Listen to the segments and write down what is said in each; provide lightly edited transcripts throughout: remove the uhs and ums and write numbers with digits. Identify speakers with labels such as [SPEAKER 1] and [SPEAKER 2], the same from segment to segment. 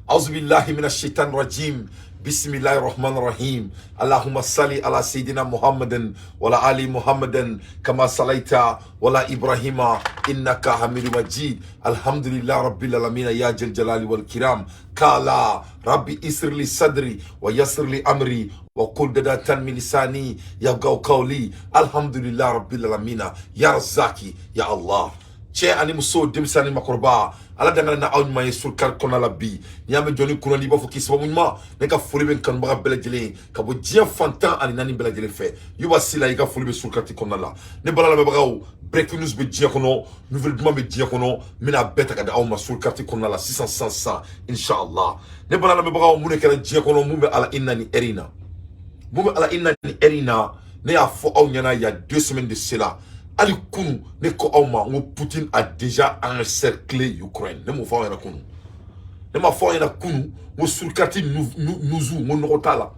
[SPEAKER 1] أعوذ بالله من الشيطان الرجيم، بسم الله الرحمن الرحيم. اللهم صل على سيدنا محمد وعلى آل محمد كما صليت وعلى إبراهيم إنك حميد مجيد. الحمد لله رب العالمين، يا ذا الجلال والإكرام. قال ربي اشرح لي صدري ويسر لي أمري واحلل عقدة من لساني يفقهوا قولي. الحمد لله رب العالمين، يا رزاق يا الله. Cɛ ani muso, denmisɛn ni makɔrɔba, Ala dangana na aw ɲuman ye surukari kɔnɔna la bi. N'i y'a mɛn jɔnni kunna, n'i b'a fɔ k'i sababu ɲuman. Ne ka foli bɛ n kanubaga bɛɛ lajɛlen ka bɔ diɲɛ fantan ani naani bɛɛ lajɛlen fɛ. Yuba Sila, i ka foli bɛ surukati kɔnɔna la. Ne bala lamɛnbagaw, breaking news bɛ diɲɛ kɔnɔ, nouvelle duman bɛ diɲɛ kɔnɔ, n bɛna a bɛɛ ta ka di aw ma surukati kɔnɔna la sisan sisan sisan, inshallah. Ne bala lamɛnbagaw, mun de kɛra diɲɛ kɔnɔ? Mun bɛ ala in na ni ɛri in na? Mun bɛ ala in na ni ɛri in na? Ne y'a fɔ aw ɲɛna il y a 2 semaines de cela, hali kunu, ne ko aw ma n ko Poutine a déjà encerclé Ukraine. Ne m'o fɔ aw ɲɛna kunu? Ne ma fɔ aw ɲɛna kunu n ko surukati nuzu, n ko nɔgɔ t'a la?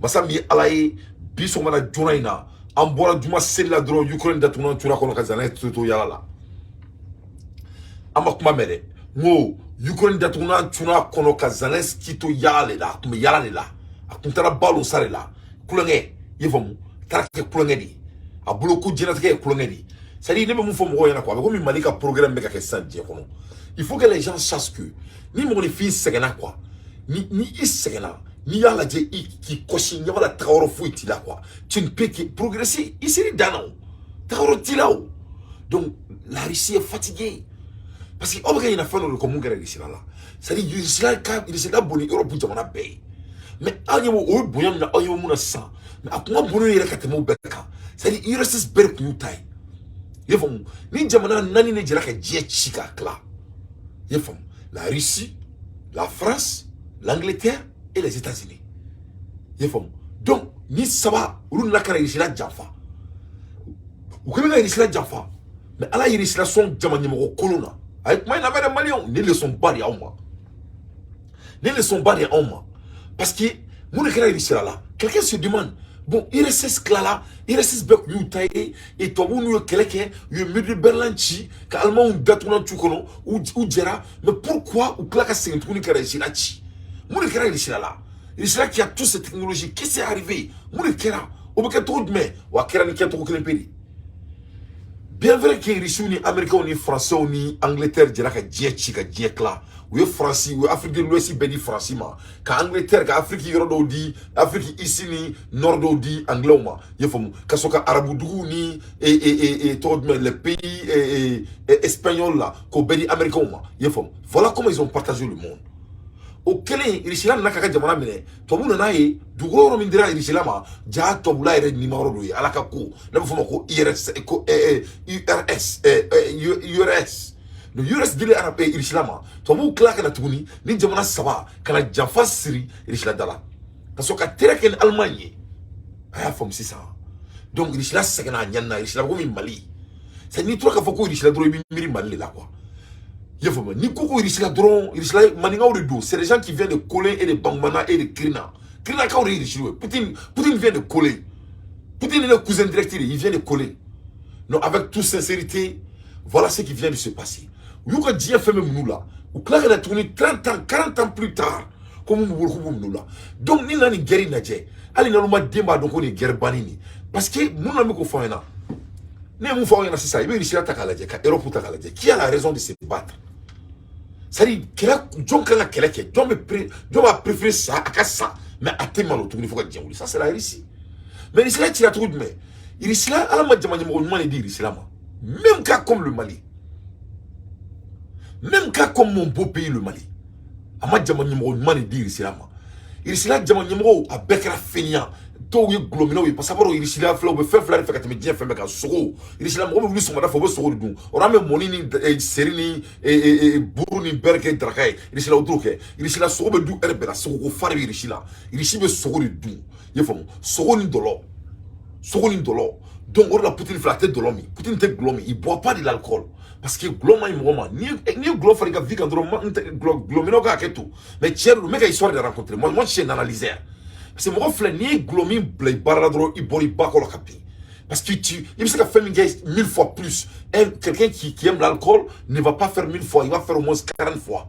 [SPEAKER 1] Masa min ye Ala ye, bi sɔgɔmada joona in na, an bɔra juma seli la dɔrɔn, Ukraine datugulan tura kɔnɔ ka zanɛ to yala la. An ma kuma mɛn dɛ. N ko Ukraine datugulan tuna kɔnɔ ka Zelensky to yala de la. A tun bɛ yala de la, a tun taara balo sa de la, kulonkɛ, i ye faamu, taara kɛ kulonkɛ de ye a bolo, ko diɲɛlatigɛ ye kulonkɛ de ye. C'est à dire, ne bɛ mun fɔ mɔgɔw ɲɛna quoi, a bɛ komi Mali ka programme bɛ ka kɛ sisan diɲɛ kɔnɔ. Il faut que les gens sachent que ni mɔgɔninfin sɛgɛnna quoi, ni i sɛgɛnna, n'i y'a lajɛ i k'i kɔsi, ɲɛ b'a la, tagayɔrɔ foyi t'i la quoi, tu ne peux que progresser. I ser'i dan na, o tagayɔrɔ t'i la o. Donc la Russie est fatiguée, parce que aw bɛ ka ɲinɛ fɛn dɔ de kɔ. Mun kɛra Russie la? C'est à dire, Russie ka Russie ka bon ni Europe jamana bɛɛ ye, mais aw ɲɛ b'o, o ye bonya min na, aw ɲɛ bɛ mun na sisan? Mais a kun ka bon n'o yɛrɛ ka tɛmɛ o bɛɛ kan. C'est à dire, URSS bɛɛ de kun y'u ta ye, i ye faamu? Ni jamana naani de jɛra ka diɲɛ ci k'a tila, i ye faamu? La Russie, la France, l'Angleterre et les États-Unis, i ye faamu? Donc ni saba olu nana ka na Russie la janfa, u kɛlen ka Russie la janfa, mais Ala ye Russie la sɔn jama ɲɛmɔgɔ kolon na. A ye kuma in lamɛn dɛ, Maliyɛnw. Nin leçon ba de y'anw ma, nin leçon ba de y'anw ma, parce que mun de kɛra Russie la? Quelqu'un se demande, bon, URSS tilala, URSS bɛɛ tun y'u ta ye, et tubabuw n'u ye kɛlɛ kɛ, u ye mur de Berlin ci ka Alimanw datugulan tu kɔnɔ, u jɛra. Mais pourquoi u tila ka segin tuguni ka Russie la ci? Mun de kɛra Russie la? Russie la qui a toutes ces technologies, qu'est-ce qui est arrivé? Mun de kɛra? O bɛ kɛ cogo jumɛn? Wa a kɛra ni kɛcogo kelen pe de. Bien vrai que Russiw ni Américains ni Français ni Angleterre jɛra ka diɲɛ ci ka diɲɛ tila. U ye Faransi, u ye Afrique de l'Ouest bɛɛ di Faransi ma, ka Angleterre ka Afrique yɔrɔ dɔw di, Afrique ici ni nord dɔw di Anglais ma, i ye faamu? Ka sɔrɔ ka arabu duguw ni tɔgɔ jumɛn, les pays espagnols la, k'o bɛɛ di Américains ma, i ye faamu? Voilà comment ils ont partagé le monde. O kɛlen, Irisila nana k'a ka jamana minɛ. Tubabu nana ye dugukolo yɔrɔ min dira Irisila ma, ja tubabula yɛrɛ nima yɔrɔ dɔ ye. Ala ka ko, n'a bɛ fɔ o ma ko IRS, ko URS, URS. Donc URS dilen arab Irisila ma, tubabuw tila ka na tuguni ni jamana saba ka na janfa siri Irisila da la, ka sɔrɔ ka tɛrɛ kɛ ni Allemagne ye. A y'a faamu sisan? Donc Irisila sɛgɛnna, a ɲani na. Irisila bɛ komi Mali. C'est n'i tora k'a fɔ ko Irisila dɔrɔn, i bɛ miiri Mali de la quoi, i y'a faamu? Ni ko ko Irisila dɔrɔn, Irisila maninkaw de don. C'est des gens qui viennent de Kolé et de Bankumana et de Kirina. Kirinakaw de ye Irisiw ye. Poutine vient de Kolé. Poutine est le cousin direct, il vient de Kolé. Non, avec toute sincérité, voilà ce qui vient de se passer. U y'u ka diɲɛ fɛn bɛɛ minnu la, u tila ka na tuguni 30 ans, 40 ans plus tard, ko mun b'u bolo k'u b'u minɛ u la. Donc ni nana nin guerre in lajɛ, hali n'alu ma den b'a dɔn ko nin ye guerre banni nin, parce que mun na bɛ k'o fɔ aw ɲɛna? Ne ye mun fɔ aw ɲɛna sisan? I bɛ Russie ta k'a lajɛ, ka Europe ta k'a lajɛ. Qui a la raison de se battre? C'est à dire, kɛlɛ, jɔn kan ka kɛlɛ kɛ? Jɔn bɛ pré jɔn b'a préféré sa, a ka sa, mais a tɛ malo tuguni fo ka diɲɛ wuli? Ça, c'est la Russie. Mais Russie la cira cogo jumɛn? Russie la, Ala ma jama ɲɛmɔgɔ ɲuman de di Russie la ma. Même cas comme le Mali, même cas comme mon beau pays le Mali, a ma jama ɲɛmɔgɔ ɲuman de di Russie la ma. Russie la jama ɲɛmɔgɔw, a bɛɛ kɛra fɛniya, dɔw ye gulɔminɛw ye, parce que a b'a dɔn Russie la filɛ, u bɛ fɛn fila de fɛ ka tɛmɛ diɲɛ fɛn bɛɛ kan: sogo. Russie la mɔgɔ bɛ wuli sɔgɔmada fɛ, u bɛ sogo de dun. O an bɛ mɔni ni seri ni buru ni bɛrɛ kɛ daraka ye. Russie la, o t'o kɛ. Russie la, sogo bɛ dun ɛrɛ bɛɛ la. Sogo ko fa de bɛ Russie la. Russie bɛ sogo de dun, i ye faamu? Sogo ni dɔlɔ, sogo ni dɔlɔ. Donc o de la, Poutine filɛ, a tɛ dɔlɔ min. Poutine tɛ gulɔ min, il boit pas de l'alcool, parce que gulɔ man ɲi mɔgɔ ma. N'i ye gulɔ fara i ka vie kan dɔrɔn, n tɛ gulɔ gulɔminɛw ka hakɛ to, mais tiɲɛ don, n bɛ ka histoire de raconter. Moi, je suis un analyseur, parce que mɔgɔ filɛ, n'i ye gulɔ min bila i baara la dɔrɔn, i bɔra i ba kɔrɔ ka bin, parce que tu i bɛ se ka fɛn min kɛ mille fois plus, quelqu'un qui aime l'alcool ne va pas faire mille fois, il va faire au moins 40 fois.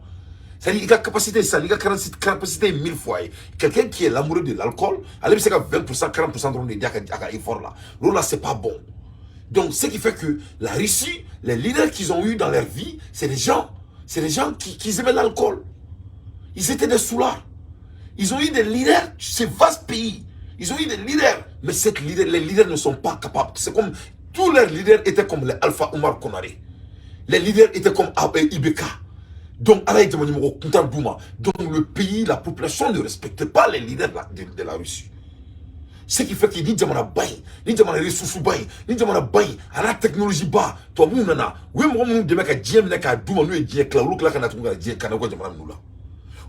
[SPEAKER 1] C'est-à-dire, il a capacité, ça, il a capacité 1000 fois. Quelqu'un qui est l'amoureux de l'alcool, ale bɛ se ka 20%, 40% dɔrɔn de di a ka effort là. L'autre là, c'est pas bon. Donc, ce qui fait que la Russie, les leaders qu'ils ont eu dans leur vie, c'est des gens qui aimaient l'alcool. Ils étaient des soulards. Ils ont eu des leaders, ces vastes pays. Ils ont eu des leaders. Mais les leaders ne sont pas capables. C'est comme, tous leurs leaders étaient comme les Alpha Omar Konaré. Les leaders étaient comme IBK. Donc, donc le pays, la population ne respectait pas les leaders de la Russie. Ce qui fait qu'il dit jamana ba in, ni jamana ressources ba in, ni jamana ba in, a la technologie ba, tubabuw nana, u ye mɔgɔ minnu dɛmɛ ka diɲɛ minɛ k'a d'u ma n'u ye diɲɛ tila, olu tila ka na tuguni ka diɲɛ ka na u ka jamana ninnu la.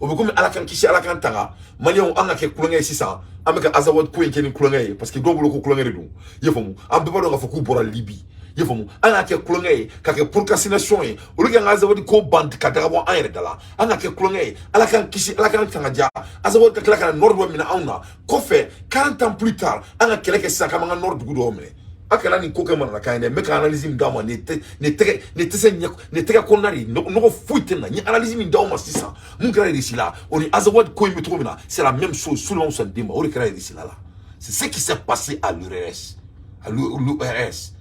[SPEAKER 1] O bɛ komi Ala k'an kisi, Ala k'an tanga, Maliyɛnw, an ka kɛ kulonkɛ ye sisan, an bɛ ka Azawad ko in kɛ ni kulonkɛ ye, parce que dɔw bolo ko kulonkɛ de don. I y'a faamu, an bɛɛ b'a dɔn k'a fɔ k'u bɔra Libi. I y'a faamu, an k'a kɛ kulonkɛ ye, ka kɛ procrastination ye, olu k'an ka Azawad ko ban ka daga bɔ an yɛrɛ da la. An ka kɛ kulonkɛ ye, Ala k'an kisi, Ala k'an tanga ja. Azawad ka tila ka na nord dɔ minɛ anw na. Kɔfɛ, 40 ans plus tard, an ka kɛlɛ kɛ sisan k'an ka nord dugu dɔw minɛ. A kɛra nin ko kɛ mananakan ye dɛ. N bɛ ka analyse min d'aw ma, nin tɛ nin tɛgɛ nin tɛ se ɲɛ, nin tɛgɛ kɔnɔna de nɔgɔ foyi tɛ na. N ye analyse min d'aw ma sisan, mun kɛra Russie la, o ni Azawad ko in bɛ cogo min na, c'est la même chose. Souleymane Sandemba, o de kɛra Russie la. C'est ce qui s'est passé à l'URSS, à l'URSS.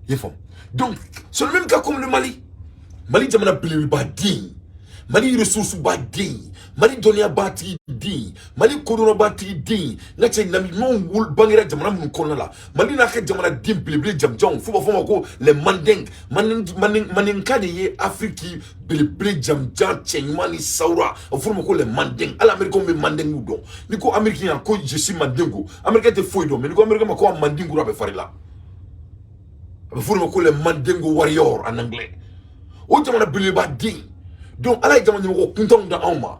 [SPEAKER 1] I y'a faamu? Donc c'est le même cas comme le Mali. Mali jamana belebeleba den, Mali ressource ba den, Mali dɔnniya batigi den, Mali kodɔnnabatigi den, n ka cɛ, nabi ɲumanw bangera jamana minnu kɔnɔna la, Mali n'a ka jamanaden belebele jamujanw, f'u b'a fɔ ma ko les Mandingues. Mandinka de ye Afiriki belebele jamujan cɛ ɲuman ni sawura, a bɛ f'olu ma ko les Mandingues. Hali Américains bɛ Mandingues dɔn. N'i ko Américain ko je suis Mandingo, Américain tɛ foyi dɔn, mais n'i ko Américain ma ko a Mandingo, a bɛ fari la. A bɛ f'olu ma ko les Mandingo warrior en anglais. O jamana belebeleba den. Donc Ala ye jamana ɲɛmɔgɔ kuntanw da anw ma,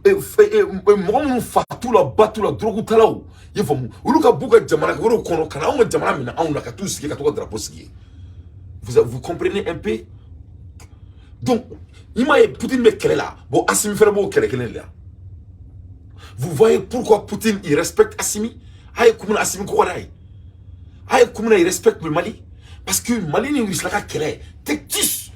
[SPEAKER 1] mɔgɔ minnu fa t'u la, ba t'u la, dɔrɔgutalaw, i y'a faamu, olu ka b'u ka jamana wɛrɛw kɔnɔ ka na anw ka jamana minɛ anw na, ka t'u sigi, ka t'u ka drapeau sigi. Vous comprenez un peu? Donc i m'a ye, Poutine bɛ kɛlɛ la. Bon, Assimi fɛnɛ b'o kɛlɛ kelen de la. Vous voyez pourquoi Poutine, il respecte Assimi? A ye kun min na Assimi ko ka d'a ye, a ye kun min na il respecte le Mali, parce que Mali ni Russie la ka kɛlɛ tɛ tis,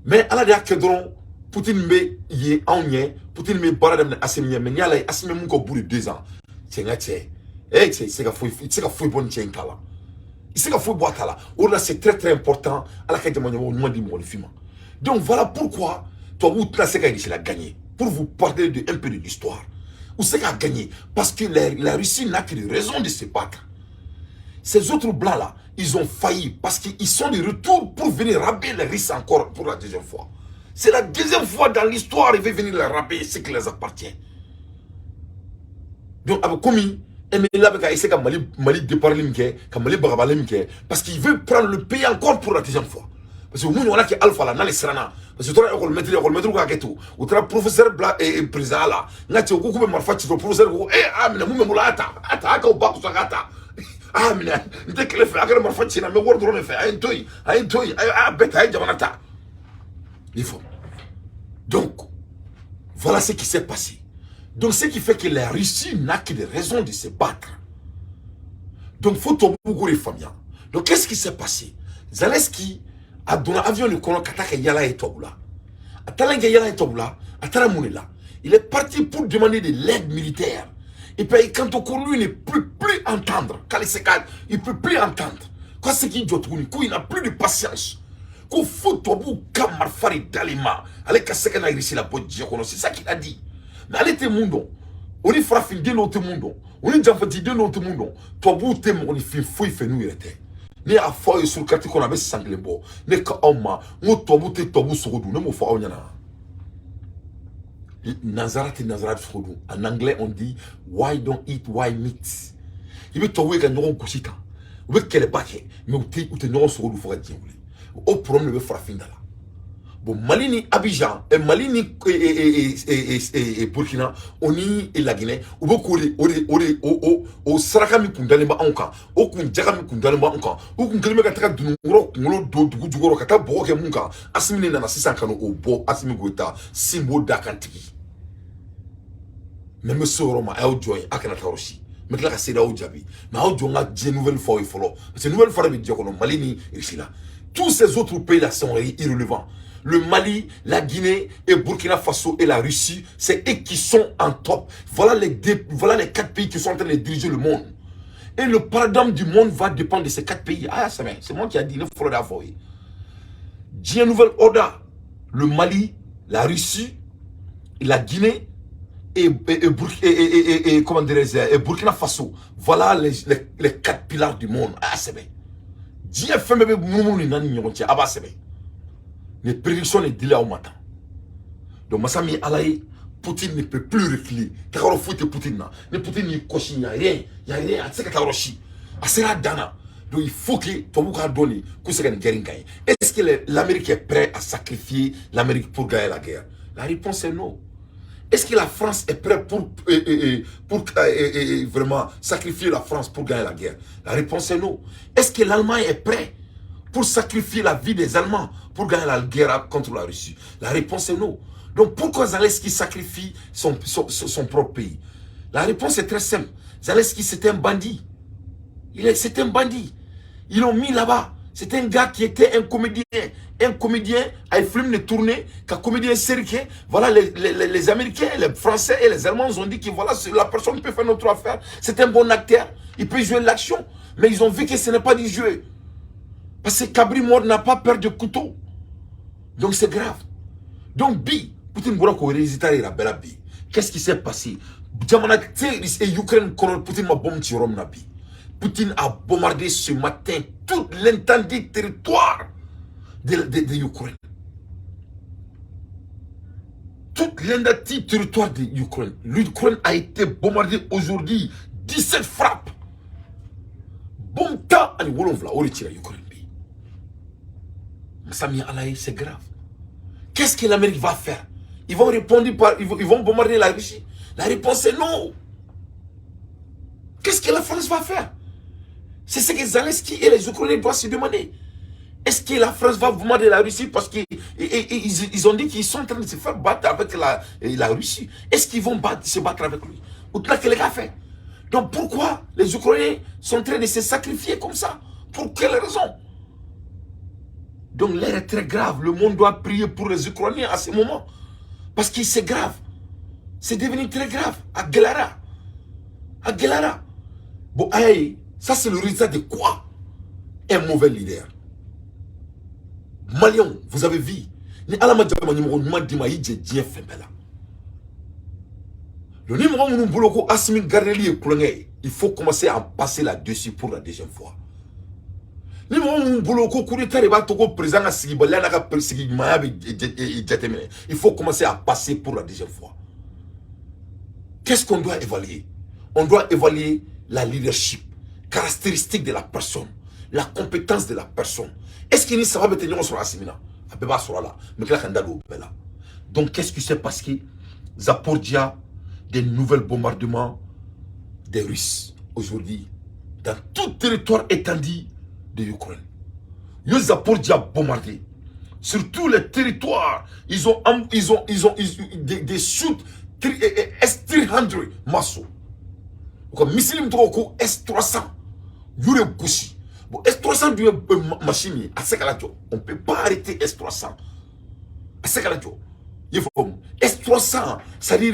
[SPEAKER 1] mais Ala de y'a kɛ dɔrɔn Poutine bɛ ye anw ɲɛ, Poutine bɛ baara daminɛ Assimi ɲɛ. Mais n'i y'a lajɛ, Assimi mun kɛ au bout de 2 ans, cɛ, n ka cɛ, cɛ, i tɛ se ka foyi, i tɛ se ka foyi bɔ nin cɛ in ta la, i tɛ se ka foyi bɔ a ta la. O de la, c'est très très important, Ala ka jamana ɲɛmɔgɔ ɲuman di mɔgɔninfin ma. Donc voilà pourquoi tubabuw tɛna se ka Russie la gagner. Pour vous parler de un peu de l'histoire, u se k'a gagner parce que la Russie n'a que des raisons de se battre. Ces autres blancs là, ils ont failli parce qu'ils sont de retour pour venir raber les Russes encore pour la deuxième fois. C'est la deuxième fois dans l'histoire, ils veulent venir les raber ce qui les appartient. Donc, avec komi MNLA bɛ ka essayer ka Mali déparler min kɛ, ka Mali bagabali min kɛ, parce qu'il veut prendre le pays encore pour la deuxième fois. Parce que mun ɲɔgɔnna kɛ Alpha la, n'ale siranna, parce que u taara école maître k'a kɛ to, u taara professeur bila président la, n ka cɛ, u ko k'u bɛ marifa ci dɔrɔn, professeur ko a minɛ, mun bɛ n bolo, a ta, a ta, a k'aw ba kusa k'a ta, a minɛ, n tɛ kɛlɛ fɛ, a kɛra marifa ci n na, n bɛ wari dɔrɔn de fɛ, a ye n to yen, a ye n to yen, a y'a bɛɛ ta, a ye jamana ta. Il faut. Donc, voilà ce qui s'est passé. Donc, ce qui fait que la Russie n'a que des raisons de se battre. Donc, faut tubabuw de faamuya. Donc, qu'est-ce qui s'est passé? Zelensky a donna avion de kɔnɔ ka taa kɛ yala ye tubabu la. A taara kɛ yala ye tubabu la, a taara mun de la? Il est parti pour demander de l'aide militaire. Et puis, quand lui ne peut plus entendre, il ne peut plus entendre. Quand c'est qu'il il n'a plus de patience. Ko fo tubabuw ka marifa de d'ale ma, ale ka se ka na Russie la bɔ diɲɛ kɔnɔ. C'est ça qu'il a dit. Mais ale tɛ mun dɔn, o ni farafinden dɔw tɛ mun dɔn, o ni janfatiden dɔw tɛ mun dɔn, tubabuw tɛ mɔgɔninfin foyi fɛ n'u yɛrɛ tɛ. Ne y'a fɔ aw ye sur carte kɔnɔ, a bɛ san kelen bɔ, ne ka aw ma, n ko tubabu tɛ tubabu sogo dun. Ne m'o fɔ aw ɲɛna? Nanzara tɛ nanzara sogo dun. En anglais, on dit "White don't eat white meat". I bɛ tubabu ye ka ɲɔgɔn gosi tan, u bɛ kɛlɛba kɛ, mais u tɛ ɲɔgɔn sogo dun fo ka diɲɛ wuli. O problème de bɛ farafin da la. Bon, Mali ni Abidjan, Mali ni Burkina, o ni Laginɛ, u bɛ k'o de o de o de o o o saraka min kun dalen bɛ anw kan, o kun jaga min kun dalen bɛ anw kan, u kun kɛlen bɛ ka taga dununkɔrɔ kunkolo don dugu jukɔrɔ ka taa bɔgɔ kɛ mun kan, Asimi de nana sisan ka na o bɔ. Asimi Goyita sin b'o da kan tigi. Mais n bɛ se o yɔrɔ ma, a y'aw jɔ yen, a kana taa yɔrɔ si. N bɛ tila ka CEDEAO jaabi, mais aw jɔ, n ka diɲɛ nouvelle fɔ aw ye fɔlɔ, parce que nouvelle fɔlɔ bɛ diɲɛ kɔnɔ, Mali ni Russie la. Tous ces autres pays là sont irrelevants. Le Mali, la Guinée et Burkina Faso et la Russie, c'est eux qui sont en top. Voilà les quatre pays qui sont en train de diriger le monde. Et le paradigme du monde va dépendre de ces quatre pays. Ah, c'est moi qui a dit, il faut le. Dieu nouvel ordre. Le Mali, la Russie, la Guinée et, comment dirais-je, et Burkina Faso. Voilà les quatre piliers du monde. Ah, c'est bien. Dieu fait même munumunu ni nani ɲɔgɔn cɛ a b'a sɛbɛn les prédictions de dila aw ma tan. Donc masa min ala ye, Poutine ne peut plus reculer. Tagayɔrɔ foyi tɛ Poutine na. Ni Poutine y'i kɔsi, y a rien, y a rien, a tɛ se ka taa yɔrɔ si, a sera a dan na. Donc il faut que tubabu k'a dɔn de k'u se ka nin guerre in gagner. Est-ce que l'Amérique est prête à sacrifier l'Amérique pour gagner la guerre? La réponse est non. Est-ce que la France est prête pour vraiment sacrifier la France pour gagner la guerre? La réponse est non. Est-ce que l'Allemagne est prête pour sacrifier la vie des Allemands pour gagner la guerre contre la Russie? La réponse est non. Donc pourquoi Zelensky sacrifie son propre pays? La réponse est très simple. Zelensky, c'est un bandit. C'est un bandit. Ils l'ont mis là-bas. C'est un gars qui était un comédien. Un comédien a un film de tournée, qu'un comédien sérieux. Voilà, les Américains, les Français et les Allemands ont dit que voilà, la personne peut faire notre affaire. C'est un bon acteur. Il peut jouer l'action. Mais ils ont vu que ce n'est pas du jeu. Parce que cabri mort n'a pas peur de couteau. Donc c'est grave. Donc, bi, Poutine bɔra k'o résultat yira bɛɛ la bi. Qu'est-ce qui s'est passé? Jamana tɛ Ukraine kɔnɔ Poutine ma bombe ci yɔrɔ min na bi. Poutine a bombardé ce matin tout l'étendue du territoire de l'Ukraine. Tout l'étendue du territoire de l'Ukraine. L'Ukraine a été bombardée aujourd'hui. 17 frappes. Bombe 17 o de cira Ukraine bi. Masa min ala ye, c'est grave. Qu'est-ce que l'Amérique va faire? Ils vont répondre par. Ils vont bombarder la Russie? La réponse est non. Qu'est-ce que la France va faire? C'est ce que Zelensky et les Ukrainiens doivent se demander. Est-ce que la France va bombarder la Russie? Parce qu'ils ils ont dit qu'ils sont en train de se faire battre avec la Russie. Est-ce qu'ils vont se battre avec lui? Ou que les gars fait? Donc pourquoi les Ukrainiens sont en train de se sacrifier comme ça? Pour quelle raison? Donc l'heure est très grave. Le monde doit prier pour les Ukrainiens à ce moment. Parce que c'est grave. C'est devenu très grave. A gɛlɛyara. A gɛlɛyara. Bon, aïe, ça c'est le résultat de quoi? Un mauvais leader. Maliens, vous avez vu. Ni ala ma jama ɲɛmɔgɔ ɲuman d'i ma, i jɛ diɲɛ fɛn bɛɛ la. Donc ni mɔgɔ minnu bolo ko Assimi Gardeli ye kulonkɛ ye, il faut commencer à passer là-dessus pour la deuxième fois. Ni mɔgɔ minnu bolo ko coup d'état de b'a to ko président ka sigibaliya n'a ka sigiɲumanya bɛ jateminɛ, il faut commencer à passer pour la deuxième fois. Qu'est-ce qu'on doit évaluer? On doit évaluer la leadership, caractéristique de la personne, la compétence de la personne. Est-ce que ni saba bɛ tɛ ɲɔgɔn sɔrɔ Assimi na? A bɛɛ b'a sɔrɔ a la, n bɛ tila ka n da don o bɛɛ la. Donc qu'est-ce qui s'est passé? Zaporijia, des nouvelles bombardements des Russes aujourd'hui dans tout territoire étendu de l'Ukraine. Yo Zaporijia bombardé sur tous les territoires. Ils ont des shoots S-300 masso. Ko missile min tɔgɔ ko S-300 y'o de gosi. Bon, S-300 dun ye machine ye, a tɛ se ka lajɔ. On peut pas arrêter S-300. A tɛ se ka lajɔ. I y'a faamu? S-300, c'est-à-dire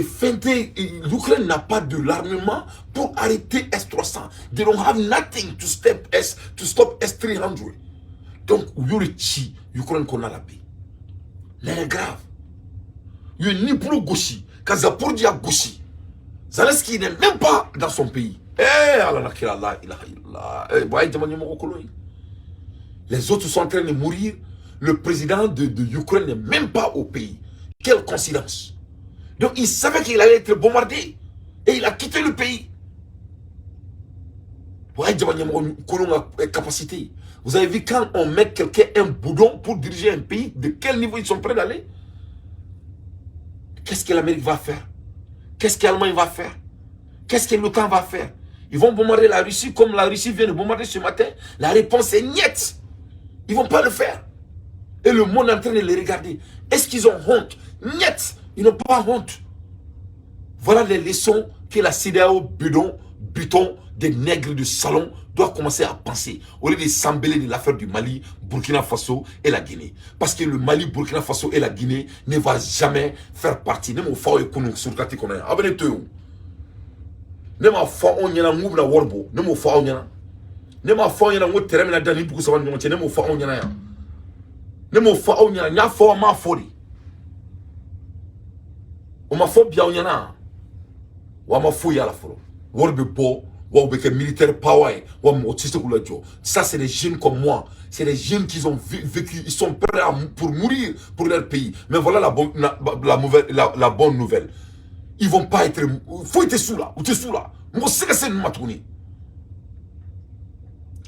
[SPEAKER 1] fɛn tɛ. L'Ukraine n'a pas de l'armement pour arrêter S-300. They don't have nothing to stop S-300. Donc u y'o de ci Ukraine kɔnɔna la bi. L'heure est grave. U ye Dnipro gosi ka Zaporijia gosi. Zelensky n'est même pas dans son pays. Eh, Allah na kira la ilaha illallah. Eh, bon, ayi jamana ɲɛmɔgɔ kolon ye. Les autres sont en train de mourir. Le président de l'Ukraine n'est même pas au pays. Quelle coïncidence. Donc il savait qu'il allait être bombardé. Et il a quitté le pays. Bon, ayi jamana ɲɛmɔgɔ kolon ka capacité. Vous avez vu quand on met quelqu'un, un boudon, pour diriger un pays, de quel niveau ils sont prêts d'aller? Qu'est-ce que l'Amérique va faire? Qu'est-ce que l'Allemagne va faire? Qu'est-ce que l'OTAN va faire? Ils vont bombarder la Russie comme la Russie vient de bombarder ce matin? La réponse est niet. Ils ne vont pas le faire. Et le monde est en train de les regarder. Est-ce qu'ils ont honte? Niet. Ils n'ont pas honte. Voilà les leçons que la CEDEAO bidon bitons, des nègres de salon doivent commencer à penser au lieu de s'embêler de l'affaire du Mali, Burkina Faso et la Guinée. Parce que le Mali, Burkina Faso et la Guinée ne va jamais faire partie. Ne m'o fɔ aw ye kunun surukati kɔnɔ yan, aw bɛ ne to yen o. Ne m'a fɔ anw ɲɛna n k'u bɛna wari bɔ, ne m'o fɔ aw ɲɛna. Ne m'a fɔ aw ɲɛna n ko terrain bɛna da nin dugu saba ni ɲɔgɔn cɛ, ne m'o fɔ aw ɲɛna yan. Ne m'o fɔ aw ɲɛna, n y'a fɔ, an m'a fɔ de. O ma fɔ bi aw ɲɛna wa, a ma foyi y'a la fɔlɔ. Wari bɛ bɔ wa, u bɛ kɛ militaire power ye wa, mɔgɔ tɛ se k'u lajɔ. Ça, c'est des jeunes comme moi, c'est des jeunes qui ont vécu, ils sont prêts pour mourir pour leur pays. Mais voilà la bonne la, mauvaise la bonne nouvelle: ils vont pas être foyi tɛ s'u la, u tɛ s'u la, mɔgɔ tɛ se ka se ninnu ma tuguni.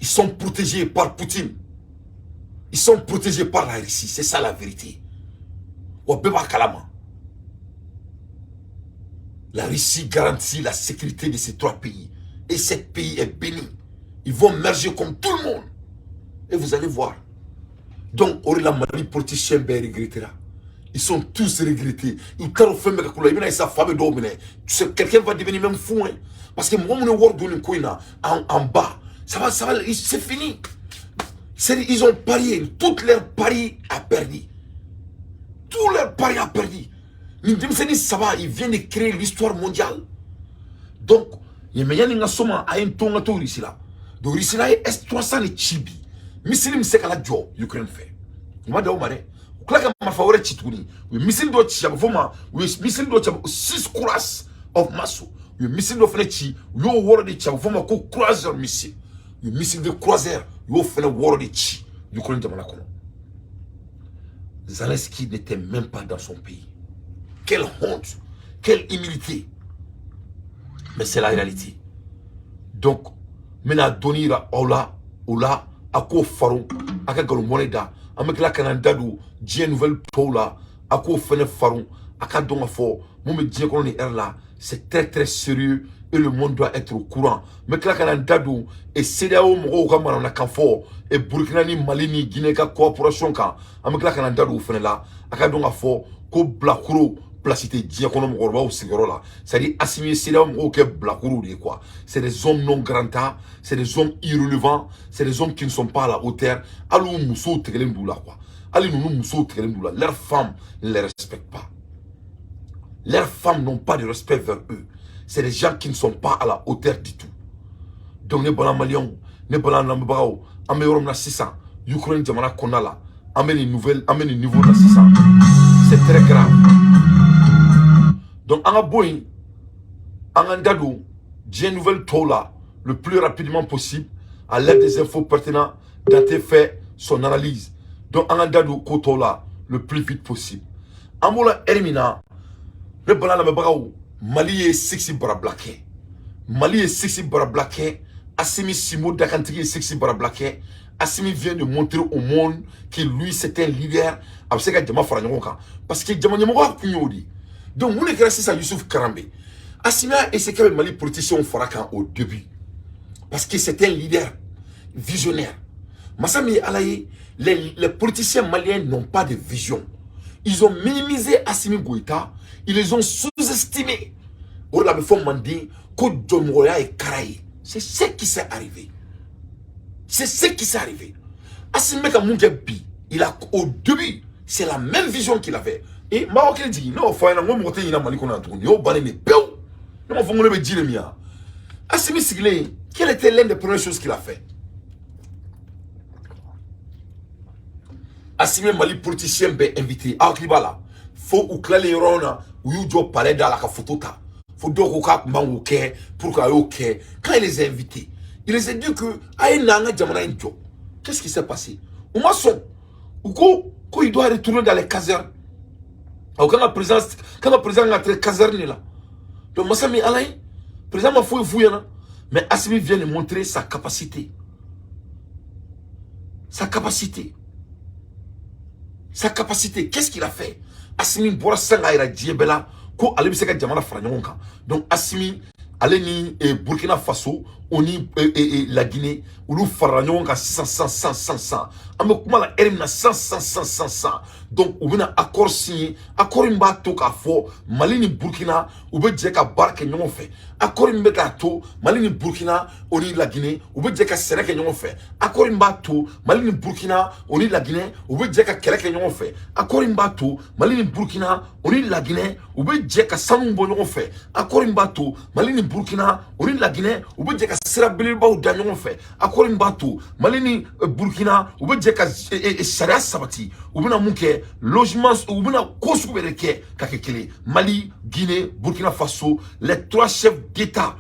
[SPEAKER 1] Ils sont protégés par Poutine, ils sont protégés par la Russie, c'est ça la vérité. Wa bɛɛ b'a kalama, la Russie garantit la sécurité de ces trois pays. Et ce pays est béni. Ils vont merger comme tout le monde. Et vous allez voir. Donc, o de la Mali politicien bɛɛ regrettera. Ils sont tous regrettés. Ils taara fɛn bɛɛ kɛ kula. I bɛna ye sa, fa bɛ dɔw minɛ. Tu sais, quelqu'un va devenir même fou, hein. Parce que mɔgɔ minnu ye wari don nin ko in na en bas, ça va, c'est fini. Ils ont parié. Toutes leurs paris a perdu. Tous leurs paris a perdu. Nin denmisɛnnin saba, ils viennent de créer l'histoire mondiale. Donc, mais yanni n ka soma, a ye n to n ka to Russie la. Donc Russie la ye S300 de ci bi. Missile min bɛ se ka lajɔ Ukraine fɛ. U ma dan o ma dɛ. U tila ka marifa wɛrɛ ci tuguni. U ye missile dɔ ci, a bɛ fɔ o ma, u ye missile dɔ ci, six cross of Moscow. U ye missile dɔ fana ci, u y'o wɔɔrɔ de ci, a bɛ fɔ o ma ko croiseur missile. U ye missile de croisière, u y'o fana wɔɔrɔ de ci Ukraine jamana kɔnɔ. Zelensky n'était même pas dans son pays. Quelle honte, quelle humilité. Mais c'est la réalité. Donc, n bɛna dɔnni yira aw la o la, a k'o faro a ka nkalon mɔnɛ da. An bɛ tila ka na n da don diɲɛ nouvelle tɔw la, a k'o fɛnɛ faro, a ka dɔn ka fɔ mun bɛ diɲɛ kɔnɔ nin heure la. C'est très très sérieux et le monde doit être au courant. N bɛ tila ka na n da don et CEDEAO mɔgɔw ka manamanakan fɔ et Burkina ni Mali ni Guinée ka coopération kan, an bɛ tila ka na n da don o fɛnɛ la. A ka dɔn ka fɔ ko bilakoro place tɛ diɲɛ kɔnɔ mɔgɔkɔrɔbaw sigiyɔrɔ la. C'est à dire, Assimi ye CEDEAO mɔgɔw kɛ bilakorow de ye quoi. C'est des hommes non grata, c'est des hommes irrelevants, c'est des hommes qui ne sont pas à la hauteur. Hali u musow tigɛlen d'u la quoi, hali ninnu musow tigɛlen d'u la. Leurs femmes ne les respectent pas, leurs femmes n'ont pas de respect vers eux. C'est des gens qui ne sont pas à la hauteur du tout. Donc ne bala maliyɛnw, ne bala lamɛnbagaw, an bɛ yɔrɔ min na sisan, Ukraine jamana kɔnɔna la, an bɛ nin nouvelle, an bɛ nin niveau la sisan, c'est très grave. Donc an ka bɔ yen, an k'an da don diɲɛ nouvelle tɔw la le plus rapidement possible à l'aide des infos pertinentes. Dante fait son analyse. Donc an k'an da don ko tɔw la le plus vite possible. An b'o la heure min na, ne bala lamɛnbagaw, Mali ye six barabila kɛ, Mali ye six barabila kɛ. Assimi Simo Dakantigi ye six barabila kɛ. Assimi vient de montrer au monde que lui, c'est un leader. A bɛ se ka jama fara ɲɔgɔn kan parce que jama ɲɛmɔgɔya kun y'o de ye. Donc mun de kɛra sisan? Youssouf Karambe, Assimi a essayé k'a bɛ Mali politiciens fara kan au début parce que c'est un leader visionnaire. Masa min ye Ala ye, les politiciens maliens n'ont pas de vision. Ils ont minimisé Assimi Goïta, ils les ont sous-estimés. O de la, a bɛ fɔ manden ko jɔnmɔgɔya ye kara ye. C'est ce qui s'est arrivé, c'est ce qui s'est arrivé. Assimi bɛ ka mun kɛ bi, il a, au début, c'est la même vision qu'il avait. Et n b'aw hakili jigin, ne y'o fɔ a ɲɛna n ko mɔgɔ tɛ ɲinɛ Mali kɔnɔ yan tuguni, nin y'o bannen de pewu. Ne m'a fɔ n ko ne bɛ ji de min yan. Assimi sigilen, quelle était l'une des premières choses qu'il a fait? Assimi Mali politicien bɛɛ invité, aw hakili b'a la, fo u tilalen yɔrɔ na, u y'u jɔ palais da la ka photo ta, fo dɔw ko k'a tun man k'o kɛ pour que a y'o kɛ. Quand il les a invités, il les a dit que a ye na an ka jamana in jɔ. Qu'est-ce qui s'est passé? U ma sɔn, u ko ko il doit retourner dans les casernes. Aw kan ka président, kan ka président ka taa caserne de la. Donc masa min Ala ye, président ma foyi f'u ɲɛna. Mais Assimi vient de montrer sa capacité, sa capacité, sa capacité. Qu'est-ce qu'il a fait? Assimi bɔra sisan k'a yira diɲɛ bɛɛ la ko ale bɛ se ka jamana fara ɲɔgɔn kan. Donc Assimi Ale ni Burkina Faso, o ni la Guinée, olu farala ɲɔgɔn kan sisan sisan sisan sisan sisan. An bɛ kuma la heure min na sisan sisan sisan sisan sisan, donc u bɛna accord signer. Accord in b'a to k'a fɔ Mali ni Burkina, u bɛ jɛ ka baara kɛ ɲɔgɔn fɛ. Accord in bɛ k'a to Mali ni Burkina, o ni la Guinée, u bɛ jɛ ka sɛnɛ kɛ ɲɔgɔn fɛ. Accord in b'a to Mali ni Burkina, o ni la Guinée, u bɛ jɛ ka kɛlɛ kɛ ɲɔgɔn fɛ. Accord in b'a to Mali ni Burkina, o ni la Guinée, u bɛ jɛ ka sanu bɔ ɲɔgɔn fɛ. Accord in b'a to Mali ni Burkina, o ni la Guinée, u bɛ jɛ ka sira belebelebaw da ɲɔgɔn fɛ. Accord in b'a to Mali ni Burkina, u bɛ jɛ ka sariya sabati. U bɛna mun kɛ? Logement. U bɛna ko sugu bɛɛ de kɛ ka kɛ kelen. Mali, Guinée, Burkina Faso, les trois chefs d'État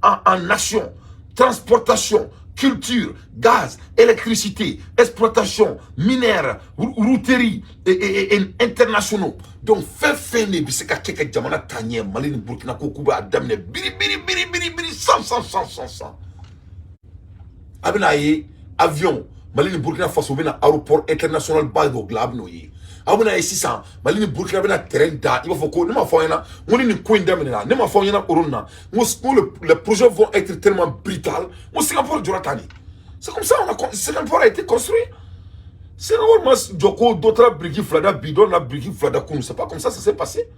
[SPEAKER 1] en action. Transportation, culture, gaz, électricité, exploitation minière, routière et internationaux. Donc fɛn fɛn de bɛ se ka kɛ ka jamana taa ɲɛ, Mali ni Burkina ko k'u b'a daminɛ biri biri biri biri biri san san san san san. A bɛna ye avion, Mali ni Burkina Faso bɛna aéroport international ba dɔ dilan, a bɛn'o ye. Aw bɛna ye sisan, Mali ni Burkina bɛna terrain da. I b'a fɔ ko ne ma fɔ aw ɲɛna n ko ni nin ko in daminɛna, ne ma fɔ aw ɲɛna o yɔrɔ nin na n ko les projets vont être tellement brutal. N ko Singapour jɔra tan de. C'est comme ça on a Singapour a été construit. Singapour ma jɔ ko dɔ taara biriki fila da bi, dɔ nana biriki fila da kunun. C'est pas comme ça ça s'est passé,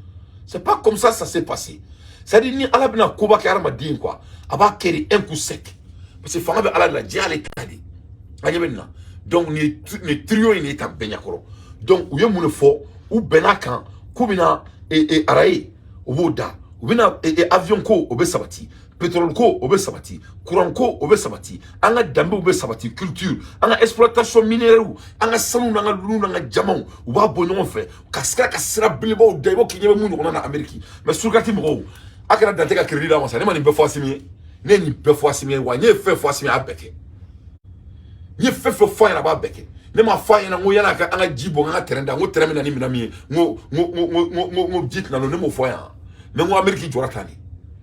[SPEAKER 1] c'est pas comme ça ça s'est passé. C'est à dire, ni Ala bɛna koba kɛ hadamaden quoi, a b'a kɛ de un coup sec, parce que fanga bɛ Ala de la, diɲɛ ale ta de. A ɲɛ bɛ nin na. Donc nin trio in de ta bɛɛ ɲɛkɔrɔ. Donc u ye mun de fɔ? U bɛn'a kan k'u bɛna araye, u b'o da, u bɛna avion ko, o bɛ sabati, pétrole ko, o bɛ sabati, courant ko, o bɛ sabati, an ka danbew bɛ sabati, culture, an ka exploitation minière, an ka sanu n'an ka lulu n'an ka jamaw, u b'a bɔ ɲɔgɔn fɛ ka sira ka sira belebaw da. I b'o k'i ɲɛ bɛ mun ɲɔgɔnna na Amérique. Mais surkati mɔgɔw, a kɛra dante ka crédit d'a ma sa. Ne ma nin bɛɛ fɔ Asimi ye, ne ye nin bɛɛ fɔ Asimi ye wa. Ne ye fɛn fɔ Asimi ye, a y'a bɛɛ kɛ. N ye fɛn fɛn fɔ a ɲɛna, a b'a bɛɛ kɛ. Ne ma fɔ a ɲɛna n ko yan'a ka an ka ji bɔ, an ka terrain da, n ko terrain bɛ na ni minɛn min ye, n ko ji tɛna don, ne m'o fɔ yan. Mais n ko Amérique jɔra tan de.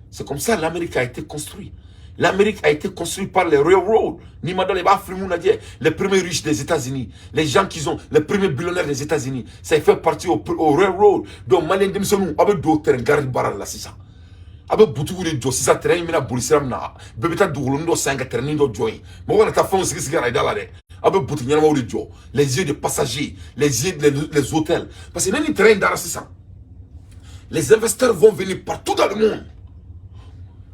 [SPEAKER 1] C'est comme ça l'Amérique a été construite. L'Amérique a été construite par les railroads. Ni ma dɔn, i b'a film lajɛ. Les premiers riches des États-Unis, les gens qui sont les premiers billionnaires des États-Unis, ça fait partie au railroad. Donc Malien denmisɛnninw, aw bɛ don terrain gari baara de la sisan. A bɛ butigiw de jɔ sisan. Terrain in bɛna boli sira min na, bɛɛ bɛ taa dugukolonin dɔ san ka terrain dɔ jɔ yen. Mɔgɔ kana taa fɛnw sigi sigi arayida la dɛ. Aw bɛ butigi ɲɛnamaw de jɔ, les yeux des passagers, les yeux les hôtels, parce que ni nin terrain in dara sisan, les investisseurs vont venir partout dans le monde.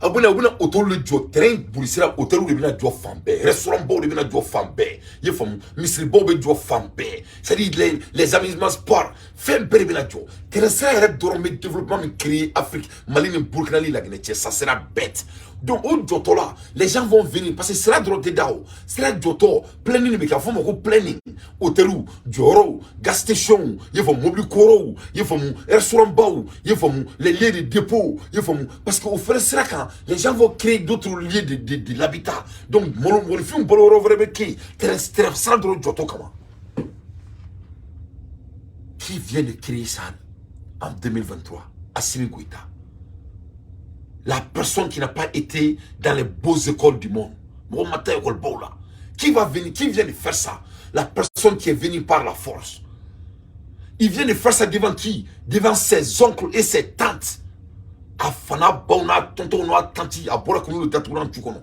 [SPEAKER 1] Aw bɛna, u bɛna hôtel de jɔ. Terrain boli sira, hôtel de bɛna jɔ fan bɛɛ, restaurant baw de bɛna jɔ fan bɛɛ. I ye faamu? Misiribaw bɛ jɔ fan bɛɛ, c'est à dire les amusements, sport, fɛn bɛɛ de bɛna jɔ. Terrain sira yɛrɛ dɔrɔn bɛ développement min créer Afrique, Mali ni Burkina ni Laginɛ cɛ, ça sera bête. Donc o jɔtɔ la, les gens vont venir, parce que sira dɔrɔn tɛ da o sira jɔtɔ, planning bɛ kɛ, a fɔ o ma ko planning. Hôteliw jɔyɔrɔw, gas station, i ye faamu, mobili kɔrɔw, i ye faamu, restaurant baw, i ye faamu, les lieux de dépôt, i ye faamu, parce que o fɛnɛ sira kan, les gens vont créer d'autres lieux de l'habitat. Donc mɔgɔninfinw balo yɔrɔ wɛrɛ bɛ kɛ yen, terrain sira dɔrɔn jɔtɔ kama. Qui vient de créer ça en 2023? Assimi Goïta. La personne qui n'a pas été dans les beaux écoles du monde. Mɔgɔ ma taa école baw la. Qui va venir, qui vient de faire ça? La personne qui est venue par la force. Il vient de faire ça devant qui? Devant ses oncles et ses tantes. A fana baw n'a tonton n'a tante, a bɔra k'olu datugulan tu kɔnɔ.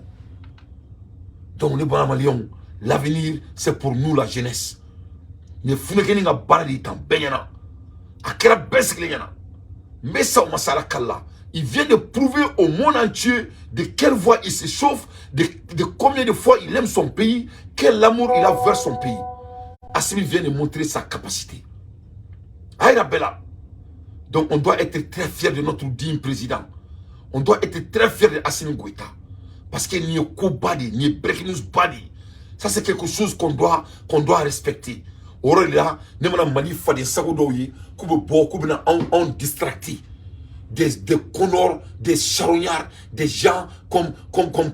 [SPEAKER 1] Donc ne bɔra Maliyɛnw, l'avenir, c'est pour nous, la jeunesse. Nin ye funɛkɛni ka baara de ye tan bɛɛ ɲɛna. A kɛra bɛɛ sigilen ɲɛna. N bɛ sa o ma sa Ala kali la. Il vient de prouver au monde entier de quelle voie il se chauffe, de combien de fois il aime son pays, quel amour il a vers son pays. Assimi vient de montrer sa capacité. Aïra Bella. Donc on doit être très fier de notre digne président. On doit être très fier de Assimi Goïta. Parce qu'il n'y a ko ba de, ni breaking news ba de. Ça, c'est quelque chose qu'on doit respecter. O yɔrɔ de la, ne mana Mali faden sago dɔw ye k'u bɛ bɔ k'u bɛna anw distracter, des connards, des charognards, des gens comme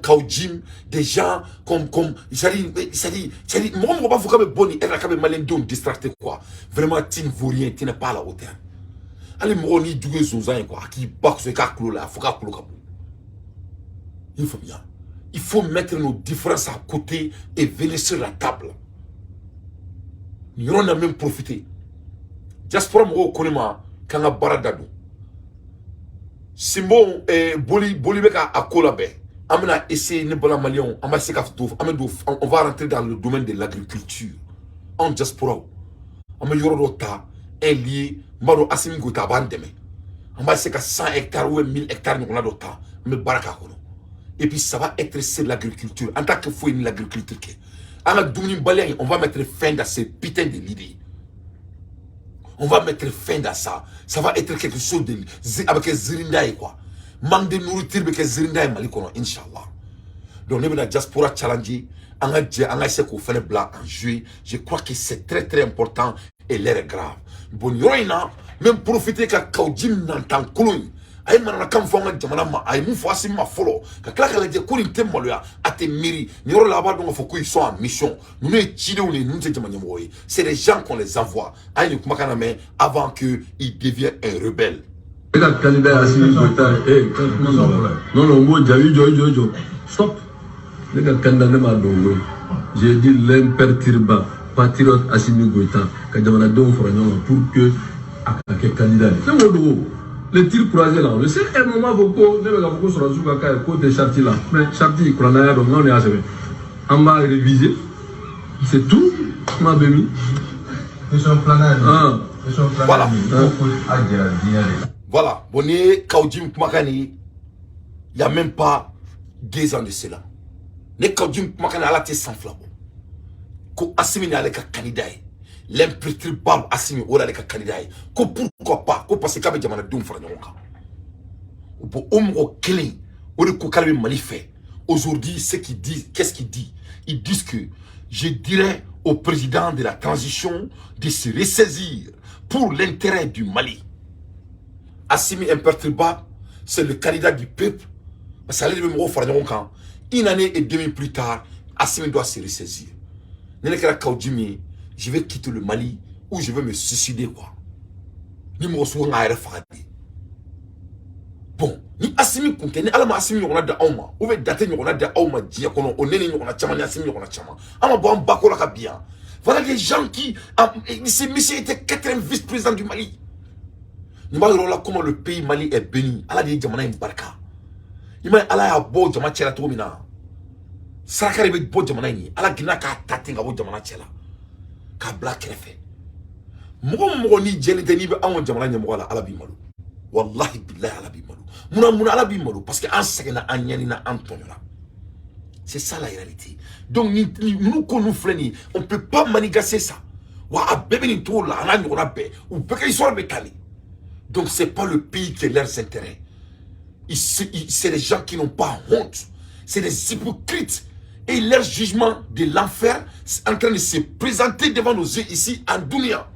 [SPEAKER 1] Kaou Djim, des gens comme c'est-à-dire mɔgɔ mɔgɔ b'a fɔ k'a bɛ bɔ nin heure la k'a bɛ maliyɛndenw distracter quoi. Vraiment, tu ne vaux rien, tu n'es pas à la hauteur. Hali mɔgɔ n'i jugu ye zonzan ye quoi, a k'i ba kosɔn i k'a kulo la, a fɔ k'a kulo ka bon. I y'a faamuya? Il faut mettre nos différences à côté et venir sur la table. Nin yɔrɔ in na, même profiter. Diaspora mɔgɔw ko ne ma k'an ka baara da don. Simbo boli boli bɛ ka a ko labɛn. An bɛna essayer, ne bala maliyɛnw, an bɛ se ka don, an bɛ don, on va rentrer dans le domaine de l'agriculture. Anw diaspora, an bɛ yɔrɔ dɔ ta, un lieu, n b'a dɔn Assimi Goïta a b'an dɛmɛ. An b'a se ka 100 hectares ou 1000 hectares ɲɔgɔnna dɔ ta, an bɛ baara k'a kɔnɔ. Et puis ça va être sur l'agriculture. An t'a kɛ foyi ni l'agriculture kɛ. An ka dumunibaliya in, on va mettre fin dans ces putains de l'idée. On va mettre fin dans ça. Ça va être quelque chose de avec zirinda ye quoi. Manque de nourriture bɛ kɛ zirinda ye Mali kɔnɔ, inchallah. Donc ne bɛna diaspora challenger, an ka jɛ an ka essayer k'o fɛnɛ bila en jeu. Je crois que c'est très très important et l'heure est grave. Bon, yɔrɔ in na, n bɛ profiter ka Kaou Djim nantan kolon in, a ye mananakan fɔ an ka jamana ma, a ye mun fɔ Assimi ma fɔlɔ, ka tila ka lajɛ ko nin tɛ maloya, a tɛ miiri. Nin yɔrɔ la, a b'a dɔn k'a fɔ ko ils sont en mission. Ninnu ye cidenw de ye, ninnu tɛ jama ɲɛmɔgɔ ye. C'est des gens qu'on les envoie. A ye nin kumakan lamɛn avant que il devienne un rebelle.
[SPEAKER 2] E ka candidat ye Assimi Goïta ye. Eh, non non, n b'o jaabi. I jɔ, i jɔ, i jɔ, stop. Ne ka candidat, ne m'a dɔn koyi. J'ai dit l'imperturbable patriote Assimi Goïta ka jamanadenw fara ɲɔgɔn kan pour que a ka kɛ candidat ye. Ne m'o dogo. Les tirs croisés là, on le sait. Un moment fɔ ko ne bɛ ka fɔ ko sɔrɔdasiw ka cas ye k'o tɛ charte la, mais charte kuranɛ y'a dɔn, n'anw de y'a sɛbɛn, an b'a réviser, c'est tout. Kuma bɛ min?
[SPEAKER 3] Question filanan ye min
[SPEAKER 2] Ah.
[SPEAKER 3] ye, question
[SPEAKER 1] Voilà.
[SPEAKER 3] filanan ye min ye, ko a jɛra diɲɛ de la.
[SPEAKER 1] Voilà. Bon, ni ye Kaou Djim kumakan nin ye, il y a même pas 2 ans de cela, ne Kaou Djim kumakan nin, ala tɛ san 2 bɔ, ko Assimi n'ale ka candidat ye, l'imperturbable Assimi, o y'ale ka candidat ye, ko pourquoi pas, ko parce que k'a bɛ jamanadenw fara ɲɔgɔn kan. Bon, o mɔgɔ kelen o de ko k'ale bɛ Mali fɛ. Aujourd'hui, ce qu'il dit, qu'est-ce qu'il dit? Ils disent que je dirais au président de la transition de se ressaisir pour l'intérêt du Mali. Assimi imperturbable, c'est le candidat du peuple, parce que ale de bɛ mɔgɔw fara ɲɔgɔn kan. Une année et demie plus tard, Assimi doit se ressaisir. Ni ne kɛra Kaou Djim ye, je vais quitter le Mali ou je vais me suicider quoi. Ni mɔgɔ sugu kan k'a yɛrɛ faga de. Bon, ni Assimi kun tɛ, ni Ala ma Assimi ɲɔgɔnna da anw ma, ou bien date ɲɔgɔnna da aw ma diɲɛ kɔnɔ, o ne ni ɲɔgɔnna caman, ni Assimi ɲɔgɔnna caman, an ma bɔ an bako la ka bin yan. Voilà des gens qui, ah, ce monsieur était quatrième vice-président du Mali. Nin b'a yɔrɔ la comment le pays Mali est béni. Ala de ye jamana in barika. I ma ye, Ala y'a bɔ jama cɛla cogo min na, saraka de bɛ bɔ jamana in ye. Ala gina k'a ta ten ka bɔ jamana cɛ la k'a bila kɛrɛfɛ. Mɔgɔ o mɔgɔ n'i jɛlen tɛ, n'i bɛ anw ka jamana ɲɛmɔgɔ la, Ala b'i malo. Wallahi billahi, Ala b'i malo. Munna, munna Ala b'i malo? Parce que an sɛgɛnna, an ɲɛnina, an tɔɲɔna. C'est ça la réalité. Donc ni ninnu ko ninnu filɛ nin ye, on peut pas manigancer ça. Wa a bɛɛ bɛ nin cogo la, a n'a ɲɔgɔnna bɛɛ, u bɛɛ ka histoire bɛ tali. Donc c'est pas le pays qui est leurs intérêts. C'est des gens qui n'ont pas honte. C'est des hypocrites. Et leur jugement de l'enfer est en train de se présenter devant nos yeux ici en dunia.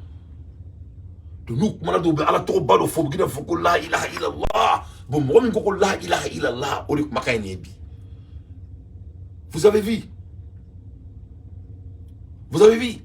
[SPEAKER 1] Donc nous, kumana dɔw bɛ Ala tɔgɔba dɔ fɔ, u bɛ k'i fɔ ko la ilaha illallah. Bon, mɔgɔ min ko ko la ilaha illallah, o de kumakan ye nin ye bi. Vous avez vu? Vous avez vu?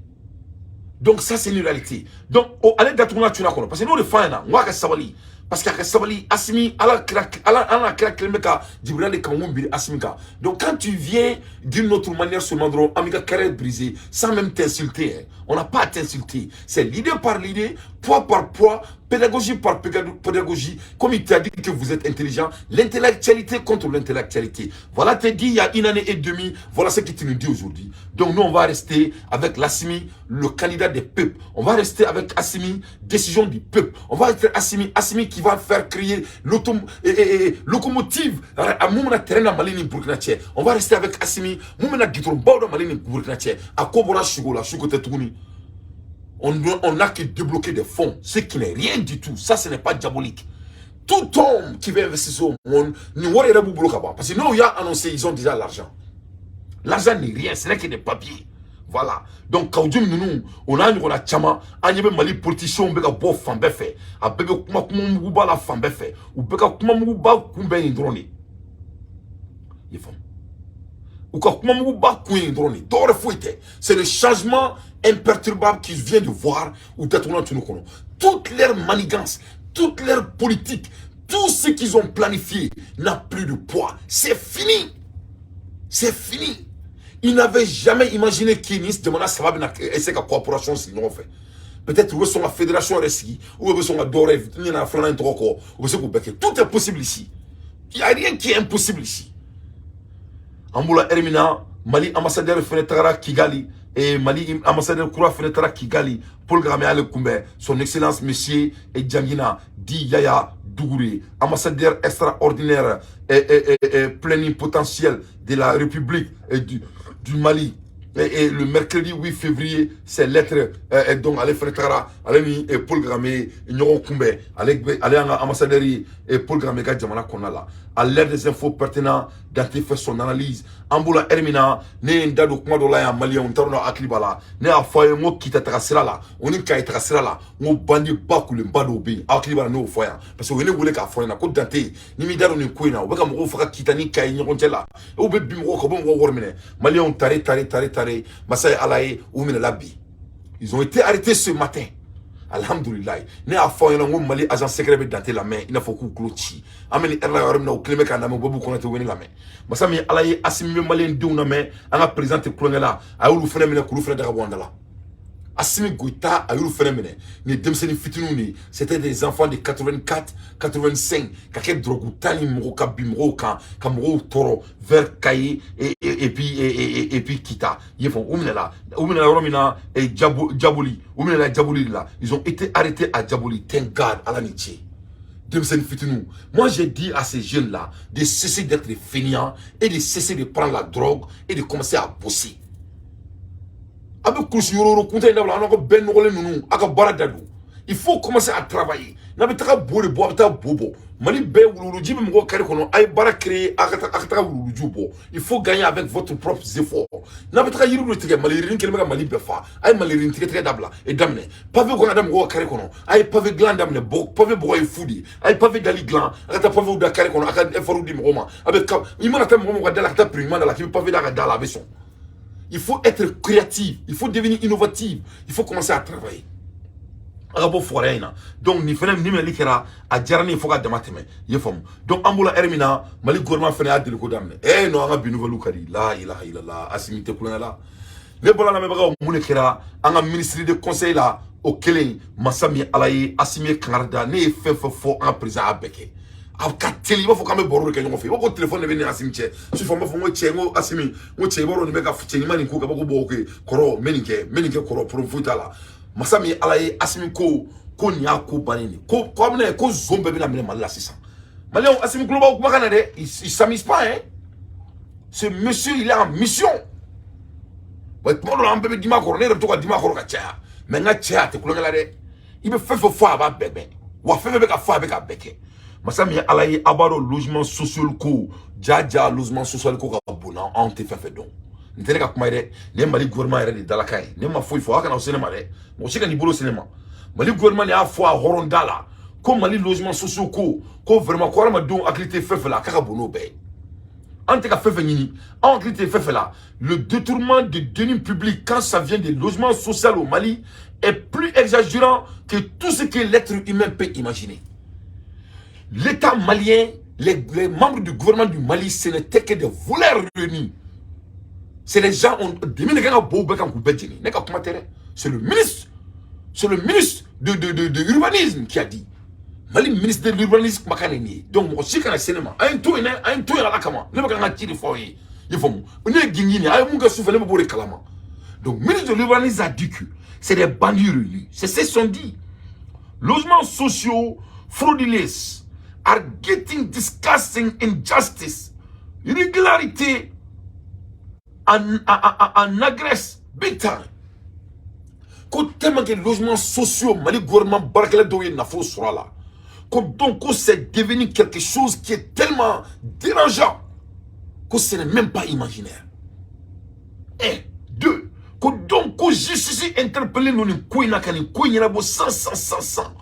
[SPEAKER 1] Donc ça, c'est une réalité. Donc o ale datuguna tuna kɔnɔ, parce que n'o de f'a ɲɛna, n ko a ka sabali, parce que a ka sabali. Assimi, Ala kira, Ala ala kira kelen bɛ ka Jibrila de kamakun biri Assimi kan. Donc quand tu viens d'une autre manière seulement dɔrɔn, an b'i ka carrière brisée sans même t'insulter, hein. On n'a pas à t'insulter. C'est l'idée par l'idée, poids par poids, pédagogie par pédagogie. Comme il t'a dit que vous êtes intelligent, l'intellectualité contre l'intellectualité. Voilà, t'es dit il y a une année et demie, voilà ce que tu nous dis aujourd'hui. Donc nous, on va rester avec l'Assimi, le candidat des peuples. On va rester avec Assimi, décision du peuple. On va être Assimi, Assimi qui va faire crier locomotive à mun bɛna terrain na Mali ni Burkina cɛ. On va rester avec Assimi, mun bɛna goudron baw da Mali ni Burkina cɛ. A ko bɔra sugo la, sugo tɛ tuguni. On n'a que débloqué des fonds, ce qui n'est rien du tout. Ça, ce n'est pas diabolique. Tout homme qui veut investir au monde, ni wari yɛrɛ b'u bolo ka ban. Parce que n'o y'a annoncé, ils ont déjà l'argent. L'argent n'est rien, ce n'est que des papiers. Voilà. Donc, Kaou Djim ninnu, o n'a ɲɔgɔnna caman, an ɲɛ bɛ Mali politiciens bɛ ka bɔ fan bɛɛ fɛ. A bɛɛ bɛ kuma kuma muguba la fan bɛɛ fɛ. U bɛɛ ka kuma muguba kun bɛ nin dɔrɔn de. I ye faamu? U ka kuma muguba kun ye nin dɔrɔn de. Dɔwɛrɛ foyi tɛ. C'est le changement imperturbable qu'ils viennent de voir u datugulan tunu kɔnɔ. Toutes leurs manigances, toute leur politique, tout ce qu'ils ont planifié n'a plus de poids. C'est fini. C'est fini. Ils n'avaient jamais imaginé qu'il ni jamana saba bɛna essayer ka coopération sigi ɲɔgɔn fɛ. Peut-être u bɛ sɔn ka fédération yɛrɛ sigi, ou u bɛ sɔn ka dɔ wɛrɛ, n ɲinɛna filanan in tɔgɔ kɔ, u bɛ se k'o bɛɛ kɛ. Tout est possible ici, il y a rien qui est impossible ici. An b'o la heure min na, Mali ambassadeur fɛnɛ tagara Kigali, et Mali ambassadeur kura fɛnɛ taara Kigali. Paul Kagame y'ale kunbɛn, Son Excellence Monsieur Djangina dit Yaya Dougouré, ambassadeur extraordinaire et plénipotentiel de la République du Mali. Et le mercredi 8 février, ces lettres, donc ale fɛnɛ tagara, ale ni Paul Kagame ɲɔgɔn kunbɛn, ale y'an ka ambassadeur ye Paul Kagame ka jamana kɔnɔna la. À l'aide des infos pertinentes, Dante fait son analyse. An b'o la heure min na, ne ye n da don kuma dɔ la yan, maliyɛnw, n t'a dɔn n'aw hakili b'a la, ne y'a fɔ a ye n ko Kita taga sira la, o ni Kayi taga sira la, n ko bandi ba kulenba dɔw bɛ yen. Aw hakili b'a la, ne y'o fɔ yan, parce que u ye ne wele k'a fɔ n ɲɛna ko Dante, ni m'i da don nin ko in na, u bɛ ka mɔgɔw faga Kita ni Kayi ɲɔgɔn cɛ la, u bɛ bin mɔgɔw kan, u bɛ mɔgɔw wari minɛ. Maliyɛnw, tare tare tare tare, masa ye Ala ye, u minɛla bi. Ils ont été arrêtés ce matin, alhamdulilayi. Ne y'a fɔ aw ɲɛna n ko Mali agent secret bɛ Dante lamɛn, i n'a fɔ k'u tulo ci. An bɛ nin heure la yɔrɔ min na, u kelen bɛ k'a lamɛn, u bɛɛ b'u kɔnɔ ten, u bɛ ne lamɛn. Masa min ye Ala ye, Asimi bɛ maliyɛn denw lamɛn, an ka président tɛ kulonkɛ la. A y'olu fɛnɛ minɛ k'olu fɛnɛ daga bɔ an da la. Assimi Goïta a y'olu fɛnɛ minɛ. Nin ye denmisɛnnin fitininw de ye, c'était des enfants de 84, 85, ka kɛ drogue ta ni mɔgɔ ka bin mɔgɔw kan, ka mɔgɔw tɔɔrɔ vers Kayi et puis Kita. I ye faamu? U minɛla, u minɛla yɔrɔ min na, Jaboli, u minɛla Jaboli de la. Ils ont été arrêtés à Jaboli. Thank God, Ala ni ce. Denmisɛnnin fitininw. Moi, j'ai dit à ces jeunes là de cesser d'être fainéants et de cesser de prendre la drogue et de commencer à bosser. A bɛ kulusi yɔrɔ kunta in dabila, an ka bɛɛ nɔgɔlen ninnu, a ka baara da don. Il faut commencer à travailler. N'a bɛ taga bo de bɔ, a bɛ taa bo bɔ. Mali bɛɛ wuluwuluji bɛ mɔgɔw kari kɔnɔ, a ye baara créer, a ka taga wuluwulujiw bɔ. Il faut gagner avec votre propre effort. N'a bɛ taga yiriw de tigɛ, Mali yirini kɛlen bɛ ka Mali bɛɛ fa, a ye Mali yirini tigɛ tigɛ dabila e daminɛ. Pavé kɔnɔ da mɔgɔw ka kari kɔnɔ, a ye pavé dilan daminɛ. Bɔ pavé bɔgɔ ye fu de ye, a ye pavé dali dilan, a ka taa pavéw da kari kɔnɔ, a ka effort di mɔgɔw ma. A bɛ i mana taa mɔgɔ mɔgɔ ka da la, ka taa prix ɲuman da la, k'i bɛ pavé da ka da la, a bɛ sɔn. Il faut être créatif, il faut devenir innovatif, il faut commencer à travailler. A ka bɔ fugariya in na. Donc nin fɛnɛ nin minɛli kɛra, a diyara ne ye fo ka dama tɛmɛ, i ye faamu? Donc an b'o la heure min na, Mali gouvernement fɛnɛ y'a deliko daminɛ. Eh non, an ka bi nouvelle ka di. La ilaha illallah, Asimi tɛ kulonkɛ la. Ne bɔra lamɛnbagaw, mun de kɛra an ka ministre de conseil la? O kelen, masa min Ala ye, Asimi ye kangari da. Ne ye fɛn fɛn fɔ, an ka président y'a bɛɛ kɛ. A ka teli, i b'a fɔ k'an bɛ baro de kɛ ɲɔgɔn fɛ, i b'a fɔ ko téléphone de bɛ ne ni Asimi cɛ. Sufɛ n b'a fɔ n ko cɛ, n ko Asimi, n ko cɛ, i b'a dɔn nin bɛ ka cɛ ɲuman nin ko kɛ, ko bon, ok kɔrɔ, n bɛ nin kɛ, n bɛ nin kɛ kɔrɔ, problème foyi t'a la. Masa min ye Ala ye, Asimi ko ko nin y'a ko bannen de, ko ko a bɛna ko zon bɛɛ bɛna minɛ Mali la sisan. Maliyɛnw, Asimi kulo b'aw kumakan na dɛ, il s'amuse pas hein, ce monsieur, il est en mission. Wa tuma dɔ la, an bɛɛ bɛ dimi a kɔrɔ, ne yɛrɛ bɛ to ka dimi a kɔrɔ ka caya, mais n ka cɛ, a tɛ kulonkɛ la dɛ. I bɛ fɛn fɛn fɔ, a b'a bɛɛ bɛn wa, fɛn fɛn bɛ ka fɔ, a bɛ k'a bɛɛ kɛ. Masa min ye Ala ye, a b'a dɔn logement social ko ja ja, logement social ko ka bon na, anw tɛ fɛn fɛn dɔn. Nin tɛ ne ka kuma ye dɛ, nin ye Mali gouvernement yɛrɛ de dalakan ye. Ne ma foyi fɔ, a kana se ne ma dɛ, mɔgɔ si ka n'i bolo se ne ma. Mali gouvernement de y'a fɔ a hɔrɔn da la ko Mali logement social ko, ko vraiment, ko hadamadenw hakili tɛ fɛn fɛn la, a ka bon n'o bɛɛ ye. An tɛ ka fɛn fɛn ɲini, anw hakili tɛ fɛn fɛn la. Le détournement de deniers publics quand ça vient des logements sociaux au Mali est plus exagérant que tout ce que l'être humain peut imaginer. L'État malien, les membres du gouvernement du Mali, ce n'était que des voleurs réunis. C'est les gens, c'est le ministre, c'est le ministre de l'urbanisme qui a dit. Mali ministre de l'urbanisme kumakan de nin ye. Donc mɔgɔ si kana se ne ma, a ye n to yen dɛ, a ye n to yen Ala kama. Ne bɛ ka n ka ci de fɔ aw ye, i ye faamu? Ne ye gingin de ye, a ye mun kɛ sufɛ, ne bɛ b'o de kalama. Donc ministre de l'urbanisme a dit que c'est des bandits réunis. C'est ce qu'ils sont dit. Logements sociaux frauduleux are getting disgusting injustice, irrégularité and agress big time. Ko tellement que logements sociaux, Mali gouvernement baarakɛla dɔw ye nafolo sɔrɔ a la. Ko donc ko c'est devenu quelque chose qui est tellement dérangeant que ce n'est même pas imaginaire. Un, deux, ko donc ko justice interpellé nous nin ko in na ka nin ko in ɲɛnabɔ 100 100 100 100,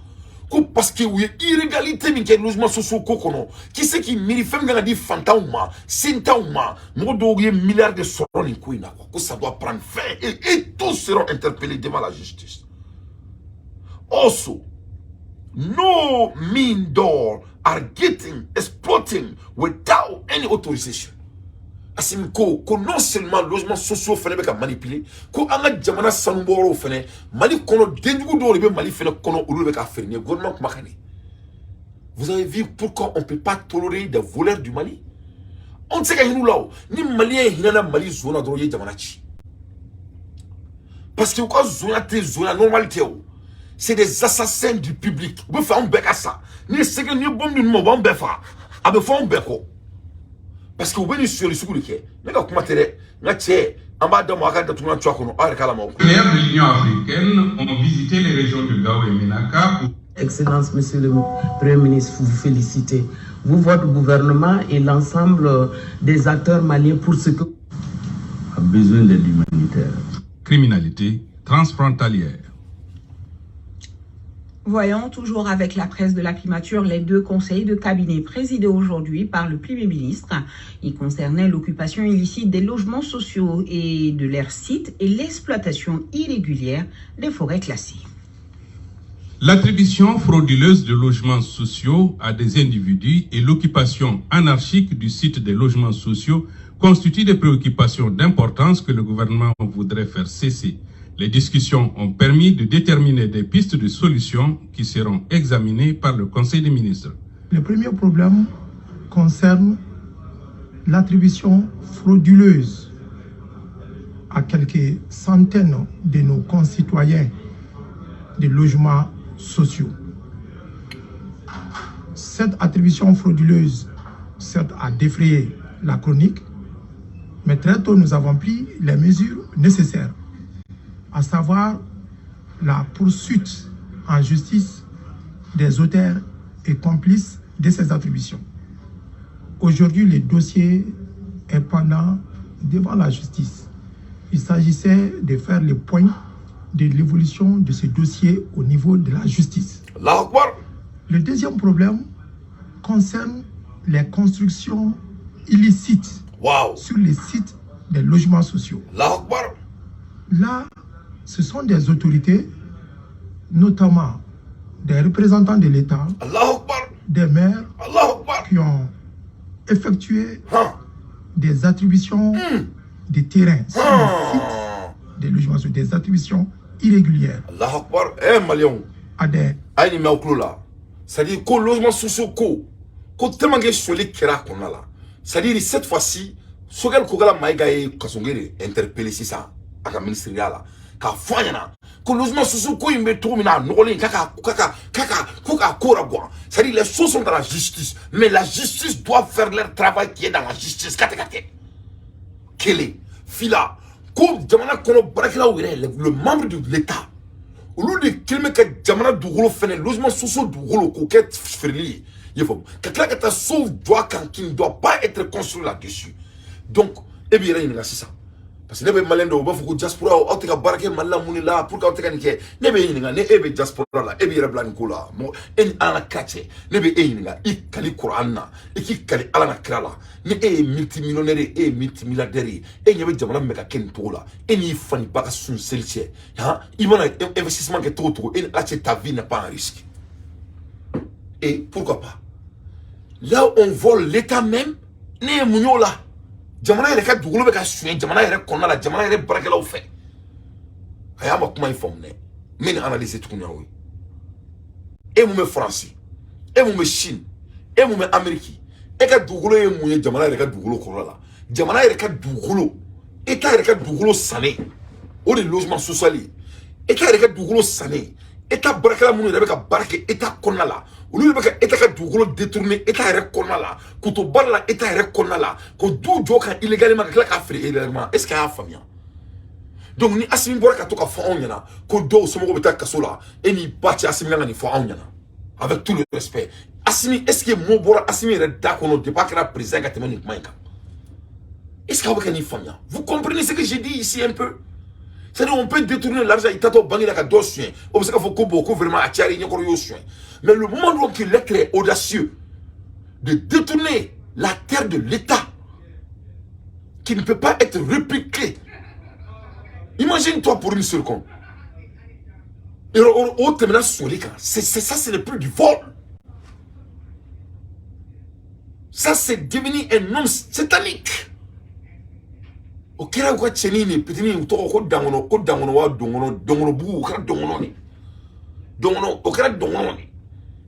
[SPEAKER 1] ko parce que u ye irrégalité min kɛ logement sociaux ko kɔnɔ, qui c'est qui miiri fɛn min kan ka di fantanw ma, sentanw ma, mɔgɔ dɔw ye milliards de sɔrɔ nin ko in na quoi, ko ça doit prendre fin et tous seront interpellés devant la justice. Also, no mine d'or are getting exploiting without any authorization. Assimi ko non seulement logement sociaux fɛnɛ bɛ ka manipuler, ko an ka jamana sanubɔyɔrɔw fɛnɛ, Mali kɔnɔ, denjugu dɔw de bɛ Mali fɛnɛ kɔnɔ, olu de bɛ ka feere. Nin ye gouvernement kumakan de. Vous avez vu pourquoi on ne peut pas tolérer des voleurs du Mali? On tɛ se ka hinɛ u la o. Ni Malien hinɛna Mali zon na dɔrɔn, i ye jamana ci, parce que u ka zonya tɛ zonya normal tɛ o. C'est des assassins du public. U bɛ fɛ anw bɛɛ ka sa. Ni ye sɛgɛ, ni ye bombe ninnu ma, u b'anw bɛɛ faga, a bɛ fɔ anw bɛɛ kɔ, parce que u bɛ nin sonyali sugu de kɛ. Ne ka kuma tɛ dɛ, n ka cɛ, an b'a d'aw ma, a ka datugulan to a kɔnɔ, aw yɛrɛ k'a lamɛn.
[SPEAKER 4] De l'Union africaine ont visité les régions de Gao et Menaka.
[SPEAKER 5] Excellence, Monsieur le Premier ministre, vous féliciter, vous, votre gouvernement et l'ensemble des acteurs maliens pour ce que
[SPEAKER 2] A besoin d'aide humanitaire.
[SPEAKER 4] Criminalité transfrontalière.
[SPEAKER 6] Voyons toujours avec la presse de la primature les deux conseils de cabinet présidés aujourd'hui par le Premier ministre. Ils concernaient l'occupation illicite des logements sociaux et de leurs sites et l'exploitation irrégulière des forêts classées.
[SPEAKER 4] L'attribution frauduleuse de logements sociaux à des individus et l'occupation anarchique du site des logements sociaux constituent des préoccupations d'importance que le gouvernement voudrait faire cesser. Les discussions ont permis de déterminer des pistes de solutions qui seront examinées par le Conseil des ministres.
[SPEAKER 7] Le premier problème concerne l'attribution frauduleuse à quelques centaines de nos concitoyens de logements sociaux. Cette attribution frauduleuse, certes, a défrayé la chronique, mais très tôt nous avons pris les mesures nécessaires, à savoir la poursuite en justice des auteurs et complices de ces attributions. Aujourd'hui, le dossier est pendant devant la justice. Il s'agissait de faire le point de l'évolution de ce dossier au niveau de la justice.
[SPEAKER 1] Allahu Akbar.
[SPEAKER 7] Le deuxième problème concerne les constructions illicites sur les sites des logements sociaux.
[SPEAKER 1] Allahu Akbar.
[SPEAKER 7] Là, ce sont des autorités, notamment des représentants de l'État,
[SPEAKER 1] Allahu Akbar.
[SPEAKER 7] Des maires,
[SPEAKER 1] Allahu Akbar.
[SPEAKER 7] Qui ont effectué des attributions de terrains sur les sites des logements sociaux, des attributions irrégulières
[SPEAKER 1] Allahu Akbar. Eh Maliens,
[SPEAKER 7] à des
[SPEAKER 1] a ye nin mɛn aw tulo la. C'est à dire ko logement sociaux ko tellement que sonyali kɛra a kɔnɔna la, c'est à dire cette fois-ci Choguel Kokalla Maïga ye Kassogué de interpellé sisan a ka ministériya la, k'a fɔ a ɲɛna ko logement sociaux ko in bɛ cogo min na, a nɔgɔlen, k'a ka ko k'a ko la. C'est à dire les choses sont dans la justice, mais la justice doit faire leur travail qui est dans la justice. Ka tɛ ka kɛ kelen fila ko jamana kɔnɔ baarakɛlaw yɛrɛ, le membre de l'État, olu de kelen bɛ ka jamana dugukolo fɛnɛ, logement sociaux dugukolo, k'o kɛ feereli ye. I y'a faamu, ka tila ka taa sow jɔ a kan qui ne doit pas être construit là-dessus. Donc e b'i yɛrɛ ɲininka sisan, parce que ne bɛ Malien dɔw, u b'a fɔ ko diaspora, aw tɛ ka baara kɛ Mali la, mun de la, pour que aw tɛ ka nin kɛ? Ne bɛ e ɲininka, ni e bɛ diaspora la, e b'i yɛrɛ bila nin ko la, mɔgɔ e ni Ala ka kira cɛ, ne bɛ e ɲininka, i kali Kuran na, i k'i kali Ala na kira la, ni e ye multimillionnaire ye, e ye multimilliardaire ye, e ɲɛ bɛ jamana min bɛ ka kɛ nin cogo la, e n'i fa ni ba ka sun seli cɛ, han, i mana investissement kɛ cogo o cogo, e ni Ala cɛ, ta vie n'est pas en risque. Et pourquoi pas là on vole l'État même? Ne ye mun y'o la? Jamana yɛrɛ ka dugukolo bɛ ka suɲɛ jamana yɛrɛ kɔnɔna la, jamana yɛrɛ baarakɛlaw fɛ. A y'a ma kuma in faamu dɛ, n bɛ nin analyser tuguni aw ye. E mun bɛ Faransi, e mun bɛ Chine, e mun bɛ Amérique, e ka dugukolo ye mun ye jamana yɛrɛ ka dugukolo kɔrɔ la? Jamana yɛrɛ ka dugukolo, État yɛrɛ ka dugukolo sannen, o de ye logement social ye. État yɛrɛ ka dugukolo sannen, État baarakɛla minnu yɛrɛ bɛ ka baara kɛ État kɔnɔna la, olu de bɛ ka État ka dugukolo détourner État yɛrɛ kɔnɔna la, k'u to baara la État yɛrɛ kɔnɔna la, k'o du jɔ kan illégalement, ka tila k'a feere illégalement. Est ce que a y'a faamuya? Donc ni Assimi bɔra ka to ka fɔ anw ɲɛna ko dɔw somɔgɔw bɛ taa kaso la, e n'i ba cɛ, Assimi kan ka nin fɔ anw ɲɛna? Avec tout le respect, Assimi, est ce que mot bɔra Assimi yɛrɛ da kɔnɔ depuis a kɛra président ka tɛmɛ nin kuma in kan? Est ce que aw bɛ ka nin faamuya? Vous comprenez ce que j'ai dit ici un peu? C'est-à-dire on peut détourner l'argent, i tatɔ banque la ka dɔ suɲɛ, o bɛ se ka fɔ ko bon, ko vraiment a cayara i ɲɛkɔrɔ, i y'o suɲɛ. Mais le moment où l'être est audacieux de détourner la terre de l'État qui ne peut pas être répliquée, imagine-toi pour une seconde, et o tɛmɛna soli kan, c'est ça, ce n'est plus du vol, ça c'est devenu un homme satanique. O kɛra u ka cɛnin de pitini, u tɔgɔ ko Dankɔnɔ, ko Dankɔnɔ wa Dɔnkɔnɔ, Dɔnkɔnɔbugu. O kɛra Dɔnkɔnɔ de, Dɔnkɔnɔ, o kɛra Dɔnkɔnɔ de.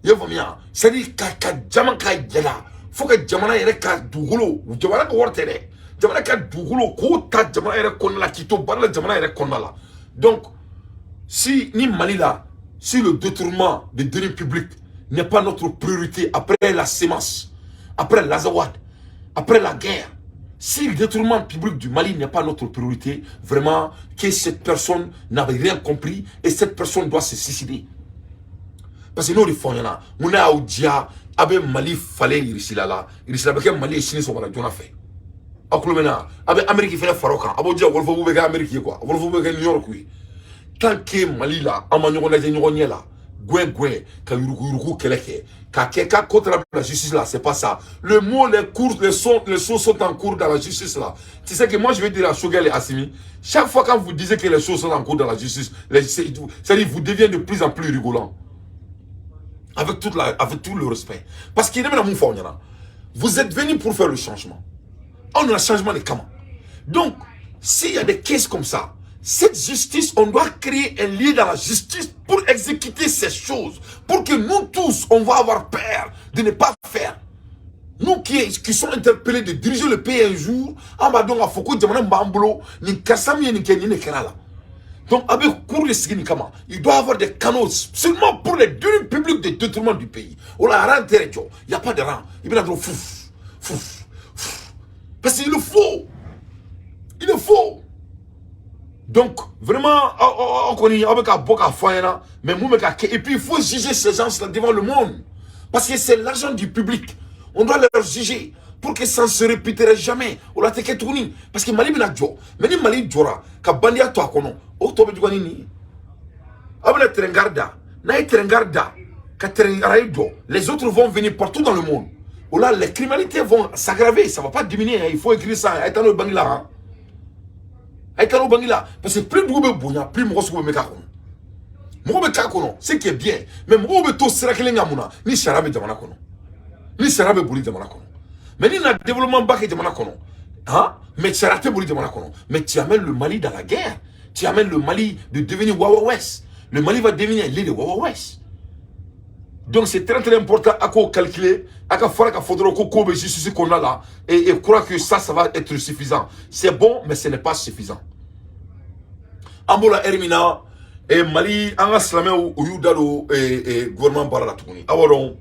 [SPEAKER 1] I y'a faamuya? C'est à dire ka jama ka yɛlɛ fo ka jamana yɛrɛ ka dugukolo, jamana ka wari tɛ dɛ, jamana ka dugukolo k'o ta jamana yɛrɛ kɔnɔna la, k'i to baara la jamana yɛrɛ kɔnɔna la. Donc si ni Mali la, si le détournement des deniers publics n'est pas notre priorité après la sémence, après l'Azawad, après la guerre, si le détournement public du Mali n'est pas notre priorité, vraiment, que cette personne n'avait rien compris et cette personne doit se suicider. Parce que n'o de fɔ ɲɛna, mun n'a y'aw diya, a bɛ Mali falen Irisila la, Irisila bɛ kɛ Mali ye sini sɔgɔma joona fɛ. Aw tulo bɛ na, a bɛ Amérique fɛnɛ fara o kan, a b'o diya, Wolfobu bɛ kɛ Amérique ye quoi, Wolfobu bɛ kɛ New York ye. Tant que Mali la, an ma ɲɔgɔn lajɛ ɲɔgɔn ɲɛ la, gɛn gɛn ka yurugu yurugu kɛlɛ kɛ k'a kɛ k'a ko taara la justice là, c'est pas ça. Le mot, les cours, les sons, les choses sont en cours dans la justice là. Tu sais que moi, je vais dire à Choguel et Assimi, chaque fois quand vous disiez que les choses sont en cours dans la justice, c'est-à-dire vous deviez de plus en plus rigolant. Avec tout le respect. Parce qu'il y a vous êtes venu pour faire le changement. On a un changement de comment. Donc, s'il y a des caisses comme ça, cette justice, on doit créer un lien dans la justice pour exécuter ces choses. Pour que nous tous, on va avoir peur de ne pas faire. Nous qui sommes interpellés de diriger le pays un jour, on va donc à Foucault, jamana b'an bolo, ni karisa min ye nin kɛ, nin de kɛra la. Donc, avec cours de sigi nin kama, il doit y avoir des canaux seulement pour les deniers publics de détournement du pays. O la rang tɛ jɔ, il n'y a pas de rang. Il bɛna dɔrɔn fouf, fouf, fouf. Parce qu'il le faut. Il le faut. Donc, vraiment, on connaît, on bɛ bɔ k'a fɔ an ɲɛna, mais mun bɛ ka kɛ, et puis il faut juger ces gens-là devant le monde. Parce que c'est l'argent du public. On doit leur juger pour que ça ne se répéterait jamais. O la tɛ kɛ tuguni. Parce que Mali bɛna jɔ. Mais ni Mali jɔra, ka bandiya to a kɔnɔ, o tɔ bɛ juguya ni nin ye. Aw bɛna train gare da. N'a ye train gare da, ka train rail jɔ, les autres vont venir partout dans le monde. O la, les criminalités vont s'aggraver. Ça ne va pas diminuer, hein. Il faut écrire ça. A ye taa n'o banque la, hein. A ye taa n'o banque la. Parce que plus dugu bɛ bonya, plus mɔgɔ sugu bɛ k'a kɔnɔ. Mɔgɔ bɛ k'a kɔnɔ, ce qui est bien. Mais mɔgɔw bɛ to sira kelen kan mun na? Ni sariya bɛ jamana kɔnɔ. Ni sariya bɛ boli jamana kɔnɔ. Mais ni na développement ba kɛ jamana kɔnɔ, hein? Mais sariya tɛ boli jamana kɔnɔ. Mais tu amènes le Mali dans la guerre. Tu amènes le Mali de devenir Wawa West. Le Mali va devenir l'île de Wawa West. Donc c'est très très important à quoi calculer, à quoi faire qu'il faudra qu'on justice qu'on a là et croire que ça va être suffisant. C'est bon, mais ce n'est pas suffisant. An b'o la Ermina et Mali, an ka silamɛw, u y'u da don gouvernement baara la tuguni. Aw b'a dɔn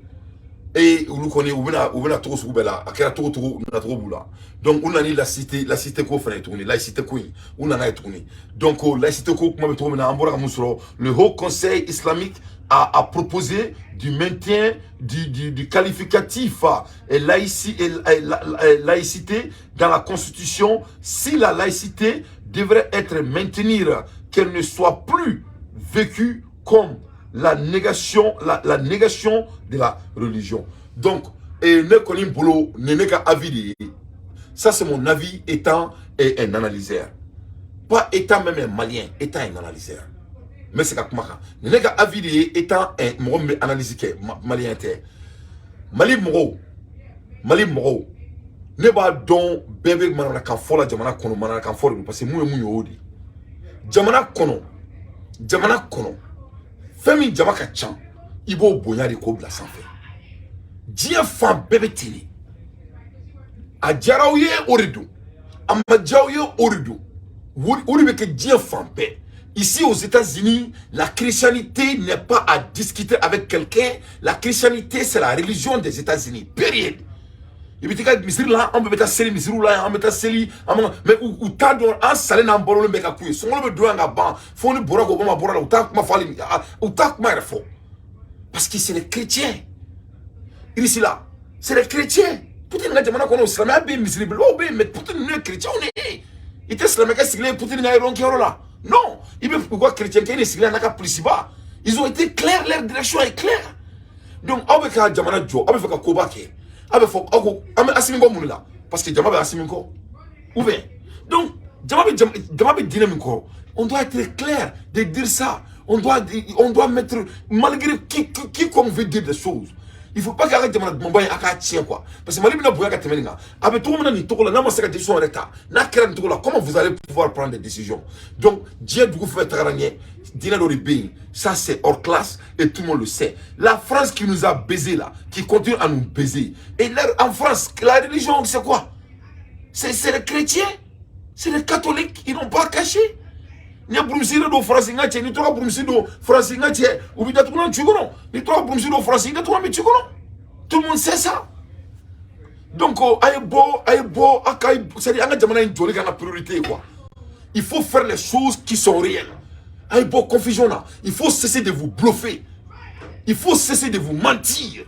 [SPEAKER 1] e olu kɔni u bɛna togo sugu bɛɛ la, a kɛra togo togo nacogo b'u la. Donc u nana ni laïcité ko fana ye tuguni, laïcité ko in u nana ye tuguni. Donc laïcité ko kuma bɛ cogo min na, an bɔra ka mun sɔrɔ? Le Haut Conseil islamique a proposé du maintien du qualificatif et laïcité dans la Constitution. Si la laïcité devrait être maintenue, qu'elle ne soit plus vécue comme la négation de la religion. Donc, et ne kɔni bolo, ne ne ka avis de ye. Ça, c'est mon avis étant un analyseur. Pas étant même un Malien, étant un analyseur. Mais c'est ka kuma kan. Ne ne ka avis de ye étant un mɔgɔ min bɛ analyse kɛ, Malien tɛ. Mali mɔgɔw, Mali mɔgɔw, ne b'a dɔn bɛɛ bɛ manamanakan fɔ la jamana kɔnɔ, manamanakan fɔ de don, parce que mun ye mun ye o de ye. Jamana kɔnɔ, jamana kɔnɔ, fɛn min jama ka ca, i b'o bonya de k'o bila sanfɛ. Diɲɛ fan bɛɛ bɛ ten de. A diyara aw ye, o de don. A ma diya aw ye, o de don. O de bɛ kɛ diɲɛ fan bɛɛ. Ici aux États-Unis, la christianité n'est pas à discuter avec quelqu'un. La christianité, c'est la religion des États-Unis. Period. I bɛ t'i ka misiri la, an bɛɛ bɛ taa seli misiriw la yan, an bɛ taa seli, an bɛ mais u t'a dɔn an salen n'an balolen bɛ ka k'u ye. Sunkalo bɛ don yan ka ban, fo ni Barack Obama bɔra la, u t'a kuma fɔ hali, u t'a kuma yɛrɛ fɔ. Parce que c'est les chrétiens. Ici là, c'est les chrétiens. Poutine ka jamana kɔnɔ, silamɛya bɛ yen, misiri belebelebaw bɛ yen, mais Poutine ninnu ye chrétiens de ye. I tɛ silamɛkɛ sigilen ye Poutine ka yɔrɔ kɛyɔrɔ la. Non, i bɛ u ka chrétien kɛ de sigilen n'a ka polisiba. Ils ont été clairs, leur direction est claire. Donc aw bɛ ka jamana jɔ, aw bɛ fɛ ka koba kɛ. Aw bɛ fɔ aw ko an bɛ Asimi kɔ mun de la? Parce que jama bɛ Asimi kɔ. Ou bien donc jama bɛ diinɛ min kɔrɔ, on doit être clair de dire ça. On doit mettre, malgré quiconque veut dire des choses. Il faut pas k'a ka jamana dumanba in a k'a tiɲɛ quoi, parce que Mali bɛna bonya ka tɛmɛ nin kan. A bɛ cogo min na nin cogo la, n'a ma se ka décision yɛrɛ ta, n'a kɛra nin cogo la, comment vous allez pouvoir prendre des décisions? Donc diɲɛ dugu fɛn tagara ɲɛ, diinɛ dɔ de bɛ yen, ça c'est hors classe et tout le monde le sait. La France qui nous a baisé là, qui continue à nous baiser, et là, en France, la religion, c'est quoi? C'est les chrétiens, c'est les catholiques, ils n'ont pas caché. Ni ye burumisi don Faransi, n ka cɛ, n'i tora burumisi don Faransi, n ka cɛ, u bɛ datugulan ci kɔnɔ. N'i tora burumisi don Faransi, i datugulan bɛ ci kɔnɔ. Tout le monde sait ça. Donc a ye bɔ, a ye bɔ, a ka, c'est à dire an ka jamana in jɔli kan ka priorité ye quoi. Il faut faire les choses qui sont réelles. A ye bɔ confusion na. Il faut cesser de vous bluffer, il faut cesser de vous mentir.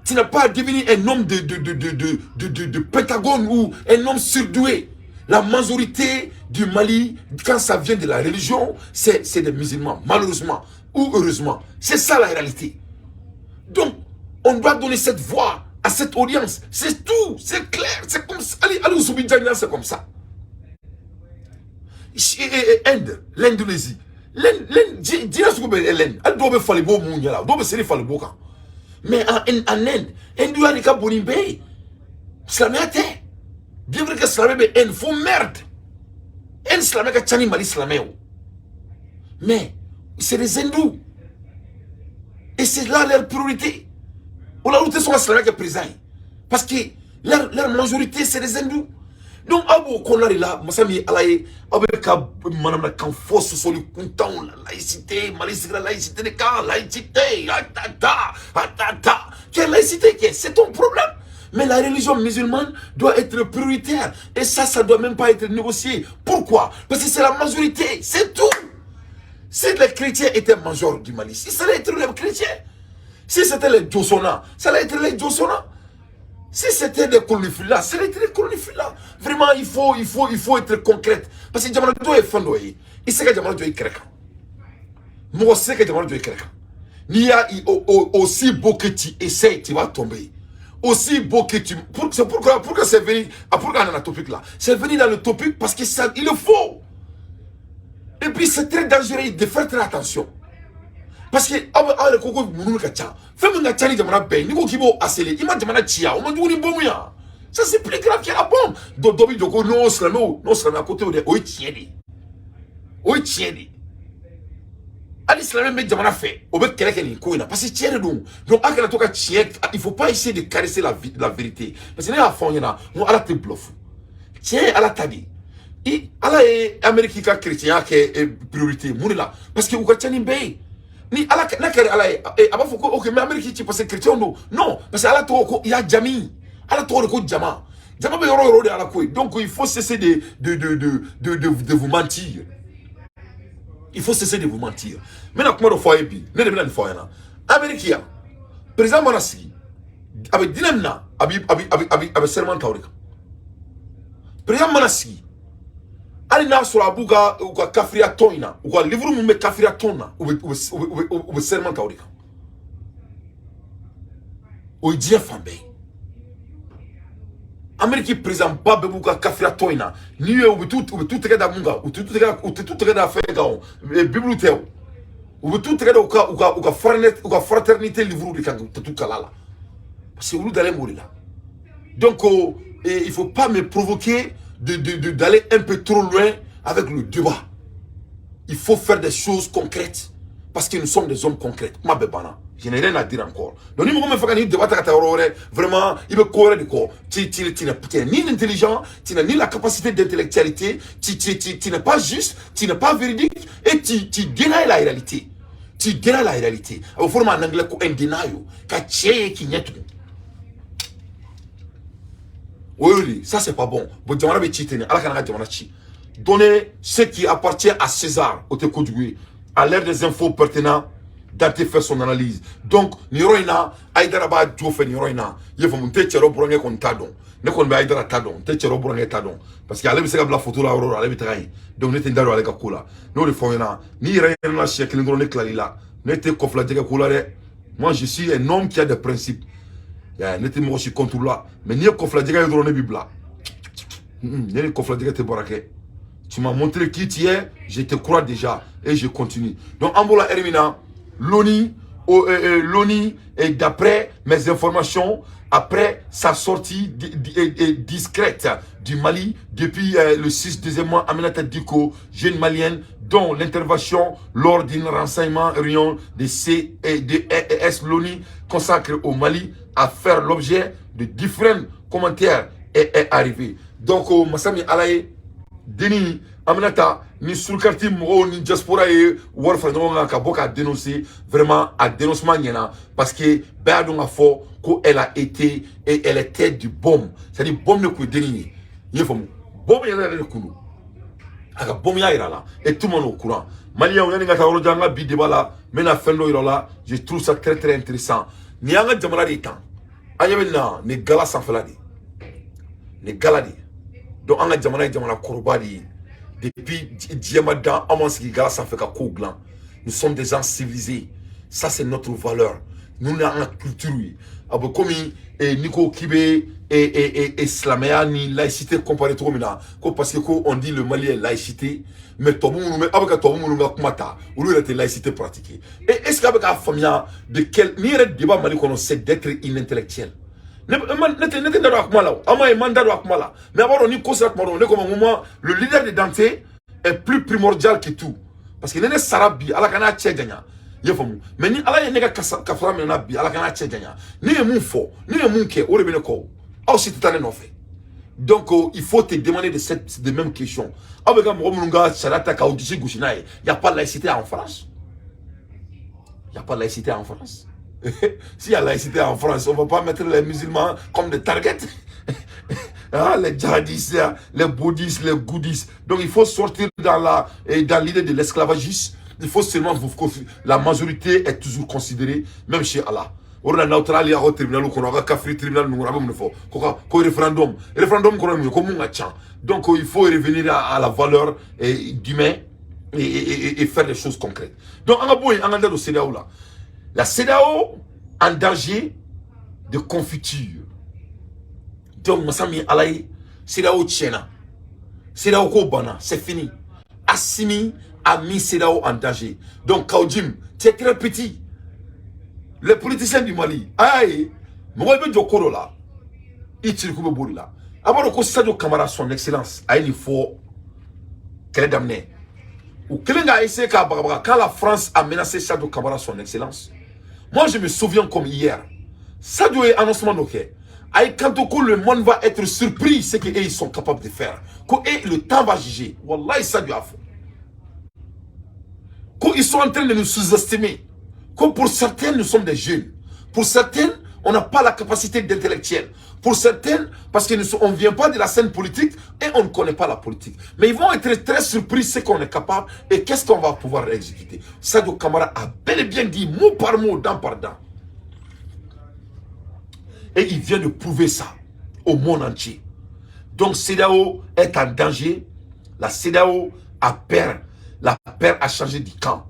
[SPEAKER 1] Tu n'as pas à devenir un homme de Pentagone ou un homme surdoué. La majorité du Mali, quand ça vient de la religion, c'est des musulmans, malheureusement ou heureusement. C'est ça la réalité. Donc, on doit donner cette voix à cette audience. C'est tout, c'est clair, c'est comme ça. Allez, allez au, c'est comme ça. Inde, l'Indonésie, l'Inde, diinɛ sugu bɛ l'Inde, hali dɔw bɛ falibo mun ɲɛ la, dɔw bɛ seli falibo kan. Mais en Inde, hinduya de ka bon ni bɛɛ ye. Silamɛya tɛ. Bien vrai que silamɛ bɛ Inde fo merde. Inde silamɛ ka ca ni Mali silamɛ o. Mais c'est des hindous. Et c'est là leur priorité. O la, olu tɛ sɔn ka silamɛ kɛ président ye. Parce que leur majorité, c'est des hindous. Donc aw b'o kɔnɔna de la, masa min ye Ala ye, aw bɛ ka manamanakan fɔ sɔsɔli kuntanw la, laïcité, Mali sigira laïcité de kan, laïcité, atata, atata. Quelle laïcité kɛ? C'est ton problème. Mais la religion musulmane doit être prioritaire. Et ça doit même pas être négocié. Pourquoi? Parce que c'est la majorité, c'est tout. Si les chrétiens étaient majors du Mali, si ça allait être les chrétiens. Si c'était les Djosona, ça allait être les Djosona. Si c'était des Kolonifila, ça allait être les Kolonifila. Vraiment, il faut être concret. Parce que jamana jɔ ye fɛn dɔ ye. I se ka jamana jɔ i kɛrɛ kan. Mɔgɔ se ka jamana jɔ i kɛrɛ kan. N'i y'a aussi beau que tu essayes, tu vas tomber. Aussi beau que tu. C'est pourquoi c'est venu. Ah, pourquoi on a un topic là? C'est venu dans le topic parce que ça, il le faut. Et puis c'est très dangereux de faire très attention. Parce que aw bɛ aw yɛrɛ ko ko ninnu ka ca, fɛn min ka ca ni jamana bɛɛ ye, n'i ko k'i b'o harceler, i ma jamana ci ya, o man jugu ni bombe ya. Ça, c'est plus grave que la bombe. Dɔ dɔ bɛ jɔ ko non, silamɛw, non, silamɛya ko tɛ o dɛ, o ye tiɲɛ de ye, o ye tiɲɛ de ye. Hali silamɛ bɛ jamana fɛ, o bɛ kɛlɛ kɛ nin ko in na parce que tiɲɛ de don. Donc a kana to ka tiɲɛ, il faut pas essayer de caresser la vérité, parce que ne y'a fɔ aw ɲɛna n ko Ala tɛ bluff. Tiɲɛ ye Ala ta de ye. I Ala ye Amérique ka chrétien kɛ priorité mun de la? Parce que u ka ca ni bɛɛ ye. Ni Ala n'a kɛra Ala ye, a b'a fɔ ko ok, mais Amérique ci parce que chrétien don? Non, parce que Ala tɔgɔ ko ya jami, Ala tɔgɔ de ko jama, jama bɛ yɔrɔ o yɔrɔ de Ala ko ye. Donc il faut cesser de vous mentir, il faut cesser de vous mentir. N bɛna kuma dɔ fɔ aw ye bi, ne de bɛna nin fɔ aw ɲɛna. Amérique yan, président mana sigi, a bɛ diinɛ min na, a bɛ serment ta o de kan. Président mana sigi, hali n'a sɔrɔ a b'u ka u ka kafiriya tɔn in na, u ka livre min bɛ kafiriya tɔn na, u bɛ serment ta o de kan. O ye diɲɛ fan bɛɛ ye. Amérique président ba bɛɛ b'u ka kafiriya tɔn in na. N'i ye, u bɛ t'u tɛgɛ da mun kan? U tɛ t'u tɛgɛ da fɛn kan o, Bible tɛ o. U bɛ t'u tɛgɛ da u ka fraternité livre de kan, ka t'u kala la, parce que olu dalen b'o de la. Donc et il faut pas me provoquer d'aller un peu trop loin avec le débat. Il faut faire des choses concrètes parce que nous sommes des hommes concrets. Kuma bɛɛ banna, je n'ai rien à dire encore. Donc ni mɔgɔ min fɛ ka nin débat ta ka taa yɔrɔ wɛrɛ, vraiment, i bɛ ko wɛrɛ de kɔ. Tu n'es ni intelligent, tu n'as ni la capacité d'intellectualité, tu n'es pas juste, tu n'es pas véridique et tu dénies la réalité, tu dénies la réalité. A bɛ fɔ o ma en anglais ko un denial, ka tiɲɛ ye k'i ɲɛ tugun. O y'o de, ça c'est pas bon. Bon, jamana bɛ ci ten de, Ala kana ka jamana ci. Donner ce qui appartient à César, o tɛ kojugu ye. À l'ère des infos pertinentes, Dante fait son analyse. Donc nin yɔrɔ in na, Ayidara b'a jo fɛ nin yɔrɔ in na. I ye faamu? N tɛ cɛ dɔ burankɛ kɔni t'a dɔn, ne kɔni bɛ Ayidara ta dɔn, n tɛ cɛ dɔ burankɛ ta dɔn, parce que ale bɛ se ka bila photo la yɔrɔ o yɔrɔ, ale bɛ taga yen. Donc ne tɛ n da don ale ka ko la. N'o de fɔ aw ɲɛna, n'i yɛrɛ yɛrɛ la siɲɛ kelen dɔrɔn, ne tilal'i la. Ne tɛ kɔfilajɛgɛ ko la dɛ. Moi, je suis un homme qui a des principes. Ne tɛ mɔgɔ si contre la, mais n'i ye kɔfilajɛgɛ ye dɔrɔn, ne b'i bila. Ne ni kɔfilajɛgɛ tɛ baara kɛ. Tu m'as montré qui tu es, je te crois déjà et je continue. Donc an b'o la heure min na, l'ONU l'ONU, et d'après mes informations, après sa sortie discrète du Mali depuis le 6 deuxième mois, Aminata Dicko, jeune malienne, dont l'intervention lors d'une renseignement réunion de C et de S l'ONU consacrée au Mali à faire l'objet de différents commentaires est arrivée. Donc, masa min Ala ye, denni Aminata ni surkarti mɔgɔw ni diaspora ye wari fara ɲɔgɔn kan ka bɔ k'a dénoncer, vraiment a dénoncement ɲɛna, parce que bɛɛ y'a dɔn k'a fɔ ko elle a été et elle était du bombe, c'est à dire bombe de kun ye denni ye. I ye faamu, bombe yɛrɛ yɛrɛ de kun don, a ka bombe y'a yira la et tout le monde est au courant. Maliyɛnw, yanni ka taa yɔrɔ jan, n ka bi débat la, n bɛna fɛn dɔ yira la, je trouve ça très très intéressant. Nin y'an ka jamana de ye tan, an ɲɛ bɛ na nin gala sanfɛla de, nin gala de. Donc an ka jamana ye jamana kɔrɔba de ye. Depuis diɲɛ ma dan, an m'an sigi gala sanfɛ ka kow dilan. Nous sommes des gens civilisés, ça c'est notre valeur, nous y'an ka culture ye. A bɛ komi n'i ko k'i bɛ silamɛya ni laïcité comparer cogo min na, ko parce que ko on dit le Mali est laïcité, mais tubabu minnu bɛ, aw bɛ ka tubabu minnu ka kuma ta, olu yɛrɛ tɛ laïcité pratiquer. Et est ce que a bɛ k'a faamuya de quel ni yɛrɛ débat Mali kɔnɔ, c'est d'être inintellectuel. Ne tɛ n da don a kuma la o, an m'a ye, man da don a kuma la, mais a b'a dɔn ni ko sera tuma dɔ, ne ko ma ko moi, le leader de Dante est plus primordial que tout, parce que ni ne sara bi, Ala ka n'a cɛ janya, i y'a faamu, mais ni Ala ye ne ka kafara minɛ na bi, Ala ka n'a cɛ janya, ne ye mun fɔ, ne ye mun kɛ, o de bɛ ne kɔ, aw si tɛ taa ne nɔfɛ. Donc il faut te demander de cette de mêmes questions. Aw bɛ ka mɔgɔ minnu ka sariya ta k'aw disi gosi n'a ye, y a pas laïcité en France, y a pas laïcité en France. S'il y a laïcité en France, on ne va pas mettre les musulmans comme des targets. Hein, les djihadistes, les bouddhistes, les goudistes. Donc il faut sortir dans l'idée de l'esclavagisme. Il faut seulement vous, la majorité est toujours considérée, même chez Allah. O de la n'aw taara hali aw ka tribunal kɔnɔ, aw ka kafiri tribunal ninnu kɔnɔ, a bɛ mun de fɔ? Ko ka ko référendum, référendum kɔrɔ ye mun ye? Ko mun ka ca. Donc il faut revenir à la valeur d'humain et faire des choses concrètes. Donc an ka bɔ yen, an ka da don CEDEAO la. La CEDEAO en danger de confiture. Donc masa min Ala ye, CEDEAO tiɲɛna, CEDEAO ko banna, c'est fini. Assimi a mis CEDEAO en danger. Donc Kaou Djim, tu es très petit. Les politiciens du Mali, ayi, mɔgɔ bɛ jɔ ko dɔ la, i ciriku bɛ b'o de la. A b'a dɔn ko Sadio Camara, son excellence, a ye nin fɔ kɛlɛ daminɛ. U kɛlen k'a essayer k'a bagabaga, quand la France a menacé Sadio Camara, son excellence, moi je me souviens comme hier, Sadio ye annoncement dɔ kɛ. A ye kanto ko le monde va être surpris ce que ils sont capables de faire. Ko et le temps va juger. Wallahi, Sadio a fɔ. Ko ils sont en train de nous sous-estimer. Comme pour certains, nous sommes des jeunes. Pour certaines, on n'a pas la capacité d'intellectuel. Pour certaines, parce qu'on ne vient pas de la scène politique et on ne connaît pas la politique. Mais ils vont être très surpris ce qu'on est capable et qu'est-ce qu'on va pouvoir exécuter. Sadio Camara a bel et bien dit, mot par mot, dent par dent. Et il vient de prouver ça au monde entier. Donc CEDEAO est en danger. La CEDEAO a peur. La peur a changé du camp.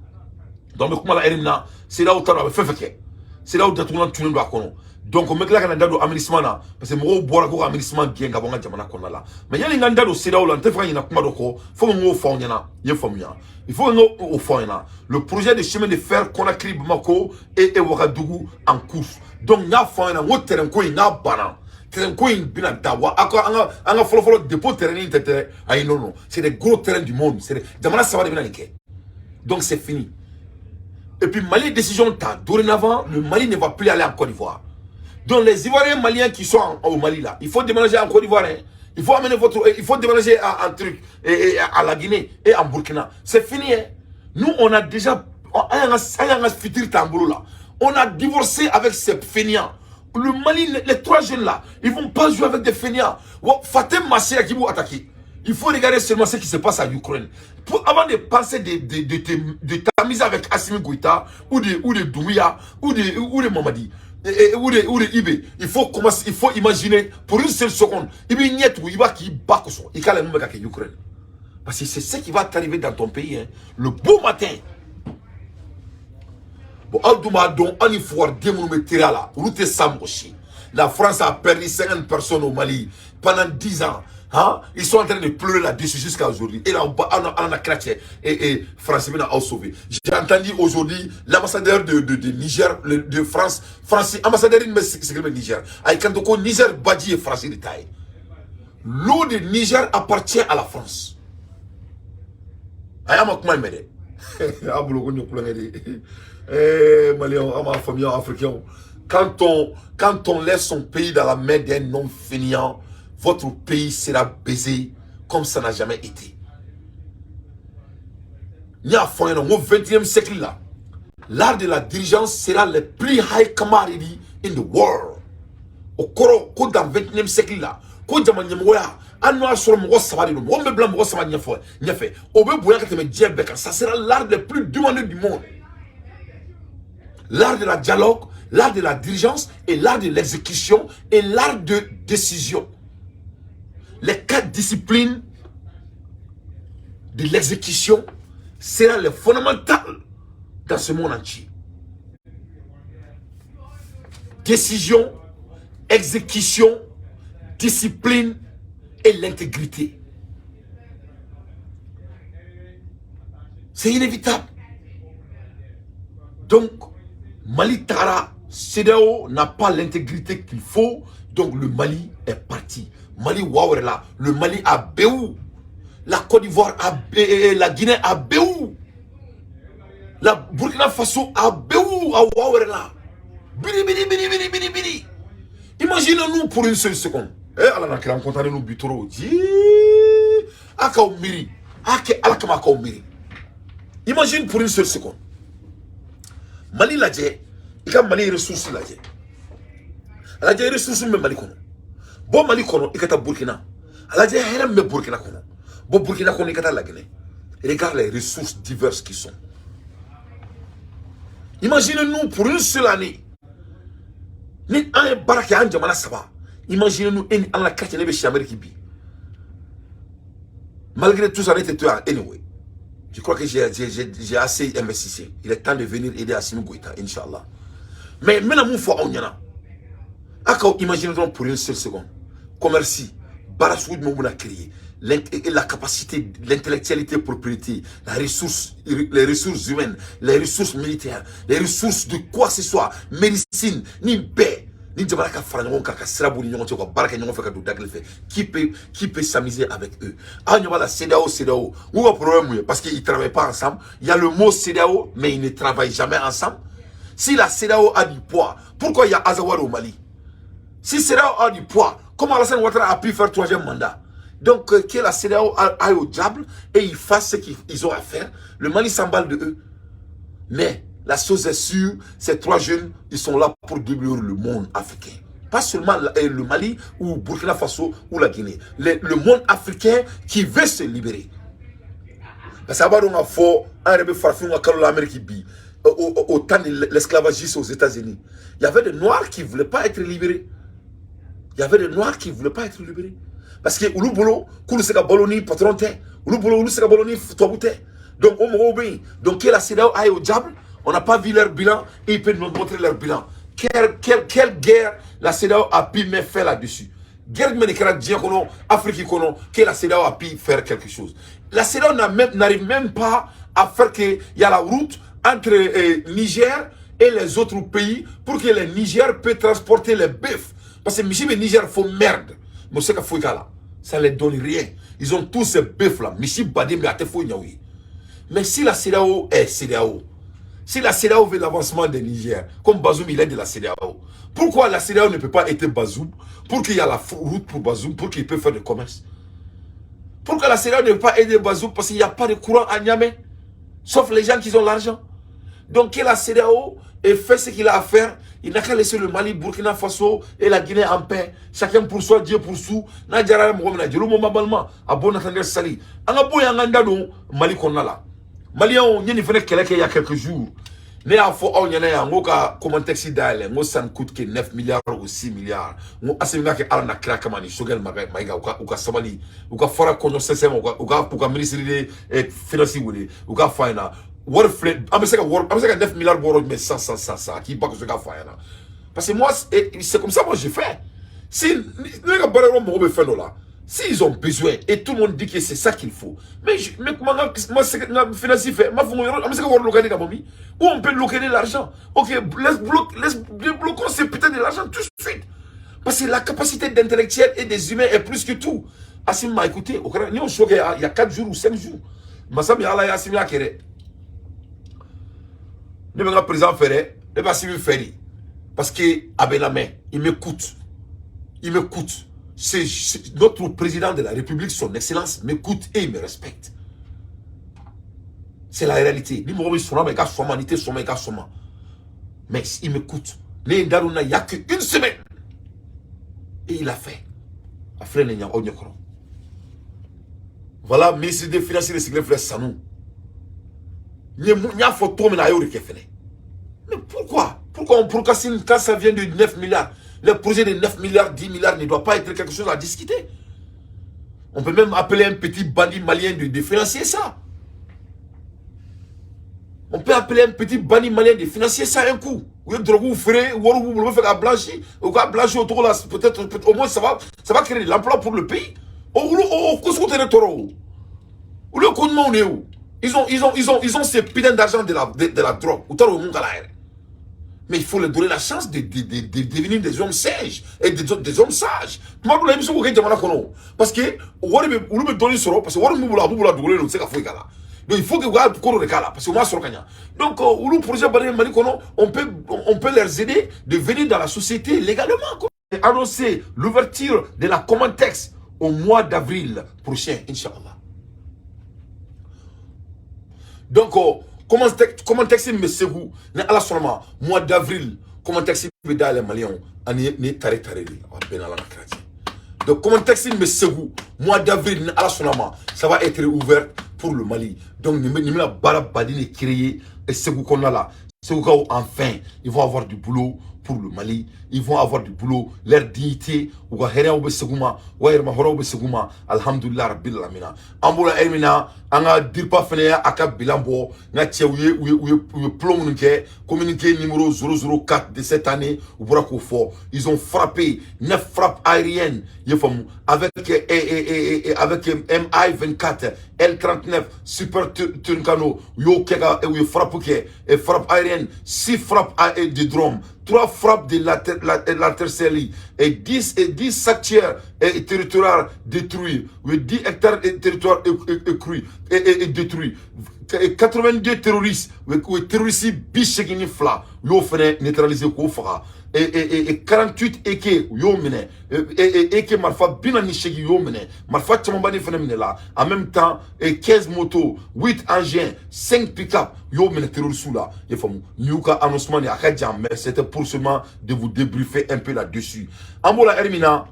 [SPEAKER 1] Donc, kuma la na CEDEAO ta a bɛ fɛn fɛn kɛ, CEDEAO datugulan tunnen don a kɔnɔ. Donc n bɛ tila ka na n da don aminisement na, parce que mɔgɔw bɔra ko ka aminisement gɛn ka bɔ n ka jamana kɔnɔna la. Mais yanni n ka n da don CEDEAO la, n tɛ fɛ ka ɲinɛ kuma dɔ kɔ, fo n k'o fɔ aw ɲɛna. I ye faamuya, il faut n k'o fɔ aw ɲɛna: le projet de chemin de fer Conakry Bamako et Ouagadougou en cours. Donc n y'a fɔ aw ɲɛna n ko terrain ko in n'a banna, terrain ko in bɛna da wa aw ka an ka fɔlɔ-fɔlɔ dépôt terrain in tɛ ayi, non non, c'est des gros terrains du monde, c'est jamana saba de bɛna nin kɛ. Donc c'est fini. Et puis Mali décision ta, dorénavant, le Mali ne va plus aller en Côte d'Ivoire. Donc les Ivoiriens maliens qui sont au Mali là, il faut déménager en Côte d'Ivoire. Hein. Il faut amener votre, il faut déménager un truc et à la Guinée et en Burkina. C'est fini. Hein. Nous, on a déjà, là. On a divorcé avec ces fainéants. Le Mali, les trois jeunes là, ils vont pas jouer avec des fainéants. Fatem Massia qui vous attaquer. Il faut regarder seulement ce qui se passe à l'Ukraine. Avant de penser de t'amuser avec Assimi Goïta, ou de Doumbouya, ou de Mamadi, ou de IB, il faut commencer, il faut imaginer pour une seule seconde, il va il va qui bat il va l'Ukraine. Parce que c'est ce qui va t'arriver dans ton pays, hein, le beau matin. Bon, aw dun b'a dɔn an ni fugariden minnu bɛ teriya la, olu tɛ sa mɔgɔ si. La France a perdu 50 personnes au Mali pendant 10 ans. Hein? Ils sont en train de pleurer là-dessus jusqu'à aujourd'hui. Et là, on a craché. Et France a sauvé. J'ai entendu aujourd'hui l'ambassadeur de Niger, de France, France, ambassadeur de Niger. Quand Niger, Badji et France de taille. L'eau de Niger appartient à la France. Aya ma kuma mɛdɛ a bolo ko ɲɔ kulonkɛ de. Eh, Maliens, an ma faamuya, Africains. Quand on laisse son pays dans la main d'un homme fainéant, votre pays sera baisé comme ça n'a jamais été. N y'a fɔ ɲɛna n ko 21e siècle la, l'art de la dirigeance sera le plus high commodity in the world. O kɔrɔ ko dans 21e siècle la, ko jama ɲɛmɔgɔya, hali n'o y'a sɔrɔ mɔgɔ saba de don, mɔgɔ min bɛ bila mɔgɔ saba ɲɛfɛ ɲɛfɛ, o bɛ bonya ka tɛmɛ diɲɛ bɛɛ kan. Ça sera l'art le plus demandé du monde. L'art de la dialogue, l'art de la dirigeance et l'art de l'exécution et l'art de décision. Les quatre disciplines de l'exécution sera le fondamental dans ce monde entier. Décision, exécution, discipline et l'intégrité. C'est inévitable. Donc, Mali taara, CEDEAO n'a pas l'intégrité qu'il faut, donc le Mali est parti. Mali là, le Mali a béou. La Côte d'Ivoire a bé, la Guinée a béou. La Burkina Faso a béou, a là. Biri, biri, biri, biri, biri, biri. Imaginez-nous pour une seule seconde. Eh, ala na kira kontan nous bitoro. Aka miri. Ake ala kama ka miri. Imagine pour une seule seconde. Mali lajɛ, i ka Mali ressource lajɛ. A lajɛ ressource min bɛ Mali kɔnɔ. Bɔ Mali kɔnɔ i ka taa Burkina. A lajɛ hɛrɛ min bɛ Burkina kɔnɔ. Bɔ Burkina kɔnɔ i ka taa Laginɛ. Regarde les ressources diverses qui sont. Imaginez-nous pour une seule année. Ni an ye baara kɛ an jamana saba. Imaginez-nous e ni an la kɛrɛfɛ ne bɛ si Amérique bi. Malgré tout ça, ne tɛ to yan anyway. Je crois que j'ai assez investi. Il est temps de venir aider Assimi Goïta, Inch'Allah. Mais maintenant, mun fɔ aw ɲɛna. A k'aw imaginer dɔrɔn pour une seule seconde. Commerce, baara sugu jumɛn bɛna créer? La capacité, l'intellectualité, propriété, la ressource, les ressources humaines, les ressources militaires, les ressources de quoi que ce soit, médecine, ni bɛɛ. Ni jamana ka fara ɲɔgɔn kan ka sira b'u ni ɲɔgɔn cɛ, ka baara kɛ ɲɔgɔn fɛ ka don da kelen fɛ, qui peut s'amuser avec eux? Aw ɲɛ b'a la, CEDEAO, CEDEAO u ka problème mun ye? Parce qu'ils ne travaillent pas ensemble. Il y a le mot CEDEAO, mais ils ne travaillent jamais ensemble. Si la CEDEAO a du poids, pourquoi il y a Azawad au Mali? Si CEDEAO a du poids, comment Alassane Ouattara a pu faire troisième mandat? Donc que la CEDEAO aille au diable et ils fassent ce qu'ils ont à faire. Le Mali s'emballe de eux. Mais la chose est sûre, ces trois jeunes, ils sont là pour développer le monde africain. Pas seulement le Mali ou Burkina Faso ou la Guinée. Le monde africain qui veut se libérer. Parce que on a fort un rebelle farafin l'Amérique bi au temps de l'esclavagisme aux États-Unis. Il y avait des Noirs qui ne voulaient pas être libérés. Il y avait des Noirs qui ne voulaient pas être libérés. Parce que olu bolo, k'olu se ka balo ni patron tɛ, olu bolo olu se ka balo ni tubabu tɛ. Donc o mɔgɔw bɛ yen. Donc que la CEDEAO aille au diable, on n'a pas vu leur bilan et ils peuvent nous montrer leur bilan. Quelle guerre la CEDEAO a pu mettre fin là-dessus? Guerre jumɛn de kɛra diɲɛ kɔnɔ, Afrique kɔnɔ, que la CEDEAO a pu faire quelque chose? La CEDEAO n'arrive même pas à faire qu'il y a la route entre Niger et les autres pays pour que le Niger puisse transporter les bœufs. Parce que misi bɛ Niger fo merde. Mais c'est que foyi k'a la. Ça ne les donne rien. Ils ont tous ces bœufs là. Misi baden bɛ a tɛ foyi ɲɛ u ye. Mais si la CEDEAO est CEDEAO, si la CEDEAO veut l'avancement du Niger, comme Bazoum il est de la CEDEAO, pourquoi la CEDEAO ne peut pas aider Bazoum pour qu'il y ait la route pour Bazoum, pour qu'il puisse faire du commerce? Pourquoi la CEDEAO ne peut pas aider Bazoum? Parce qu'il n'y a pas de courant à Niamey, sauf les gens qui ont l'argent. Donc que la CEDEAO ait fait ce qu'il a à faire, il n'a qu'à laisser le Mali, Burkina Faso et la Guinée en paix. Chacun pour soi, Dieu pour soi. N'a diyara mɔgɔ min na, jeliw ma balima a bon entendeur sali. An ka bɔ yan, an k'an da don Mali kɔnɔna la. Maliyɛnw, n ye nin fɛnɛ kɛlɛ kɛ il y a quelques jours. Ne y'a fɔ aw ɲɛna yan, n ko ka Comantex dayɛlɛ, n ko ça ne coûte que 9 milliards ou 6 milliards. N ko Assimi ka kɛ Ala na kira kama ni Choguel Maïga, u ka sabali, u ka fara kɔɲɔ sɛsɛ ma, u ka ministre de finance wele, u ka fɔ a ɲɛna wari filɛ, an bɛ se ka wari, an bɛ se ka 9 milliards bɔ yɔrɔ jumɛn sisan sisan sisan sisan, a k'i ba kosɛbɛ k'a fɔ a ɲɛna. Parce que moi, c'est comme ça moi je fais. Si ne ka baara yɔrɔ mɔgɔ bɛ fɛn dɔ la, S'ils ont besoin, et tout le monde dit que c'est ça qu'il faut. Mais comment moi, finance fait, où on peut bloquer de l'argent? Ok, laisse débloquons ces putains de l'argent tout de suite. Parce que la capacité d'intellectuel et des humains est plus que tout. Assimi m'a écouté, il y a 4 jours ou 5 jours. Masa min Ala ye Assimi y'a kɛ dɛ. Ne bɛ n ka président fɛ dɛ, ne bɛ Assimi fɛ de. Parce que a bɛ lamɛn, il m'écoute. Il m'écoute. C'est notre président de la République, son excellence, m'écoute et il me respecte. C'est la réalité. Ni mɔgɔ min sɔnna ma, i ka sɔn ma, n'i tɛ sɔn ma, i ka sɔn ma. Mais il m'écoute. Ne ye n da don na, il n'y a qu'une semaine. Et il a fait. A filɛ nin ye aw ɲɛkɔrɔ. Voilà, ministre des Finances de sigilen filɛ Sanu. N y'a fɔ cogo min na, a y'o de kɛ fɛnɛ. Mais pourquoi? Pourquoi on procrastine quand ça vient de 9 milliards? Le projet de 9 milliards, 10 milliards ne doit pas être quelque chose à discuter. On peut même appeler un petit bandit malien de financer ça. On peut appeler un petit bandit malien de financer ça un coup. Ou drogue frais, ou ou faire blanchir, ou blanchir autour là, peut-être, au moins ça va créer de l'emploi pour le pays. Oh, qu'est-ce que tu le coup de on est où? Ils ont ces putains d'argent de la drogue. Mais il faut leur donner la chance de devenir des hommes sages et des hommes sages. Parce que olu bɛ dɔɔnin sɔrɔ parce que wari min b'u bolo a b'u bolo a dogolen don u tɛ se ka foyi k'a la. Donc il faut que u ka ko dɔ de k'a la parce que u m'a sɔrɔ ka ɲa. Donc olu projet baden Mali kɔnɔ, on peut leur aider de venir dans la société légalement. Annoncer l'ouverture de la Comatex au mois d'avril prochain, Inch'Allah. Donc, Comatex min bɛ Segu ni Ala sɔnna ma, mois d'avril, Comatex bɛ dayɛlɛ Maliyɛnw ani ni tare tare de a bɛɛ n'Ala ka kira cɛ. Donc Comatex min bɛ Segu, mois d'avril, ni Ala sɔnna ma, ça va être ouvert pour le Mali. Donc nin bɛna baara baden de créer Segu kɔnɔna la. Segukaw, enfin, ils vont avoir du boulot pour le Mali. Ils vont avoir du boulot, leur dignité, u ka hɛrɛw bɛ segu ma, u ka yɛrɛma hɔrɔnw bɛ segu ma. Alhamdulillah rabbil alamina. An bɔra ɛri min na, an ka DIRPA fɛnɛ y'a ka bilan bɔ. N ka cɛ, u ye plomb minnu kɛ, communiqué numéro 004 de cette année, u bɔra k'o fɔ. Ils ont frappé 9 frappes aériennes, i ye faamu, avec MI-24, L-39, Super Tucano, u y'o kɛ ka u ye frappe kɛ, frappe aérienne, 6 frappes de drone, 3 frappes de l'artillerie et 10 sanctuaires et territoires détruits, 10 hectares de territoire écruis et détruits. Et 82 terroristes, u terroristes 82, u y'o fɛnɛ neutraliser k'o faga. Et 48 AK u y'o minɛ, et AK marifa 48 u y'o minɛ, marifa camanba de fɛnɛ minɛ la. En même temps, et 15 motos, 8 engins, 5 pick-up u y'o minɛ terroristes la. I ye faamu, nin y'u ka annoncement de ye, a ka jan, mais c'était pour seulement de vous débriefer un peu là-dessus. An b'o la ɛri min na,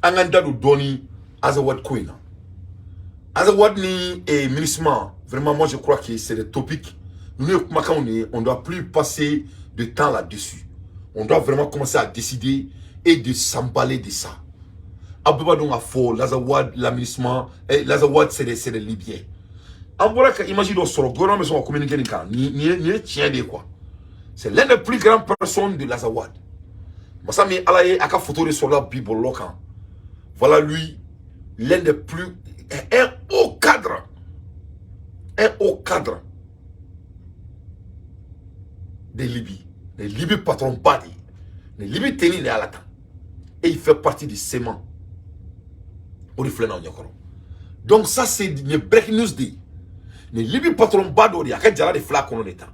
[SPEAKER 1] an k'an da don dɔɔni Azawad ko in na. Azawad ni et MINUSMA, vraiment, moi je crois que c'est des topics. Nous, kumakanw de ye, on doit plus passer de temps là-dessus. On doit vraiment commencer à décider et de s'emballer de ça. Aw bɛɛ b'a dɔn k'a fɔ l'Azawad, la MINUSMA, l'Azawad, c'est des Libyens. An bɔra ka image dɔ sɔrɔ, gouvernement bɛ sɔn ka communiquer nin kan. Nin ye tiɲɛ de ye quoi. C'est l'un des plus grandes personnes de l'Azawad. Masa min Ala ye a ka photo de sɔrɔla bi bɔlɔlɔ kan. Voilà lui, l'un des plus, un haut cadre, un haut cadre de Libye. Les Libye patron ba de ye. Ni Libye tenni de y'a la tan. Et il fait partie du CMA. O de filɛ n'aw ɲɛkɔrɔ. Donc ça, c'est nin breaking news de ye. Ni Libye patron ba dɔ de ye, a ka jala de filɛ a kɔnɔ de tan.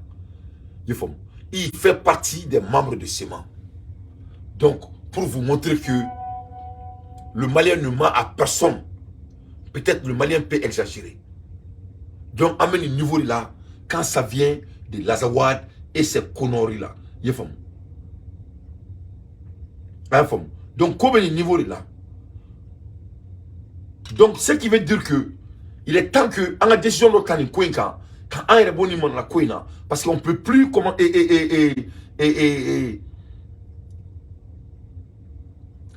[SPEAKER 1] I ye faamu. Il fait partie des membres de CMA. Donc, pour vous montrer que le Malien ne ment à personne. Peut-être le Malien peut exagérer. Donc, à un niveau là, quand ça vient de l'Azawad et ces conneries-là, il y a. Donc, comme le niveau là. Donc, ce qui veut dire que il est temps que, en la décision de kan quand an yɛrɛ bɔ nin mana ko in na, parce qu'on peut plus comment et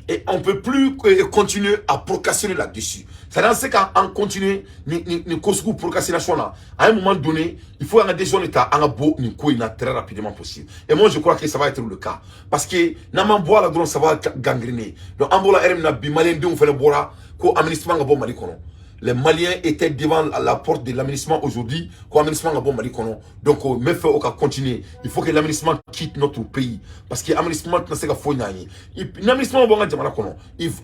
[SPEAKER 1] Et on ne peut plus continuer à procrastiner là-dessus. C'est-à-dire qu'en continuer, ni procrastination là, à un moment donné, il faut un décision d'État, un beau, ni très rapidement possible. Et moi, je crois que ça va être le cas. Parce que, n'a bois la drone, ça va gangréner. Donc, en bola RM na bi malien de on fait le bora, ko aménagement bon Mali kono. Les Maliens étaient devant la porte de l'aménagement aujourd'hui, ko aménagement bon Mali kono. Donc, mais fait au cas continuer. Il faut que l'aménagement quitte notre pays. Parce que l'aménagement tena se ka foyi ɲa an ye. L'aménagement bɔ an ka jamana kɔnɔ.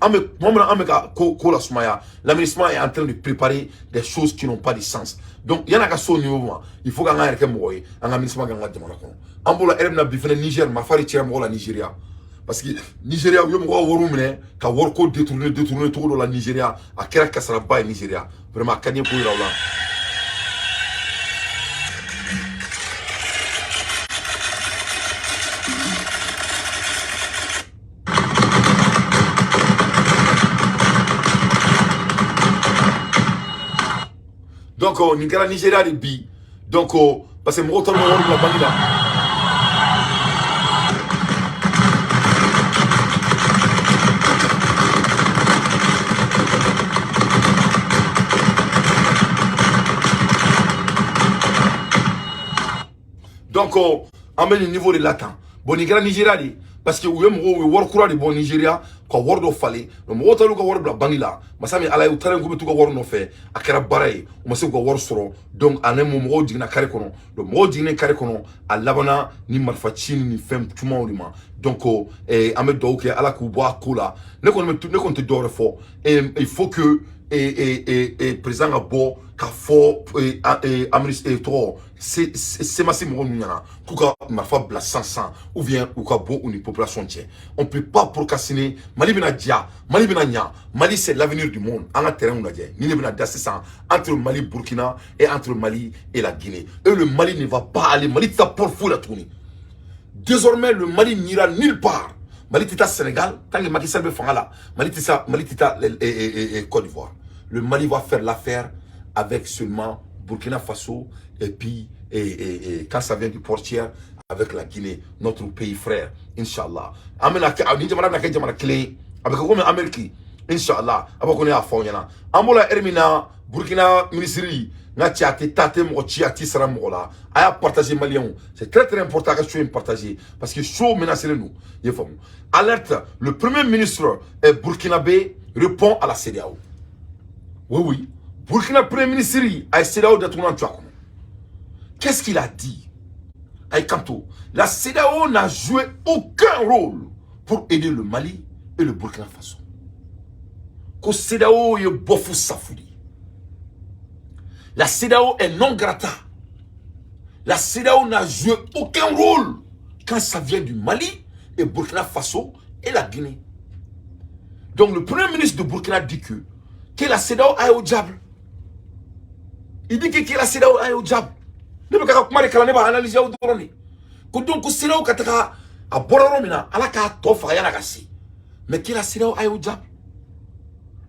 [SPEAKER 1] An bɛ tuma min na an bɛ ka ko lasumaya, l'aménagement est en train de préparer des choses qui n'ont pas de sens. Donc, yan'a ka se o niveau ma, il faut k'an ka yɛrɛ kɛ mɔgɔ ye, an ka aménagement kɛ an ka jamana kɔnɔ. An b'o la ɛrɛ min na bi fɛnɛ Niger, marifa de cira mɔgɔ la Nigeria. Parce que Nigeria, u ye mɔgɔw wariw minɛ ka wariko détourner cogo dɔ la Nigeria, a kɛra kasaraba ye Nigeria. Vraiment, a ka di n ye k'o yira aw la. Donc, nin kɛra Nigeria de bi. Donc, parce que mɔgɔw taara u ka wari bila banque la. Donc, an bɛ nin niveau de la tan. Bon, nin kɛra Nigeria de, parce que u ye mɔgɔw u ye wari kura de bɔ Nigeria ka wari dɔ falen. Mais mɔgɔw taara u ka wari bila banque la. Masa min Ala ye, u taara k'u bɛ t'u ka wari nɔfɛ, a kɛra baara ye, u ma se k'u ka wari sɔrɔ. Donc, ani mun mɔgɔw jiginna carré kɔnɔ. Donc, mɔgɔw jiginnen carré kɔnɔ, a labanna ni marifa ci ni fɛn camanw de ma. Donc, an bɛ dugawu kɛ Ala k'u bɔ a ko la. Ne kɔni bɛ ne kɔni tɛ dɔwɛrɛ fɔ. Il faut que président ka bɔ ka fɔ tɔgɔ CMAS mɔgɔw ninnu ɲɛna k'u ka marifa bila sisan ou bien u ka bɔ u ni population cɛ. On peut pas procrastiner. Mali bɛna diya, Mali bɛna ɲa. Mali, c'est l'avenir du monde. An ka terrain lajɛ ni ne bɛna da sisan entre Mali, Burkina et entre Mali et la Guinée. Et le Mali ne va pas aller. Mali tɛ taa port foyi la tuguni. Désormais, le Mali n'ira nulle part. Mali tɛ taa Sénégal tant que Macky Sall bɛ fanga la. Mali tɛ taa, Mali tɛ taa Côte d'Ivoire. Le Mali va faire l'affaire avec seulement Burkina Faso et puis et quand ça vient du portière avec la Guinée, notre pays frère, Inch'Allah. An bɛna kɛ ni jamana bɛna kɛ jamana kelen ye, a bɛ kɛ komi Amérique, Inch'Allah. A b'a ko ne y'a fɔ aw ɲɛna. An b'o la heure min na, Burkina ministre n ka cɛ, a tɛ taa, a tɛ mɔgɔ ci, a tɛ sara mɔgɔ la. A y'a partager Maliyɛnw, c'est très très important a ka show in partager parce que show menacé don, i ye faamu. Alerte, le premier ministre burkinabé répond à la CEDEAO. Oui, oui. Burkina premier ministre a CEDEAO datugulan to a kɔnɔ. Qu'est-ce qu'il a dit? Ayi kanto, la CEDEAO n'a joué aucun rôle pour aider le Mali et le Burkina Faso. Ko CEDEAO ye bɔfu safu de ye. La CEDEAO est non grata. La CEDEAO n'a joué aucun rôle quand ça vient du Mali et Burkina Faso et la Guinée. Donc le premier ministre de Burkina dit que la CEDEAO aille au diable. Il dit que la CEDEAO aille au diable. Ne bɛ ka kuma de kalan, ne b'a analyser aw dɔrɔn de. Ko donc ko CEDEAO ka taga a bɔra yɔrɔ min na, Ala k'a tɔ faga yan'a ka se. Mais que la CEDEAO aille au diable.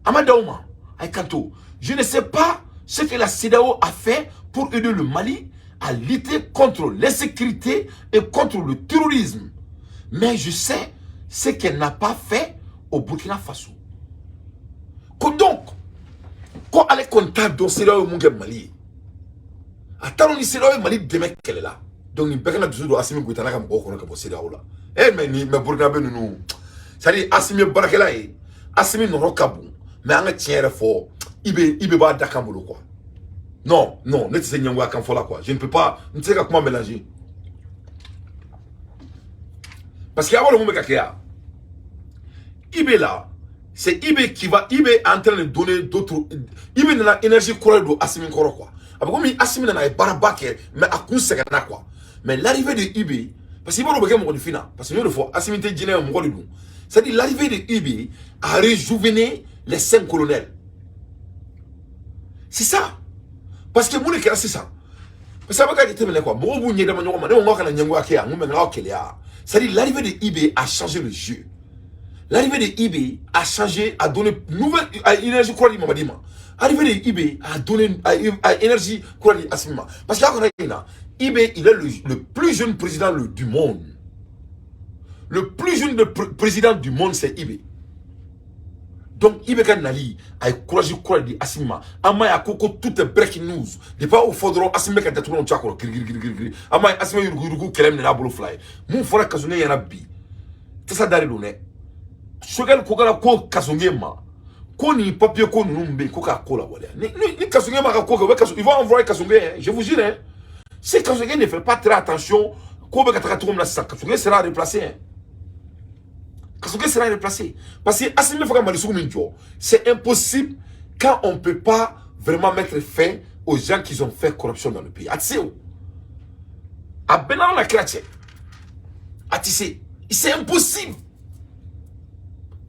[SPEAKER 1] A ma d'aw ma. Ayi kanto, je ne sais pas ce que la CEDEAO a fait pour aider le Mali à lutter contre l'insécurité et contre le terrorisme. Mais je sais ce qu'elle n'a pas fait au Burkina Faso. Ko donc, ko ale kɔni t'a dɔn CEDEAO ye mun kɛ Mali ye. A t'a dɔn ni CEDEAO ye Mali dɛmɛ kɛlɛ la. Donc nin bɛɛ kana dusu don Assimi Goïta n'a ka mɔgɔw kɔnɔ ka bɔ CEDEAO la. Eh mais ni mais Burkinabé ninnu, c'est-à-dire Assimi ye baarakɛla ye, Assimi nɔrɔ ka bon, mais an ka tiɲɛ yɛrɛ fɔ, IB b'a da kan bolo quoi. Non, non, ne tɛ se ɲɛngoya kan fɔ la quoi. Je ne peux pas, n tɛ se ka kuma mélanger. Parce que a b'a dɔn mun bɛ ka kɛ yan. IB là, c'est IB qui va, IB est en train de donner d'autres, IB nana énergie kura de don Assimi kɔrɔ quoi. A bɛ komi Assimi nana a ye baaraba kɛ, mais a kun sɛgɛnna quoi. Mais l'arrivée de IB, parce que i b'a dɔn o bɛ kɛ mɔgɔninfin na, parce que n y'o de fɔ, Assimi tɛ jinɛ ye, mɔgɔ de don. C'est-à-dire l'arrivée de IB a réjuvené les 5 colonels. C'est ça. Parce que mun de kɛra sisan? Parce que a bɛ ka jateminɛ quoi, mɔgɔw b'u ɲɛ dama ɲɔgɔn ma, ne ko n k'aw kana ɲɛngoya kɛ yan, n ko mais n k'aw keleya. C'est-à-dire l'arrivée de IB a changé le jeu. L'arrivée de IB a changé, a donné nouvelle a énergie kura di Mamadi ma. L'arrivée de IB a donné a énergie kura di Assimi ma. Parce que a IB, il est le plus jeune président du monde. Le plus jeune président du monde, c'est IB. Donc IBK nali a ye courage kura di Assimi ma. An m'a ye a ko ko tout est breaking news. Depuis o fɔ dɔrɔn, Assimi bɛ ka datugulanw ci a kɔrɔ kirikiri kirikiri. An m'a ye Assimi yurugu yurugu kɛlɛ minɛ n'a bolo fila ye. Mun fɔra Kassogué ɲɛna bi, tasa da de don dɛ. Choguel Kokalla ko Kassogué ma ko nin papier ko ninnu bɛ yen, ko k'a ko lawaleya. Ni Kassogué ma ka ko kɛ, u bɛ Kasso, ils vont envoyer Kassogué hein, je vous jure hein. Si Kassogué ne fait pas très attention, ko bɛ ka taga cogo min na sisan, Kassogué sera remplacé hein. Kassogué sera remplacé. Parce que Assimi bɛ fɛ ka Mali sugu min jɔ, c'est impossible quand on ne peut pas vraiment mettre fin aux gens qui ont fait corruption dans le pays. A tɛ se o. A bɛɛ n'Ala na kira cɛ. A tɛ se. C'est impossible.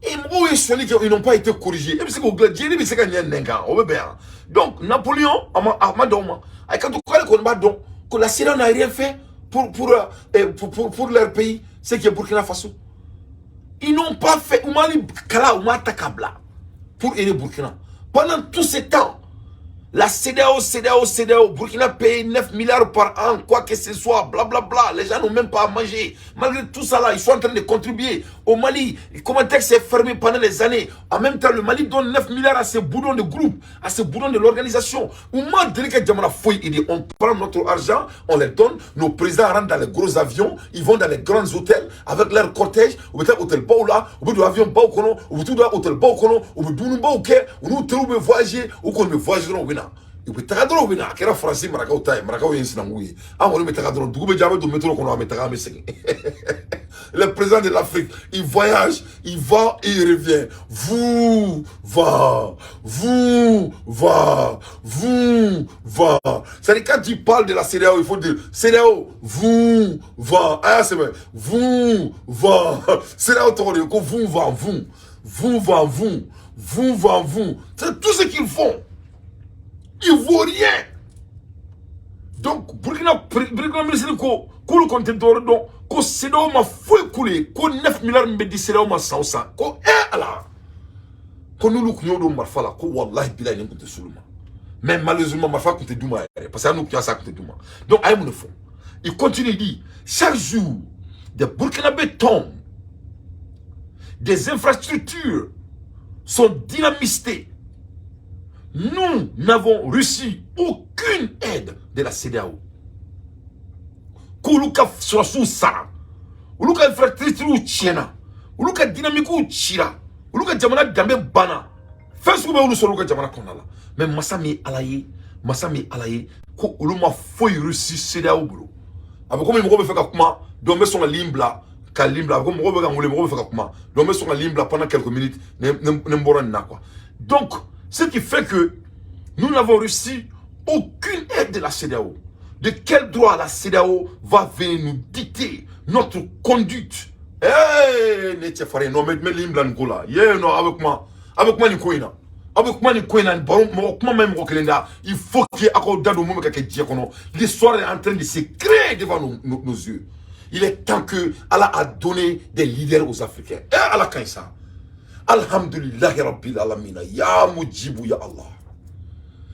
[SPEAKER 1] Et mɔgɔw ye sonyali kɛ, ils n'ont pas été corrigés. E bɛ se k'o dilan, diɲɛ bɛ se ka ɲɛ nɛn kan, o bɛ bɛn yan. Donc Napoléon, a ma dɔn o ma. A ye kanto k'ale kɔni b'a dɔn que la CEDEAO n'a rien fait pour leur pays, ce qui est Burkina Faso. Ils n'ont pas fait, u ma ni kala, u ma ta ka bila pour aider Burkina. Pendant tout ce temps, la CEDEAO, CEDEAO, CEDEAO, Burkina paye 9 milliards par an, quoi que ce soit, blablabla. Bla, bla. Les gens n'ont même pas à manger. Malgré tout ça là, ils sont en train de contribuer. Au Mali, Comatex s'est fermé pendant des années. En même temps, le Mali donne 9 milliards à ces boudons de groupe, à ces boudons de l'organisation. On prend notre argent, on les donne. Nos présidents rentrent dans les gros avions, ils vont dans les grands hôtels avec leur cortège. U bɛ taa hôtel baw la, u bɛ don avion baw kɔnɔ, u bɛ t'u da hôtel baw kɔnɔ, u bɛ dumuni baw kɛ, u n'u teriw bɛ voyager, u kɔni bɛ voyager dɔrɔn, u bɛ na. U bɛ taga dɔrɔn, u bɛ na. A kɛra Faransi marakaw ta ye, marakaw ye n sinankun ye. An kɔni bɛ taga dɔrɔn, dugu bɛ jɛ, an bɛ don métro kɔnɔ, an bɛ taga, an bɛ segin. Le président de l'Afrique, il voyage, il va et il revient. Vous, va, vous, va, vous, va. C'est-à-dire, quand tu parles de la CEDEAO, il faut dire CEDEAO, vous, va. Ah, c'est vrai. Vous, va. CEDEAO, tɔgɔ de ko vous, va, vous. Vous, va, vous. Vous, va, vous. C'est tout ce qu'ils font. Il vaut rien. Donc, Burkina ministre ko, k'olu kɔni tɛ dɔwɛrɛ dɔn, ko CEDEAO ma foyi k'olu ye, ko 9 milliards min bɛ di CEDEAO ma san o san, ko eh Ala, ko n'olu tun y'o don marifa la, ko wallahi bilahi nin tun tɛ s'olu ma. Mais malheureusement, marifa tun tɛ d'u ma yɛrɛ, parce que hali n'u tun y'a san, a tun tɛ d'u ma. Donc a ye mun de fɔ? Il continue, il dit: chaque jour, des Burkinabés tombent, des infrastructures sont dynamitées. Nous n'avons reçu aucune aide de la CEDEAO. K'olu ka sɔrɔsiw sara, olu ka infrastructure tiɲɛna, olu ka dynamique cira, olu ka jamana danbe banna, fɛn sugu bɛ olu sɔrɔ olu ka jamana kɔnɔna la. Mais masa min ye Ala ye, masa min ye Ala ye, ko olu ma foyi reçu CEDEAO bolo. A bɛ komi mɔgɔ bɛ fɛ ka kuma, donc n bɛ sɔn ka ligne bila, ka ligne bila. A bɛ komi mɔgɔ bɛ ka n wele, mɔgɔ bɛ fɛ ka kuma, donc n bɛ sɔn ka ligne bila pendant quelques minutes ne n bɔra nin na quoi. Donc ce qui fait que nous n'avons reçu aucune aide de la CEDEAO. De quel droit la CEDEAO va venir nous dicter notre conduite? Eh, ne cɛ farin, non, mais ligne bila nin ko la. Ye non, a bɛ kuma, a bɛ kuma nin ko in na. A bɛ kuma nin ko in na, baro mɔgɔ kuma ma ɲi mɔgɔ kelen da. Il faut que aw k'aw da don mun bɛ ka kɛ diɲɛ kɔnɔ. L'histoire est en train de se créer devant nos yeux. Il est temps que Allah a donné des leaders aux Africains. Eh, Allah ka ɲi sa. Alhamdulillahi rabbil alamin. Ya mujibu ya Allah.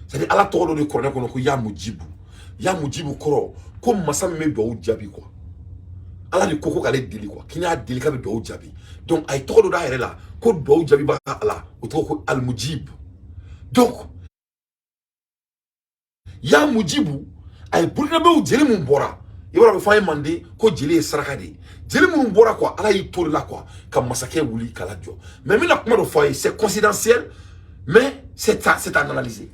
[SPEAKER 1] C'est-à-dire Ala tɔgɔ dɔ de kuranɛ kɔnɔ ko ya mujibu. Ya mujibu kɔrɔ ko masa min bɛ duwawu jaabi quoi. Ala de ko ko k'ale deli quoi. K'i n'a deli k'a bɛ duwawu jaabi. Donc a ye tɔgɔ dɔ d'a yɛrɛ la ko duwawu jaabibaga Ala, o tɔgɔ ko Al-Mujib. Donc ya mujibu, a ye Burkinabɛw jeli mun bɔra, i b'a dɔn a bɛ fɔ an ye manden ko jeli ye saraka de ye. Jeli minnu bɔra quoi, Ala y'i to de la quoi ka masakɛ wuli k'a lajɔ. Mais n bɛna kuma dɔ fɔ a ye, c'est confidentiel, mais c'est à analyser.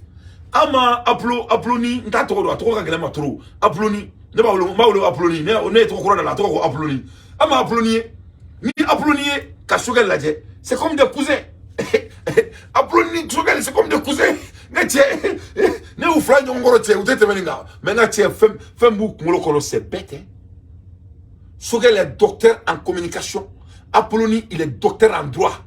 [SPEAKER 1] An ma Apoloni, n t'a tɔgɔ dɔn, a tɔgɔ ka gɛlɛn ma trop. Apoloni, ne b'a wele, n b'a wele Apoloni. Ne ye tɔgɔ kura da la, a tɔgɔ ko Apoloni. An ma Apoloni ye ni Apoloni ye ka Choguel lajɛ, c'est comme des cousins. Apoloni ni Choguel, c'est comme des cousins. Ne cɛ, ne y'u fila ɲɔgɔn kɔrɔ cɛ, u tɛ tɛmɛ nin kan. Mais n ka cɛ, fɛn fɛn b'u kunkolo kɔnɔ, c'est bête hein. Choguel est docteur en communication, Apoloni, il est docteur en droit.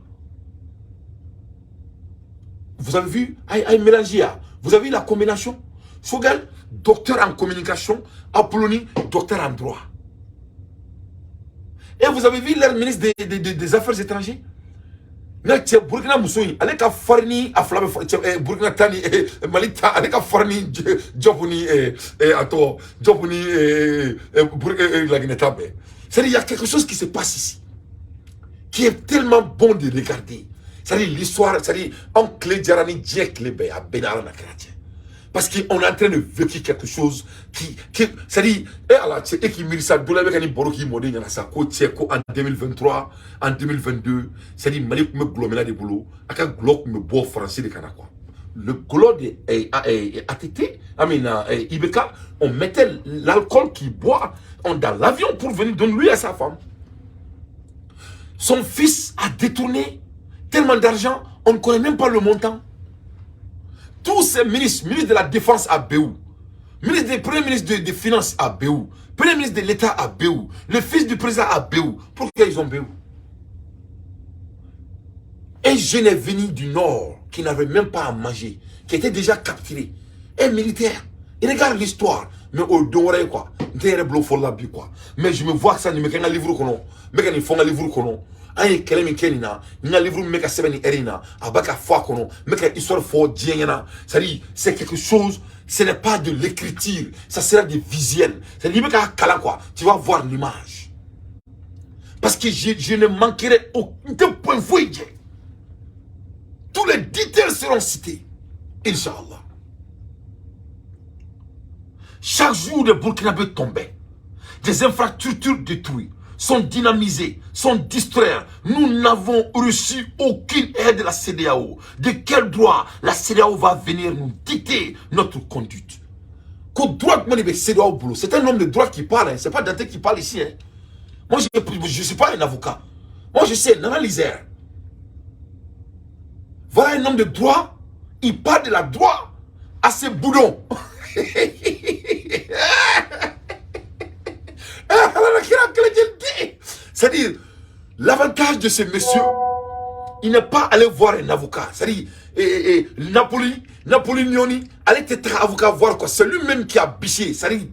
[SPEAKER 1] Vous avez vu? Aïe, aïe, mélangé. Vous avez vu la combinaison? Choguel, docteur en communication, Apoloni, docteur en droit. Et vous avez vu leur ministre des Affaires étrangères? Ne cɛ, Burkina muso in, ale ka farin ni a fila bɛ cɛ. Burkina ta ni Mali ta, ale ka farin ni Diop ni a tɔgɔ Diop ni Laginɛ ta bɛɛ. C'est-à-dire, il y a quelque chose qui se passe ici qui est tellement bon de regarder. C'est-à-dire l'histoire, c'est-à-dire anw tile diyara ni diɲɛ tile bɛɛ ye, a bɛɛ ni Ala na kira cɛ. Parce qu'on est en train de vécu quelque chose qui c'est-à-dire, e Ala cɛ, e k'i miiri sa, don la i bɛ ka nin baro k'i mɔden ɲɛna sa, ko cɛ, ko en 2023, en 2022, c'est-à-dire Mali tun bɛ gulɔmina de bolo, a ka gulɔ tun bɛ bɔ Faransi de ka na quoi. Le gulɔ de ATT, I mean, IBK, on mettait l'alcool qu'il boit dans l'avion pour venir donner lui à sa femme. Son fils a détourné tellement d'argent, on ne connaît même pas le montant. Tous ces ministres, ministre de la Défense à Béou, ministre des Premier ministre des Finances à Béou, Premier ministre de l'État à Béou, le fils du président à Béou. Pourquoi ils ont Béou? Un jeune est venu du Nord qui n'avait même pas à manger, qui était déjà capturé, un militaire. Il regarde l'histoire, mais au don quoi. Quoi. Mais je me vois que ça ne me qu'un livre kɔnɔ, mais qu'un fond livre kɔnɔ. An ye kɛlɛ min kɛ nin na, n ka livre min bɛ ka sɛbɛn nin heure in na, a bɛ ka fɔ a kɔnɔ, n bɛ ka histoire fɔ diɲɛ ɲɛna. C'est-à-dire, c'est quelque chose, ce n'est pas de l'écriture, ça sera du visuel. C'est-à-dire, i bɛ k'a kalan quoi, tu vas voir l'image. Parce que je ne manquerai aucun point foyi jɛ. Tous les détails seront cités, Inch'Allah. Chaque jour, des Burkinabés tombaient, des infrastructures détruites, sont dynamisées, sont distraites. Nous n'avons reçu aucune aide de la CEDEAO. De quel droit la CEDEAO va venir nous dicter notre conduite? Qu'au droit, CEDEAO boulot. C'est un homme de droit qui parle, hein. C'est pas Dante qui parle ici. Hein. Moi, je ne suis pas un avocat. Moi, je suis un analyseur. Voilà un homme de droit. Il parle de la droit à ses boudons. C'est-à-dire, l'avantage de ce monsieur, il n'est pas allé voir un avocat. C'est-à-dire, Napoli, Napoli Nyoni, allez être avocat voir quoi. C'est lui-même qui a biché. C'est-à-dire,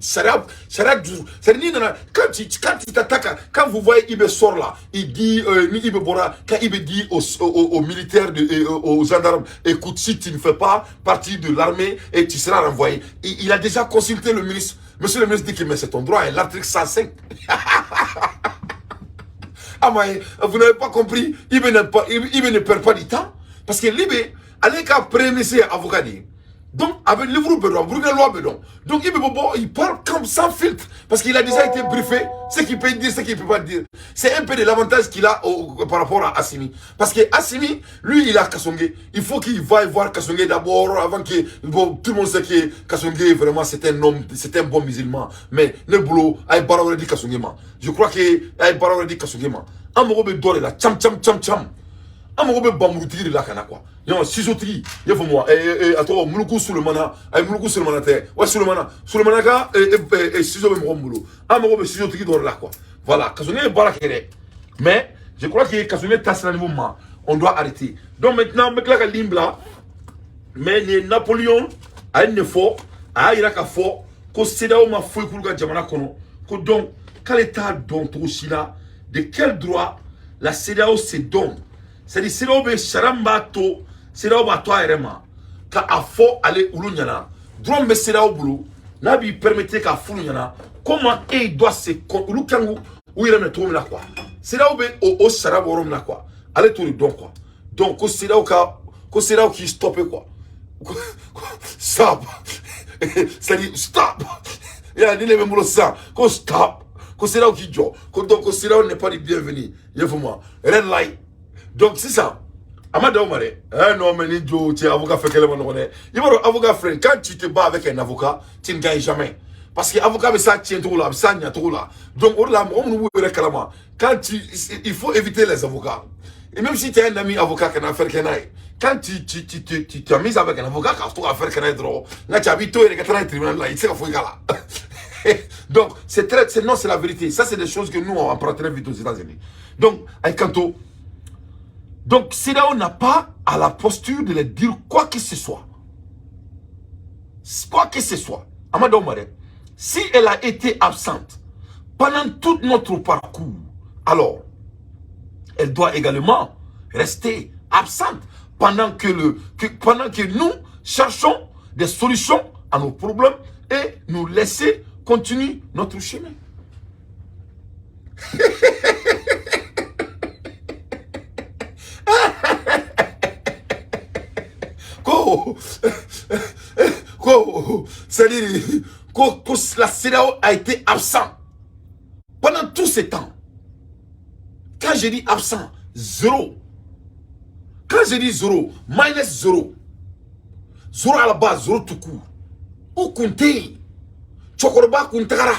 [SPEAKER 1] quand tu t'attaques, quand vous voyez Ibe sort là, il dit, Ibe Bora, quand Ibe dit aux militaires, aux gendarmes, écoute, si tu ne fais pas partie de l'armée, et tu seras renvoyé. Il a déjà consulté le ministre. Monsieur le ministre dit que mais c'est ton droit, hein, l'article 105. Ah mais vous n'avez pas compris, Ibe ne perd pas du temps. Parce que l'Ibe, allez qu'à premier avocat. Donc, avec le livre bedon, loi bedon. Donc, il parle comme sans filtre. Parce qu'il a déjà été briefé, ce qu'il peut dire, ce qu'il ne peut pas dire. C'est un peu de l'avantage qu'il a par rapport à Assimi. Parce que Assimi, lui, il a Kasongué. Il faut qu'il vaille voir Kasongué d'abord, avant que... Bon, tout le monde sait que Kasongué, vraiment, c'est un homme, c'est un bon musulman. Mais le boulot, il dit Kasongué. Je crois que il dit Kasongué. Amoro be là, tcham, tcham, tcham, tcham. Amoro be bamurutigi de la kana quoi. Yon sisotigi, il faut moi attends muluku Sulemana, ay muluku Sulemana te. Ouais Sulemana, Sulemana ka siso be molo. Amoro be sisotigi dor là quoi. Voilà, Kasongué barakere. Mais je crois que Kasongué tasse la niveau ma, on doit arrêter. Donc maintenant mekla ka limbla mais ni Napoléon a une fois, a ira ka fo ko CEDEAO ma foyi kulu ka jamana kono. Ko donc quand l'état don to sila de quel droit la CEDEAO se donne? C'est-à-dire, CEDEAO bɛ sariya min b'a to CEDEAO b'a to a yɛrɛ ma ka a fɔ ale olu ɲɛna droit min bɛ CEDEAO bolo n'a b'i permettre k'a f'olu ɲɛna comment e doit se olu kan k'u yɛrɛ minɛ cogo min na quoi. CEDEAO bɛ o sariya bɔ yɔrɔ min na quoi, ale t'o de dɔn quoi. Donc ko CEDEAO ka ko CEDEAO k'i stopper quoi. Stop. C'est-à-dire stop. Ya ni ne bɛ n bolo sisan ko stop. Ko CEDEAO k'i jɔ ko donc ko CEDEAO n'est pas du bienvenu. I y'a faamu wa? Red light. Donc, c'est ça. Amada Omar, eh non, mais ni Joe, tu es avocat fait quel moment. Il va avocat frère, quand tu te bats avec un avocat, tu ne gagnes jamais. Parce que avocat, mais ça tient trop là, ça tient trop là. Donc, on quand tu, il faut éviter les avocats. Et même si tu as un ami avocat qui a affaire qu'il a, quand tu t'amuses avec un avocat qui a affaire qu'il a droit, là tu habites toi et tu tribunal là, il sait qu'il faut y aller. Donc, c'est très, non, c'est la vérité. Ça, c'est des choses que nous, on apprend très vite aux États-Unis. Donc, avec Kanto, donc, CEDEAO n'a pas à la posture de les dire quoi que ce soit. Quoi que ce soit. Amadou Omar, si elle a été absente pendant tout notre parcours, alors, elle doit également rester absente pendant que, pendant que nous cherchons des solutions à nos problèmes et nous laisser continuer notre chemin. Ko ko c'est-à-dire que la CEDEAO a été absent pendant tout ce temps. Quand je dis absent, zéro. Quand je dis zéro, minus zéro. Zéro à la base, zéro tout court. U kun tɛ yen. Cɛkɔrɔba kun tagara.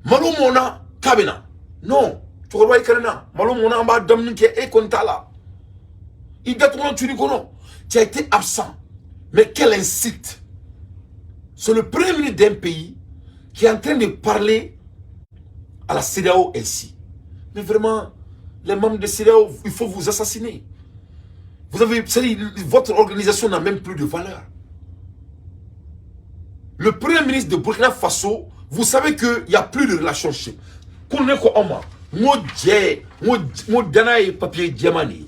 [SPEAKER 1] Malo mɔnna k'a bɛ na. Non, cɛkɔrɔba i kana na. Malo mɔnna an b'a daminɛ kɛ e kɔni t'a la. I datugulan turu i kɔnɔ. Tu as été absent. Mais quelle insulte. C'est le premier ministre d'un pays qui est en train de parler à la CEDEAO ainsi. Mais vraiment, les membres de CEDEAO, il faut vous assassiner. Vous avez, votre organisation n'a même plus de valeur. Le premier ministre de Burkina Faso, vous savez qu'il n'y a plus de relationship. Qu'on est quoi, n ko jɛ n ko danaya ye papier jɛman de ye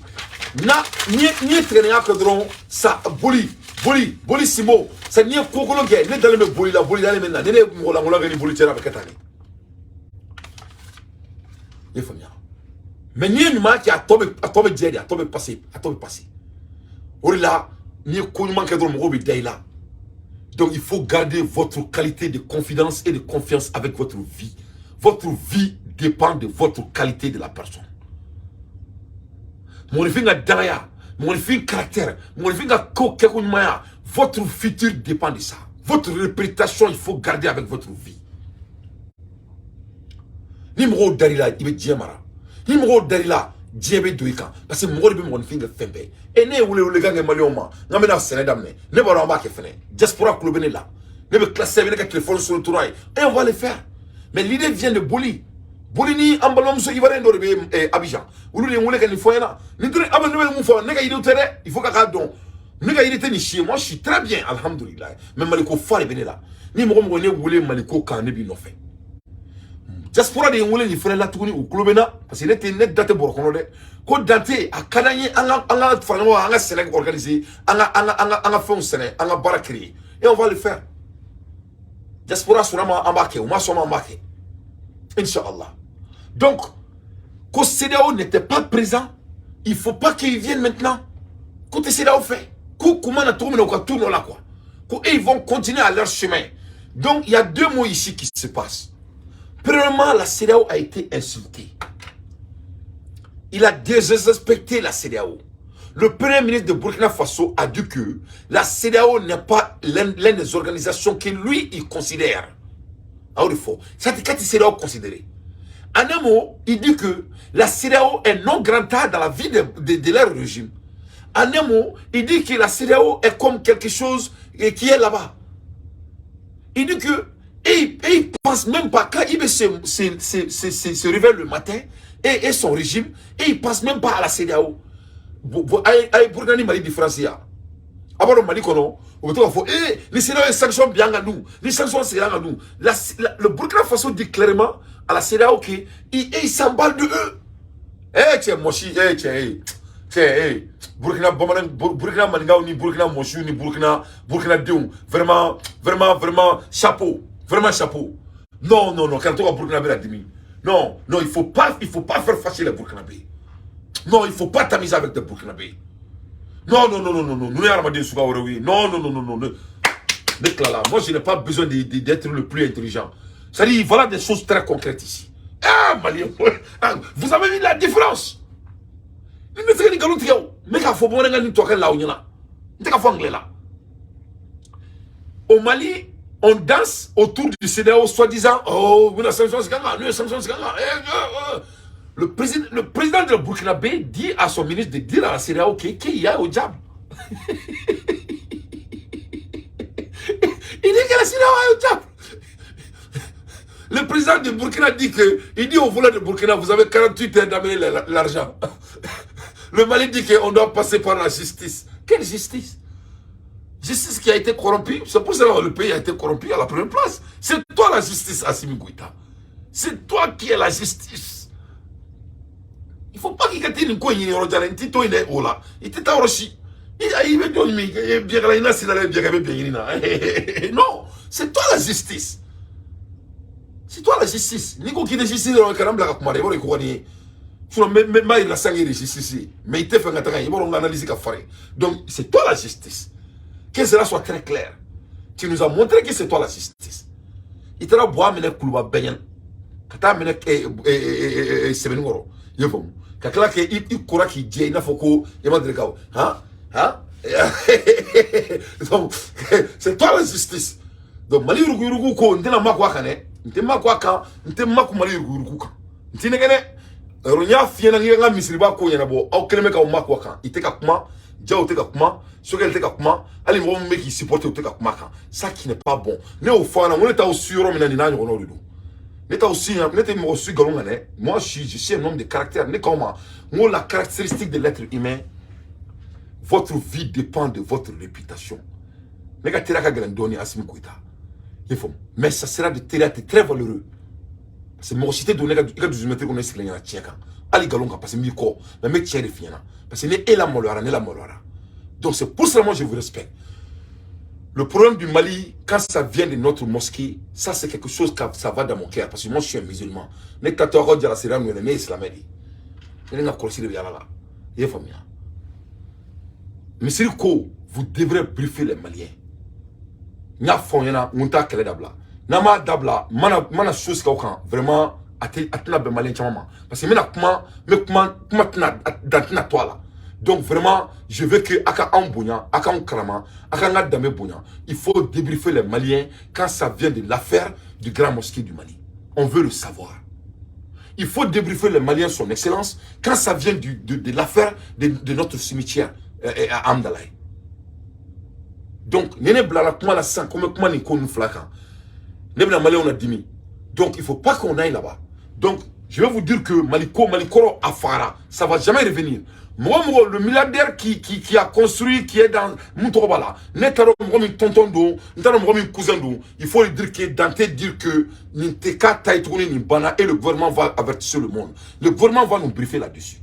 [SPEAKER 1] na n'i ye tigɛnɛya kɛ dɔrɔn sa boli boli boli sinbo sa n'i ye kokolon kɛ ne dalen bɛ boli la boli dalen bɛ na ni ne ye mɔgɔ lankolon kɛ ni boli cɛla a bɛ kɛ tan de i ye faamuya. Mais n'i ye ɲuman kɛ a tɔ bɛ jɛ de, a tɔ bɛ passer, a tɔ bɛ passer. O de la n'i ye ko ɲuman kɛ dɔrɔn mɔgɔw bɛ da i la. Donc il faut garder votre qualité de confidence et de confiance avec votre vie. Votre vie dépend de votre qualité de la personne. Mɔgɔninfin ka danaya, mɔgɔninfin caractère, mɔgɔninfin ka ko kɛko ɲumanya, votre futur dépend de ça. Votre réputation, il faut garder avec votre vie. Ni mɔgɔw dar'i la, i bɛ diɲɛ mara. Ni mɔgɔw dar'i la, diɲɛ bɛ don i kan parce que mɔgɔ de bɛ mɔgɔninfin kɛ fɛn bɛɛ. E ne ye wele welekan kɛ maliyɛnw ma n k'an bɛna sɛnɛ daminɛ. Ne b'a dɔn an b'a kɛ fɛnɛ. Diaspora kulo bɛ ne la. Ne bɛ classe bɛ ne ka téléphone sonné tora ye et on va le faire. Mais l'idée vient de Boli. Boli ni an balimamuso ivoirien dɔ de bɛ Abidjan. Olu de ye n wele ka nin fɔ n ɲɛna. Nin tɛ aw bɛ ne bɛ mun fɔ ne ka yiriw tɛ dɛ. Il faut k'a dɔn. Ne ka yiri tɛ nin si ye. Moi, je suis très bien, alhamdoulilah. Mais Maliko fa de bɛ ne la. Ni mɔgɔ mɔgɔ ne wele Maliko kan ne b'i nɔfɛ. Diaspora de ye n wele nin fɛnɛ la tuguni u kulo bɛ n na parce que ne tɛ ne da tɛ bɔrɔ kɔnɔ dɛ. Ko Dante a ka d'an ye an ka fara ɲɔgɔn kan an ka sɛnɛ organiser an ka fɛnw sɛnɛ an ka baara créer et on va le faire. Diaspora sɔnna ma an b'a kɛ u ma sɔn ma an b'a kɛ. Inch'Allah. Donc, que CEDEAO n'était pas présent, il ne faut pas qu'ils viennent maintenant. Côté CEDEAO fait. Comment on là quoi. Et ils vont continuer à leur chemin. Donc, il y a deux mots ici qui se passent. Premièrement, la CEDEAO a été insultée. Il a désrespecté la CEDEAO. Le premier ministre de Burkina Faso a dit que la CEDEAO n'est pas l'une des organisations que lui, il considère. Ah, il faut. Ça, c'est quand CEDEAO considéré. En un mot, il dit que la CEDEAO est non grata dans la vie de leur régime. En un mot, il dit que la CEDEAO est comme quelque chose qui est là-bas. Il dit que, et il pense même pas, quand il se réveille le matin, et son régime, et il pense même pas à la CEDEAO. Ayi Burkina ni Mali différence ya. A b'a dɔn Mali kɔnɔ, u bɛ to k'a fɔ, eh, ni CEDEAO ye sanction bin an kan dun, ni sanction sigira an kan dun. Le Burkina Faso dit clairement à la CEDEAO que il s'emballe de eux. Eh, cɛ mɔsi, eh, cɛ, eh, cɛ, eh, Burkina bamanan, Burkina maninkaw ni Burkina mɔsiw ni Burkina denw, vraiment, vraiment, vraiment, chapeau, vraiment chapeau. Non, non, non, kana to ka Burkina bɛ la dimi. Non, non, il faut pas faire fâcher les Burkinabés. Non, il faut pas t'amuser avec des Burkinabés. Non, non, non, non, non, non. Nous, non, non, non, non, non, non. Moi, je n'ai pas besoin d'être le plus intelligent. C'est-à-dire, voilà des choses très concrètes ici. Ah, Malien, vous avez vu la différence? Mais k'a fɔ bamanankan ni tubabukan la aw ɲɛna n tɛ ka fɔ anglais la. Au Mali, on danse autour du CEDEAO, soi-disant, oh, nous sanction nous sanction. Le président de la Burkinabé dit à son ministre de dire à la CEDEAO qu'il y a au diable. Il dit que la CEDEAO est au diable. Le président de Burkina dit que, il dit au voleur de Burkina, vous avez 48 heures d'amener l'argent. Le Mali dit qu'on doit passer par la justice. Quelle justice? Justice qui a été corrompue. C'est pour cela que le pays a été corrompu à la première place. C'est toi la justice, Assimi Goïta. C'est toi qui es la justice. Il ne faut pas qu'il y ait une coin, il y ait une tito, il y ait il Non, c'est toi la justice. C'est toi la justice. Niko qui est justice, Sinon n b'a yira sisan k'e de justice ye, mais i tɛ fɛ ka taga yen, i b'a dɔn n ka analyse ka farin. Donc c'est toi la justice, que cela soit très clair. Tu nous as montré que c'est toi la justice. I taara Buwa minɛ Kuluba bɛɛ ɲɛna, ka taa minɛ Sɛbɛnnikɔrɔ, i y'a faamu, ka tila k'i i kora k'i jɛ i n'a fɔ ko i ma deli ka han han. Donc c'est toi la justice. Donc Mali yuruguyurugu ko, n tɛna makun a kan dɛ, n tɛ makun a kan, n tɛ makun Mali yuruguyurugu kan, n tɛ nɛgɛ dɛ. Yɔrɔ n y'a f'i ɲɛna k'i ka n ka misiriba ko ɲɛnabɔ, aw kɛlen bɛ k'aw makun a kan. I tɛ ka kuma, Jaw tɛ ka kuma, Sogɛli tɛ ka kuma, hali mɔgɔ min bɛ k'i supporter, o tɛ ka kuma a kan. Ça qui n'est pas bon. Ne y'o fɔ a ɲɛna, n ko ne t'aw su yɔrɔ min na, nin n'a ɲɔgɔnnaw de don. Ne t'aw su, ne tɛ mɔgɔ su nkalon kan dɛ. Moi, je suis un homme de caractère. Ne k'aw ma n ko la caractéristique de l'être humain, votre vie dépend de votre réputation. Ne ka teriya ka gɛlɛn dɔɔni Asimi Goïta, i y'a faamu, mais ça sera de teriya très valeureux, parce que mɔgɔ si tɛ don ne ka i ka dusumɛtiri kɔnɔ, i sigilen ɲɛna tiɲɛ kan, hali nkalon kan, parce que n b'i kɔ, mais n bɛ tiɲɛ de f'i ɲɛna, parce que ni e la maloyara, ne la maloyara. Donc c'est pour cela, moi, je vous respecte. Le problème du Mali, quand ça vient de notre mosquée, ça, c'est quelque chose que ça va dans mon cœur, parce que moi, je suis un musulman. Ne tatɔ aw ka jala sira ninnu, ne ye silamɛ de ye, ne ni n ka kɔlɔsi de bɛ yaala la, i ye faamuya. Misiri ko, vous devrez briefer les Maliens. N y'a fɔ aw ɲɛna, n ko n t'a kɛlɛ dabila. N'an m'a dabila, mana mana so sigi aw kan, vraiment, a tɛ a tɛna bɛn Malien caman ma, parce que n bɛna kuma, n bɛ kuma, kuma tɛna dan tɛna to a la. Donc vraiment, je veux que a ka anw bonya, a k'anw karama, a k'an ka danbe bonya. Il faut débriefer les Maliens quand ça vient de l'affaire du Grand Mosquée du Mali. On veut le savoir. Il faut débriefer les Maliens, son excellence, quand ça vient de l'affaire de notre cimetière à Hamdallaye. Donc, ne bilala kuma la sisan ko n bɛ kuma nin ko ninnu fila kan, ne bɛna Maliyɛnw na dimi. Donc il faut pas qu'on aille là-bas. Donc je vais vous dire que Mali ko, Mali kɔrɔ a fagara, ça va jamais revenir. Mɔgɔ mɔgɔ, le milliardaire qui a construit, qui est dans mun tɔgɔ b'a la, ne t'a dɔn mɔgɔ min tonton don, n t'a dɔn mɔgɔ min cousin don. Il faut lui dire que Dante dire que nin tɛ k'a ta ye tuguni, nin banna, et le gouvernement va avertir le monde. Le gouvernement va nous briefer là-dessus.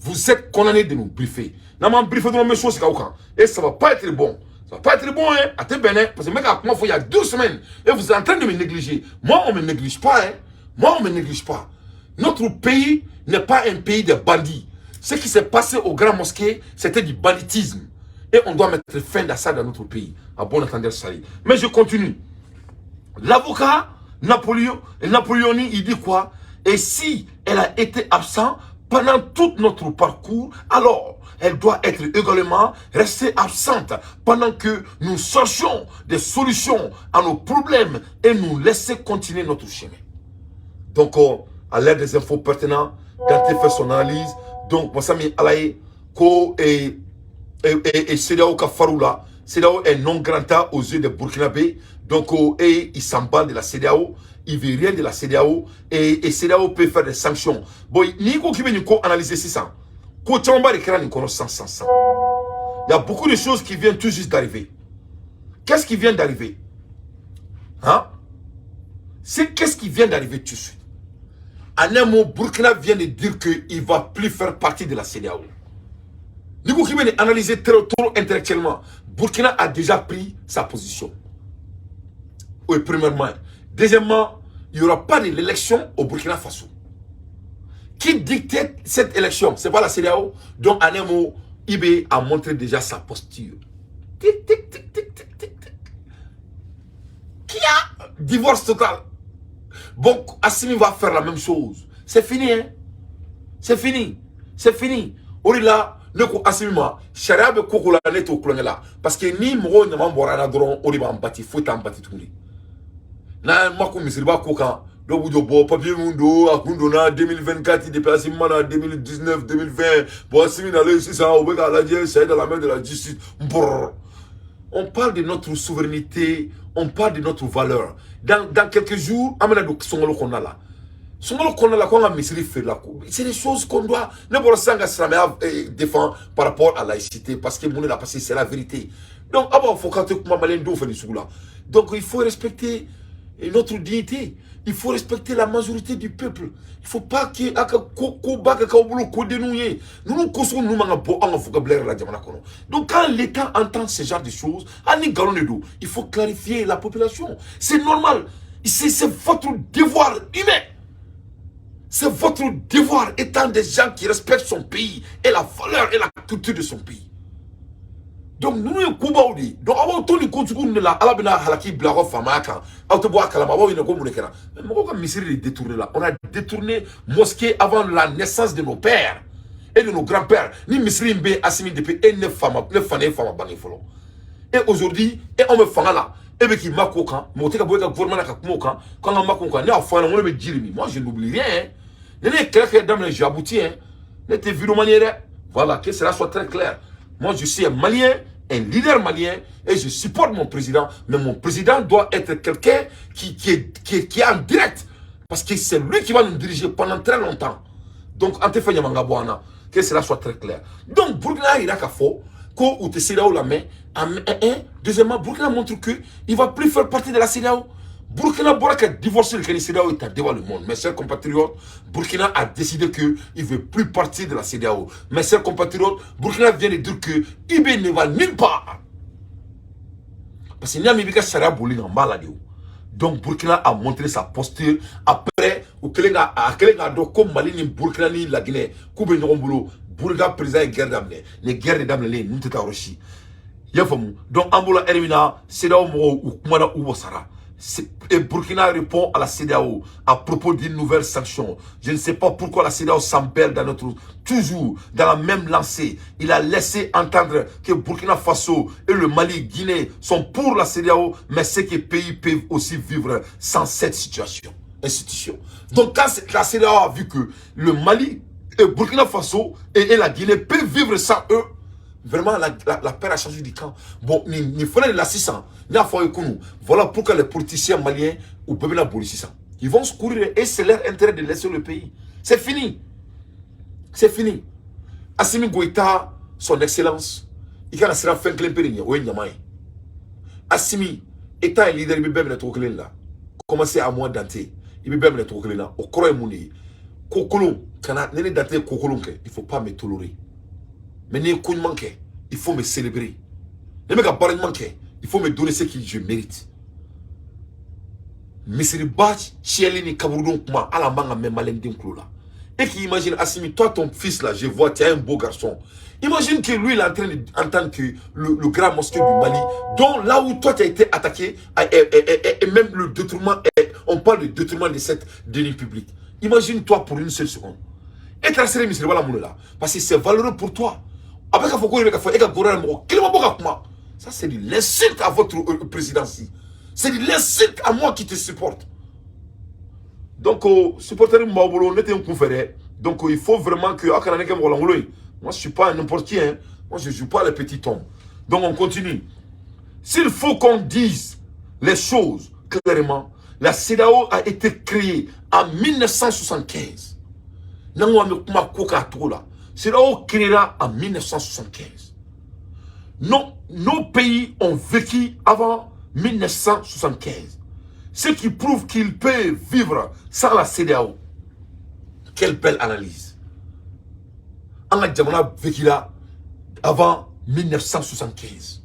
[SPEAKER 1] Vous êtes condamnés de nous briefer. N'an m'an briefer dɔrɔn, n bɛ so sigi aw kan, et ça va pas être bon. Ça va pas être bon, hein. A tɛ bɛn dɛ, parce que n bɛ ka kuma fɔ il y a 2 semaines et vous êtes en train de me négliger. Moi, on me néglige pas, hein. Moi, on me néglige pas. Notre pays n'est pas un pays de bandits. Ce qui s'est passé au Grand Mosquée, c'était du banditisme. Et on doit mettre fin à ça dans notre pays. À bon entendeur, salut. Mais je continue. L'avocat Napoléon, Napoléoni, il dit quoi? Et si elle a été absente pendant tout notre parcours, alors elle doit être également restée absente pendant que nous cherchions des solutions à nos problèmes et nous laisser continuer notre chemin. Donc, à l'aide des infos pertinentes, Dante fait son analyse. Donc, Masami Alaye, ko et CEDEAO ka far'u la, CEDEAO est non grata aux yeux des Burkinabés. Donc, et il s'emballe de la CEDEAO. Il veut rien de la CEDEAO. Et CEDEAO peut faire des sanctions. Bon, ni ko k'i bɛ nin ko analyser sisan. Ko caman ba de kɛra nin kɔnɔ san san san. Il y a beaucoup de choses qui viennent tout juste d'arriver. Qu'est-ce qui vient d'arriver? Hein? C'est qu'est-ce qui vient d'arriver tout de suite? En un mot, Burkina vient de dire qu'il ne va plus faire partie de la CEDEAO. Ni ko k'i bɛ nin analyser trop, trop intellectuellement, Burkina a déjà pris sa position. Oui, premièrement. Deuxièmement, il n'y aura pas d'élection au Burkina Faso. Qui dictait cette élection? Ce n'est pas la CEDEAO. Donc, en un mot, IB a montré déjà sa posture. Tic, tic, tic, tic, tic, tic, tic. Qui a divorce total. Bon, Assimi va faire la même chose. C'est fini, hein? C'est fini. C'est fini. O de la, ne ko Assimi ma, sariya bɛ ko ko la, ne t'o kulonkɛ la. Parce que ni mɔgɔw ɲama bɔra la dɔrɔn, o de b'an bati, foyi t'an bati tuguni. N'an ma ko misiriba ko kan, dɔw b'u jɔ bɔ papier mun don, a kun donna 2024, depuis Assimi ma na 2019, 2020. Bon, Assimi nalen sisan, u bɛ k'a lajɛ, c'est dans la main de la justice. Brrr. On parle de notre souveraineté, on parle de notre valeur. Dans quelques jours, an bɛna don sunkalo kɔnɔna la. Sunkalo kɔnɔna la, ko an ka misiri feerela ko. C'est des choses qu'on doit. Ne bɔra sisan ka silamɛya défend par rapport à laïcité, parce que mun de la, parce que c'est la vérité. Donc aw b'a fɔ k'aw tɛ kuma malien denw fɛ nin sugu la. Donc il faut respecter notre dignité. Il faut respecter la majorité du peuple. Il faut pas que a ka ko ko ba ka k'aw bolo ko denninw ye. Ninnu ko sugu ninnu man ka bɔ an ka vocabulaire la jamana kɔnɔ. Donc quand l'État entend ce genre de choses, hali ni nkalon de don, il faut clarifier la population. C'est normal. C'est votre devoir humain. C'est votre devoir étant des gens qui respectent son pays et la valeur et la culture de son pays. Donc nous sommes kubaw de. Donc aw to ni kojugu de la ala bɛna halaki bila aw ka faamaya kan. Aw tɛ bɔ a kalama, aw b'aw ɲininka ko mun de kɛra. Mais mɔgɔw ka misiri de détourné la. On a détourné mosquée avant la naissance de nos pères et de nos grands-pères. Ni misiri in bɛ Assimi depuis e ne fa ma ne fa ne fa ma bange fɔlɔ. Et aujourd'hui, e anw bɛ fanga la, e bɛ k'i makun o kan, mɔgɔ tɛ ka bɔ e ka gouvernement na ka kuma o kan, k'an ka makun o kan. Ne y'a fɔ a ɲɛna, n ko ne bɛ ji de min. Moi, je n'oublie rien. Hein. Ne ne ye kɛlɛ kɛ daminɛ, j'ai abouti. Hein. Ne tɛ vidéoman ye dɛ. Voilà, que cela soit très clair. Moi, je suis un Malien, un leader malien, et je supporte mon président. Mais mon président doit être quelqu'un qui est en direct. Parce que c'est lui qui va nous diriger pendant très longtemps. Donc, an tɛ fɛn ɲama ka bɔ an na. Que cela soit très clair. Donc, Burkina yira k'a fɔ ko u tɛ CEDEAO la, mais un, deuxièmement, Burkina montre que il va plus faire partie de la CEDEAO. Burkina bɔra ka divorcer le kɛ ni CEDEAO est devant le monde. Mes chers compatriotes, Burkina a décidé que il veut plus partir de la CEDEAO. Mes chers compatriotes, Burkina vient de dire que IB ne va nulle part. Parce que n'i y'a mɛn i b'i ka sariya boli kan, n b'a la de o. Donc Burkina a montré sa posture après u kɛlen ka a kɛlen k'a dɔn ko Mali ni Burkina ni La Guinée k'u bɛ ɲɔgɔn bolo. Burkina président ye guerre daminɛ. Ni guerre de daminɛlen, ninnu tɛ taa yɔrɔ si. I y'a faamu? Donc an bolo ɛri min na, CEDEAO mɔgɔw u kumana, u wasara. Et Burkina répond à la CEDEAO à propos d'une nouvelle sanction. Je ne sais pas pourquoi la CEDEAO s'embête dans notre, toujours dans la même lancée. Il a laissé entendre que Burkina Faso et le Mali, Guinée sont pour la CEDEAO, mais c'est que les pays peuvent aussi vivre sans cette situation, institution. Donc quand la CEDEAO a vu que le Mali, et Burkina Faso et la Guinée peuvent vivre sans eux, vraiment, la paire a changé du camp. Bon, ni fana de la 600, ni a fɔ kunu. Voilà pourquoi les politiciens maliens u bɛɛ bɛna boli sisan. Ils vont se courir et c'est leur intérêt de laisser le pays. C'est fini. C'est fini. Assimi Goïta, son excellence, i kana siran fɛn kelen pe de ɲɛ, o ye ɲama ye. Assimi, étant un leader, i bɛ bɛɛ minɛ cogo kelen de la. Commencez à moi Dante, i bɛ bɛɛ minɛ cogo kelen na. O kɔrɔ ye mun de ye? Ko kolon kana ne ni Dante ye ko kolon kɛ, il faut pas me tolérer. Mais n'i ye ko ɲuman kɛ, il faut me célébrer. Ne bɛ ka baara ɲuman kɛ, il faut me donner ce que je mérite. Misiriba tiɲɛli ni kaburudon kuma, hali an b'an ka mɛn maliyɛn kulo la. Et qui imagine, Assimi, toi, ton fils là, je vois, tu es un beau garçon. Imagine que lui, il est en train d'entendre que le grand mosquée du Mali, dont là où toi tu as été attaqué, et même le détournement, on parle de détournement de cette deniers publics. Imagine-toi pour une seule seconde. Et tu as misiriba la mun là, parce que c'est valeureux pour toi. Après k'a fɔ ko e bɛ ka fɔ e ka gouvernement mɔgɔ kelen ma bɔ ka kuma. Ça, c'est de l'insulte à votre présidence. C'est de l'insulte à moi qui te supporte. Donc, supporter min b'aw bolo, ne tɛ n kun fɛ dɛ. Donc, il faut vraiment que aw kana ne kɛ mɔgɔ lankolon ye. Moi, je suis pas n'importe qui, hein. Moi, je joue pas les petits hommes. Donc, on continue. S'il faut qu'on dise les choses clairement, la CEDEAO a été créée en 1975. N'an ko an bɛ kuma ko k'a togo la, CEDEAO créera en 1975. Non, nos pays ont vécu avant 1975. Ce qui prouve qu'ils peuvent vivre sans la CEDEAO. Quelle belle analyse. An ka jamana vécu la avant 1975.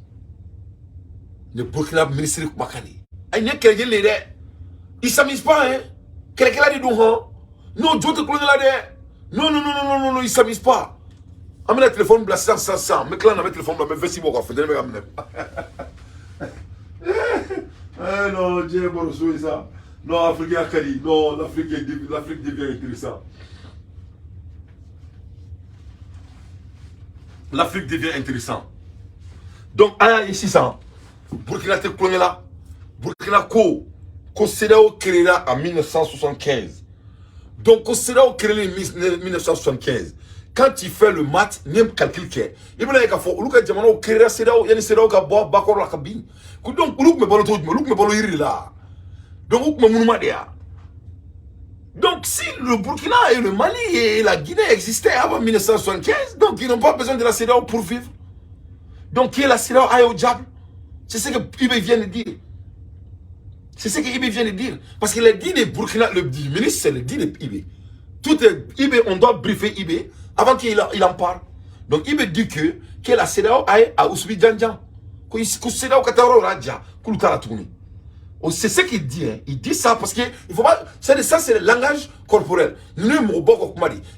[SPEAKER 1] Le Burkina ministre kumakan de ye. Ayi, nin ye kɛlɛjeli de ye dɛ. Il s'amuse pas, hein. Kɛlɛkɛla de don hɔn. Non, jo tɛ kulonkɛ la dɛ. Non, non, non, non, non, non, il s'amuse pas. An bɛna téléphone bila sisan sisan sisan. N bɛ tila ka na, n bɛ téléphone bila, n bɛ veste bɔ ka funteni bɛ ka minɛ. Eh non, diɲɛ bɔra so ye sa. Non, Afrique a ka di. Non, l'Afrique devient intéressant. L'Afrique devient intéressant. Donc, an y'a ye sisan, Burkina tɛ kulonkɛ la. Burkina ko ko CEDEAO créera en 1975. Donc, ko CEDEAO créé en 1975. Quand tu fais le math, n'i ye calcul kɛ, i bɛna ye k'a fɔ olu ka jamanaw créera CEDEAO yanni CEDEAO ka bɔ bakɔrɔ la ka bin. Ko donc olu tun bɛ balo cogo jumɛn? Olu tun bɛ balo yiri de la. Donc u tun bɛ munuma de ya. Donc si le Burkina et le Mali et la Guinée existaient avant 1975, donc ils n'ont pas besoin de la CEDEAO pour vivre. Donc qui est la CEDEAO aille au diable. C'est ce que IB vient de dire. C'est ce que IB vient de dire. Parce qu'il a dit de Burkina, le ministre, c'est le dit de IB. Tout est IB, on doit briefer IB avant qu'il il en parle. Donc IB dit que la CEDEAO aille à Ousmi Djandjan. Que CEDEAO ka taa yɔrɔ la ja, k'olu t'a la tuguni. Oh, c'est ce qu'il dit, hein. Il dit ça parce que il faut pas. C'est ça, c'est le langage corporel.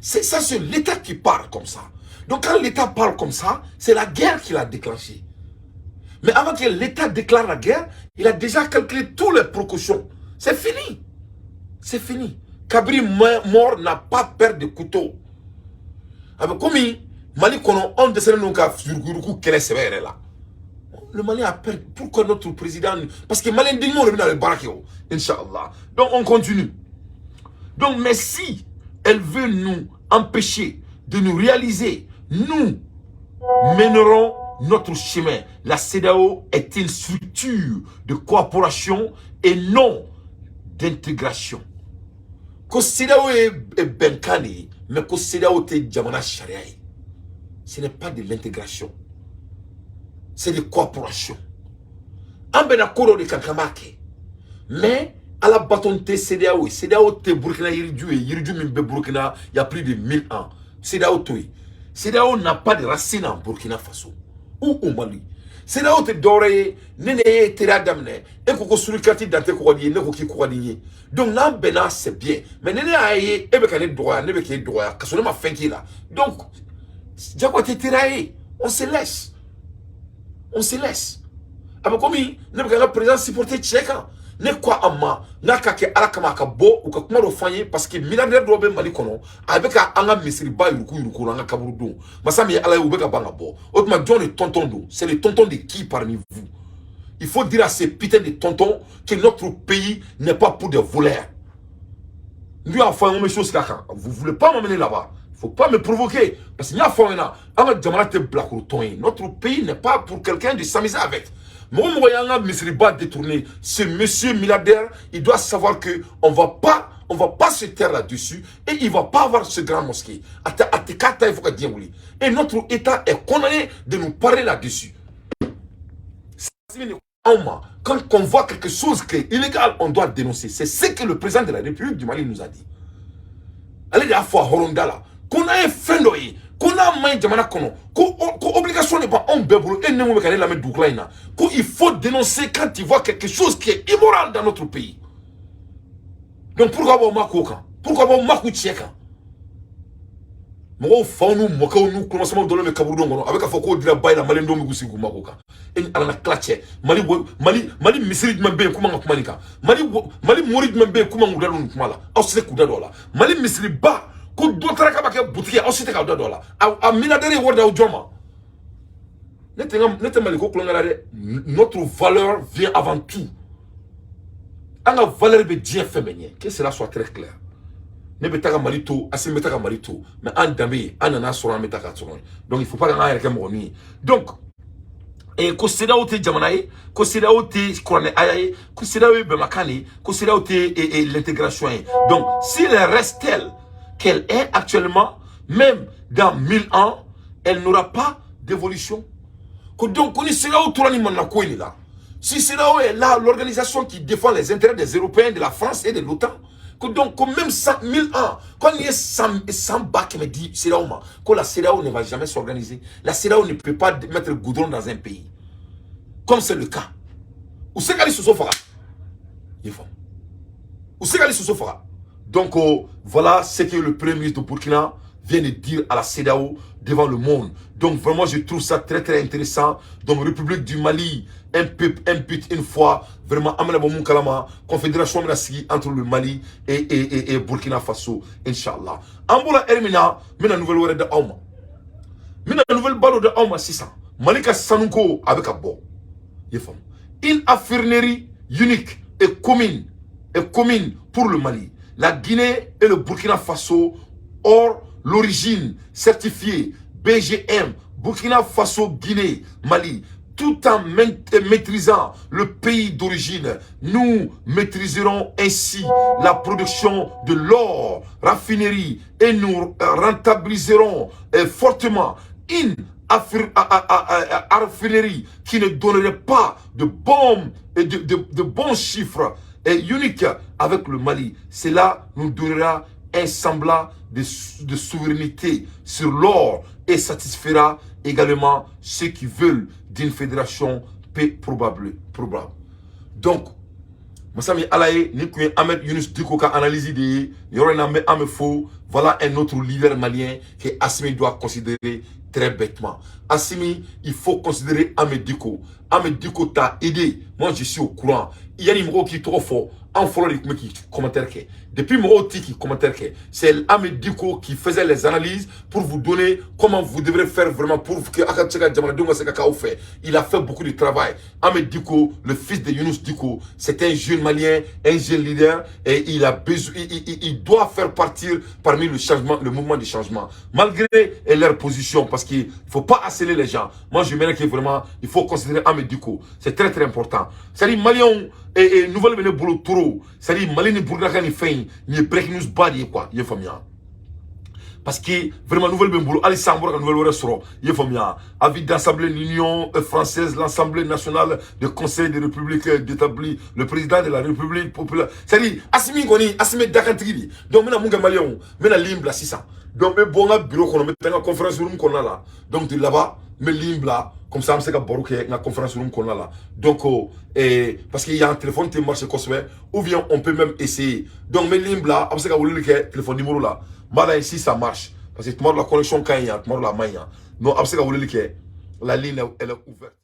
[SPEAKER 1] C'est ça, c'est l'État qui parle comme ça. Donc quand l'État parle comme ça, c'est la guerre qu'il a déclenchée. Mais avant que l'État déclare la guerre, il a déjà calculé toutes les précautions. C'est fini. C'est fini. Cabri mort n'a pas peur de couteau. Avec comme Mali kɔnɔ anw dɛsɛlen don ka yuruguyurugu kɛlɛ sɛbɛ yɛrɛ la. Le Mali a peur. Pourquoi notre président? Parce que Malien den ɲumanw de bɛna le baara kɛ o. Inch'Allah. Donc on continue. Donc, mais si elle veut nous empêcher de nous réaliser, nous mènerons notre chemin. La CEDEAO est une structure de coopération et non d'intégration. Ko CEDEAO ye bɛnkan de ye, mais ko CEDEAO tɛ jamana sariya ye. Ce n'est pas de l'intégration. C'est de coopération. An bɛna ko dɔ de kan k'an b'a kɛ. Mais ala baton tɛ CEDEAO ye. CEDEAO tɛ Burkina yiriju ye. Yiriju min bɛ Burkina il y a plus de 1000 ans. CEDEAO to yen. CEDEAO n'a pas de racine en Burkina Faso ou au Mali. CEDEAO tɛ dɔwɛrɛ ye, ne ne ye teriya daminɛ, e ko ko surikati dante ko ka di ye, ne ko k'i ko ka di n ye. Donc n'an bɛnna, c'est bien. Mais ni ne y'a ye e bɛ ka ne dɔgɔya, ne bɛ k'e dɔgɔya ka sɔrɔ ne ma fɛn k'i la. Donc jago tɛ teriya ye. On se laisse. On se laisse. A bɛ komi ne bɛ ka n ka président supporter tiɲɛ kan. Ne ko a ma n'a ka kɛ ala kama a ka bɔ u ka kuma dɔ fɔ an ye, parce que milliardaire dɔw bɛ Mali kɔnɔ, a bɛ ka an ka misiriba yuruku yuruku an ka kaburudon. Masa min ye ala ye, u bɛ ka ban ka bɔ. O tuma jɔn de tonton don? C'est le tonton de qui parmi vous? Il faut dire à ces putains de tontons que notre pays n'est pas pour des voleurs. N y'a fɔ an ye, n ko bɛ chose kan. Vous voulez pas m'amener là-bas, faut pas me provoquer, parce que n y'a fɔ aw ɲɛna, an ka jamana tɛ bilakoro tɔn ye. Notre pays n'est pas pour quelqu'un de s'amuser avec. Mɔgɔ mɔgɔ y'an ka misiriba détourné, ce monsieur milliardaire, il doit savoir que on va pas se taire là-dessus et il va pas avoir ce grand mosquée. A tɛ a tɛ k'a ta, il faut ka diɲɛ wuli. Et notre État est condamné de nous parler là-dessus. Quand on voit quelque chose qui est illégal, on doit dénoncer. C'est ce que le président de la République du Mali nous a dit. Ale de y'a fɔ a hɔrɔnda la ko n'a ye fɛn dɔ ye ko n'a ma ɲi jamana kɔnɔ, ko obligation de b'anw bɛɛ bolo, e ni mun bɛ ka ne lamɛn dugukila in na, ko il faut dénoncer quand tu vois quelque chose qui est immoral dans notre pays. Donc pourquoi b'aw ma k'o kan? Pourquoi b'aw ma k'u tiɲɛ kan? Mɔgɔw faw n'u mɔkɛw n'u kulomasamaw dɔlen bɛ kaburudon kɔnɔ, a bɛ ka fɔ k'o dira ba la, maliyɛndenw bɛ k'u sigi k'u mako kan. E ni ala na tila cɛ, Mali Mali Mali misiri jumɛn bɛ yen k'u man ka kuma nin kan? Mali Mali mori jumɛn bɛ yen k'u man k'u da don nin kuma la? Aw tɛ se k'u da don a la. Mali misiriba ko dɔ taara k'a b'a kɛ butigi ye, aw si tɛ k'aw da don a la. A milliardaire ye wari d'aw jɔn ma? Ne tɛ n ka ne tɛ Mali ko kulonkɛ la dɛ. Notre valeur vient avant tout. An ka valeur bɛ diɲɛ fɛn bɛɛ ɲɛ. Que cela soit très clair. Ne bɛ taa ka Mali to, Asimi bɛ taa ka Mali to, mais an danbe ye, an nana sɔrɔ, an bɛ taa ka sɔrɔ yen. Donc il faut pas k'an yɛrɛ kɛ mɔgɔ min ye. Donc ko CEDEAO tɛ jamana ye, ko CEDEAO tɛ kuranɛ aya ye, ko CEDEAO ye bɛnbakan de ye, ko CEDEAO tɛ l'intégration ye. Donc s'il reste telle qu'elle est actuellement, même dans 1000 ans, elle n'aura pas d'évolution. Ko donc ko ni CEDEAO tora nin manana ko in de la, si CEDEAO est là, l'organisation qui défend les intérêts des Européens, de la France et de l'OTAN, que donc que même 100 000 ans, quand il y a 100 ba qui me dit CEDEAO ma, que la CEDEAO ne va jamais s'organiser. La CEDEAO ne peut pas mettre goudron dans un pays. Comme c'est le cas. Où c'est qu'elle se faga? Il faut. Où c'est qu'elle se faga? Donc oh, voilà ce que le premier ministre de Burkina vient de dire à la CEDEAO devant le monde. Donc vraiment, je trouve ça très très intéressant. Donc République du Mali, un peuple, un but, une foi. Vraiment, an bɛna bɔ mun kalama, confédération bɛna sigi entre le Mali et Burkina Faso, Inch'Allah. An bɔra heure min na, n bɛna nouvelle wɛrɛ di aw ma. N bɛna nouvelle ba dɔ di aw ma sisan. Mali ka sanuko a bɛ ka bɔ. I ye faamu? Une affinerie unique et commune pour le Mali, la Guinée et le Burkina Faso, or l'origine certifiée BGM, Burkina Faso, Guinée, Mali, tout en maîtrisant le pays d'origine. Nous maîtriserons ainsi la production de l'or, raffinerie, et nous rentabiliserons fortement une raffinerie qui ne donnerait pas de bons chiffres et unique avec le Mali. Cela nous donnera un semblant de souveraineté sur l'or et satisfera également ceux qui veulent d'une fédération peu probable. Probable. Donc, Masa min Ala ye, nin kun ye Ahmed Yunus Diko ka analyse de ye nin yɔrɔ in na. An bɛ an bɛ fo. Voilà un autre leader malien que Assimi doit considérer très bêtement. Assimi, il faut considérer Ahmed Diko. Ahmed Diko t'a aidé. Moi, je suis au courant. Yanni mɔgɔw k'i tɔgɔ fɔ, an fɔlɔ de tun bɛ k'i commentaire kɛ. Depuis mɔgɔw ti k'i commentaire kɛ, c'est Ahmed Diko qui faisait les analyses pour vous donner comment vous devrez faire vraiment pour que a ka se ka jamanadenw ka se ka k'aw fɛ. Il a fait beaucoup de travail. Ahmed Diko, le fils de Younous Diko, c'est un jeune Malien, un jeune leader, et il a besoin, il doit faire partir parmi le changement, le mouvement du changement, malgré leur position, parce qu'il faut pas harceler les gens. Moi, je me que vraiment, il faut considérer Ahmed Diko. C'est très très important. C'est-à-dire Malien et nouvelle bɛ ne bolo trop. C'est-à-dire Mali ni Burkina ka nin fɛn in, nin ye breaking news ba de ye quoi. I ye faamuya? Parce que vraiment, nouvelle bɛ n bolo hali sisan, n bɔra ka nouvelle wɛrɛ sɔrɔ. I ye faamuya? Avis d'Assemblée l'Union française, l'Assemblée nationale du Conseil de République d'établir le président de la République populaire. C'est-à-dire Assimi kɔni, Assimi dakantigi de. Donc n bɛna mun kɛ, Maliyɛnw? N bɛna ligne bila sisan. Donc n bɛ bɔ n ka bureau kɔnɔ, n bɛ taa n ka conférence room kɔnɔna la. Donc de là-bas, n bɛ ligne bila. Comme ça, an bɛ se ka baro kɛ n ka conférence room kɔnɔna la. Donc parce que yan téléphone tɛ marcher kosɛbɛ, ou bien on peut même essayer. Donc n bɛ ligne bila, a bɛ se ka weleli kɛ téléphone numéro la. N b'a lajɛ si ça marche, parce que tuma dɔ la connexion ka ɲi yan, tuma dɔ la a man ɲi yan. Donc a bɛ se ka weleli kɛ, la ligne, elle est ouverte.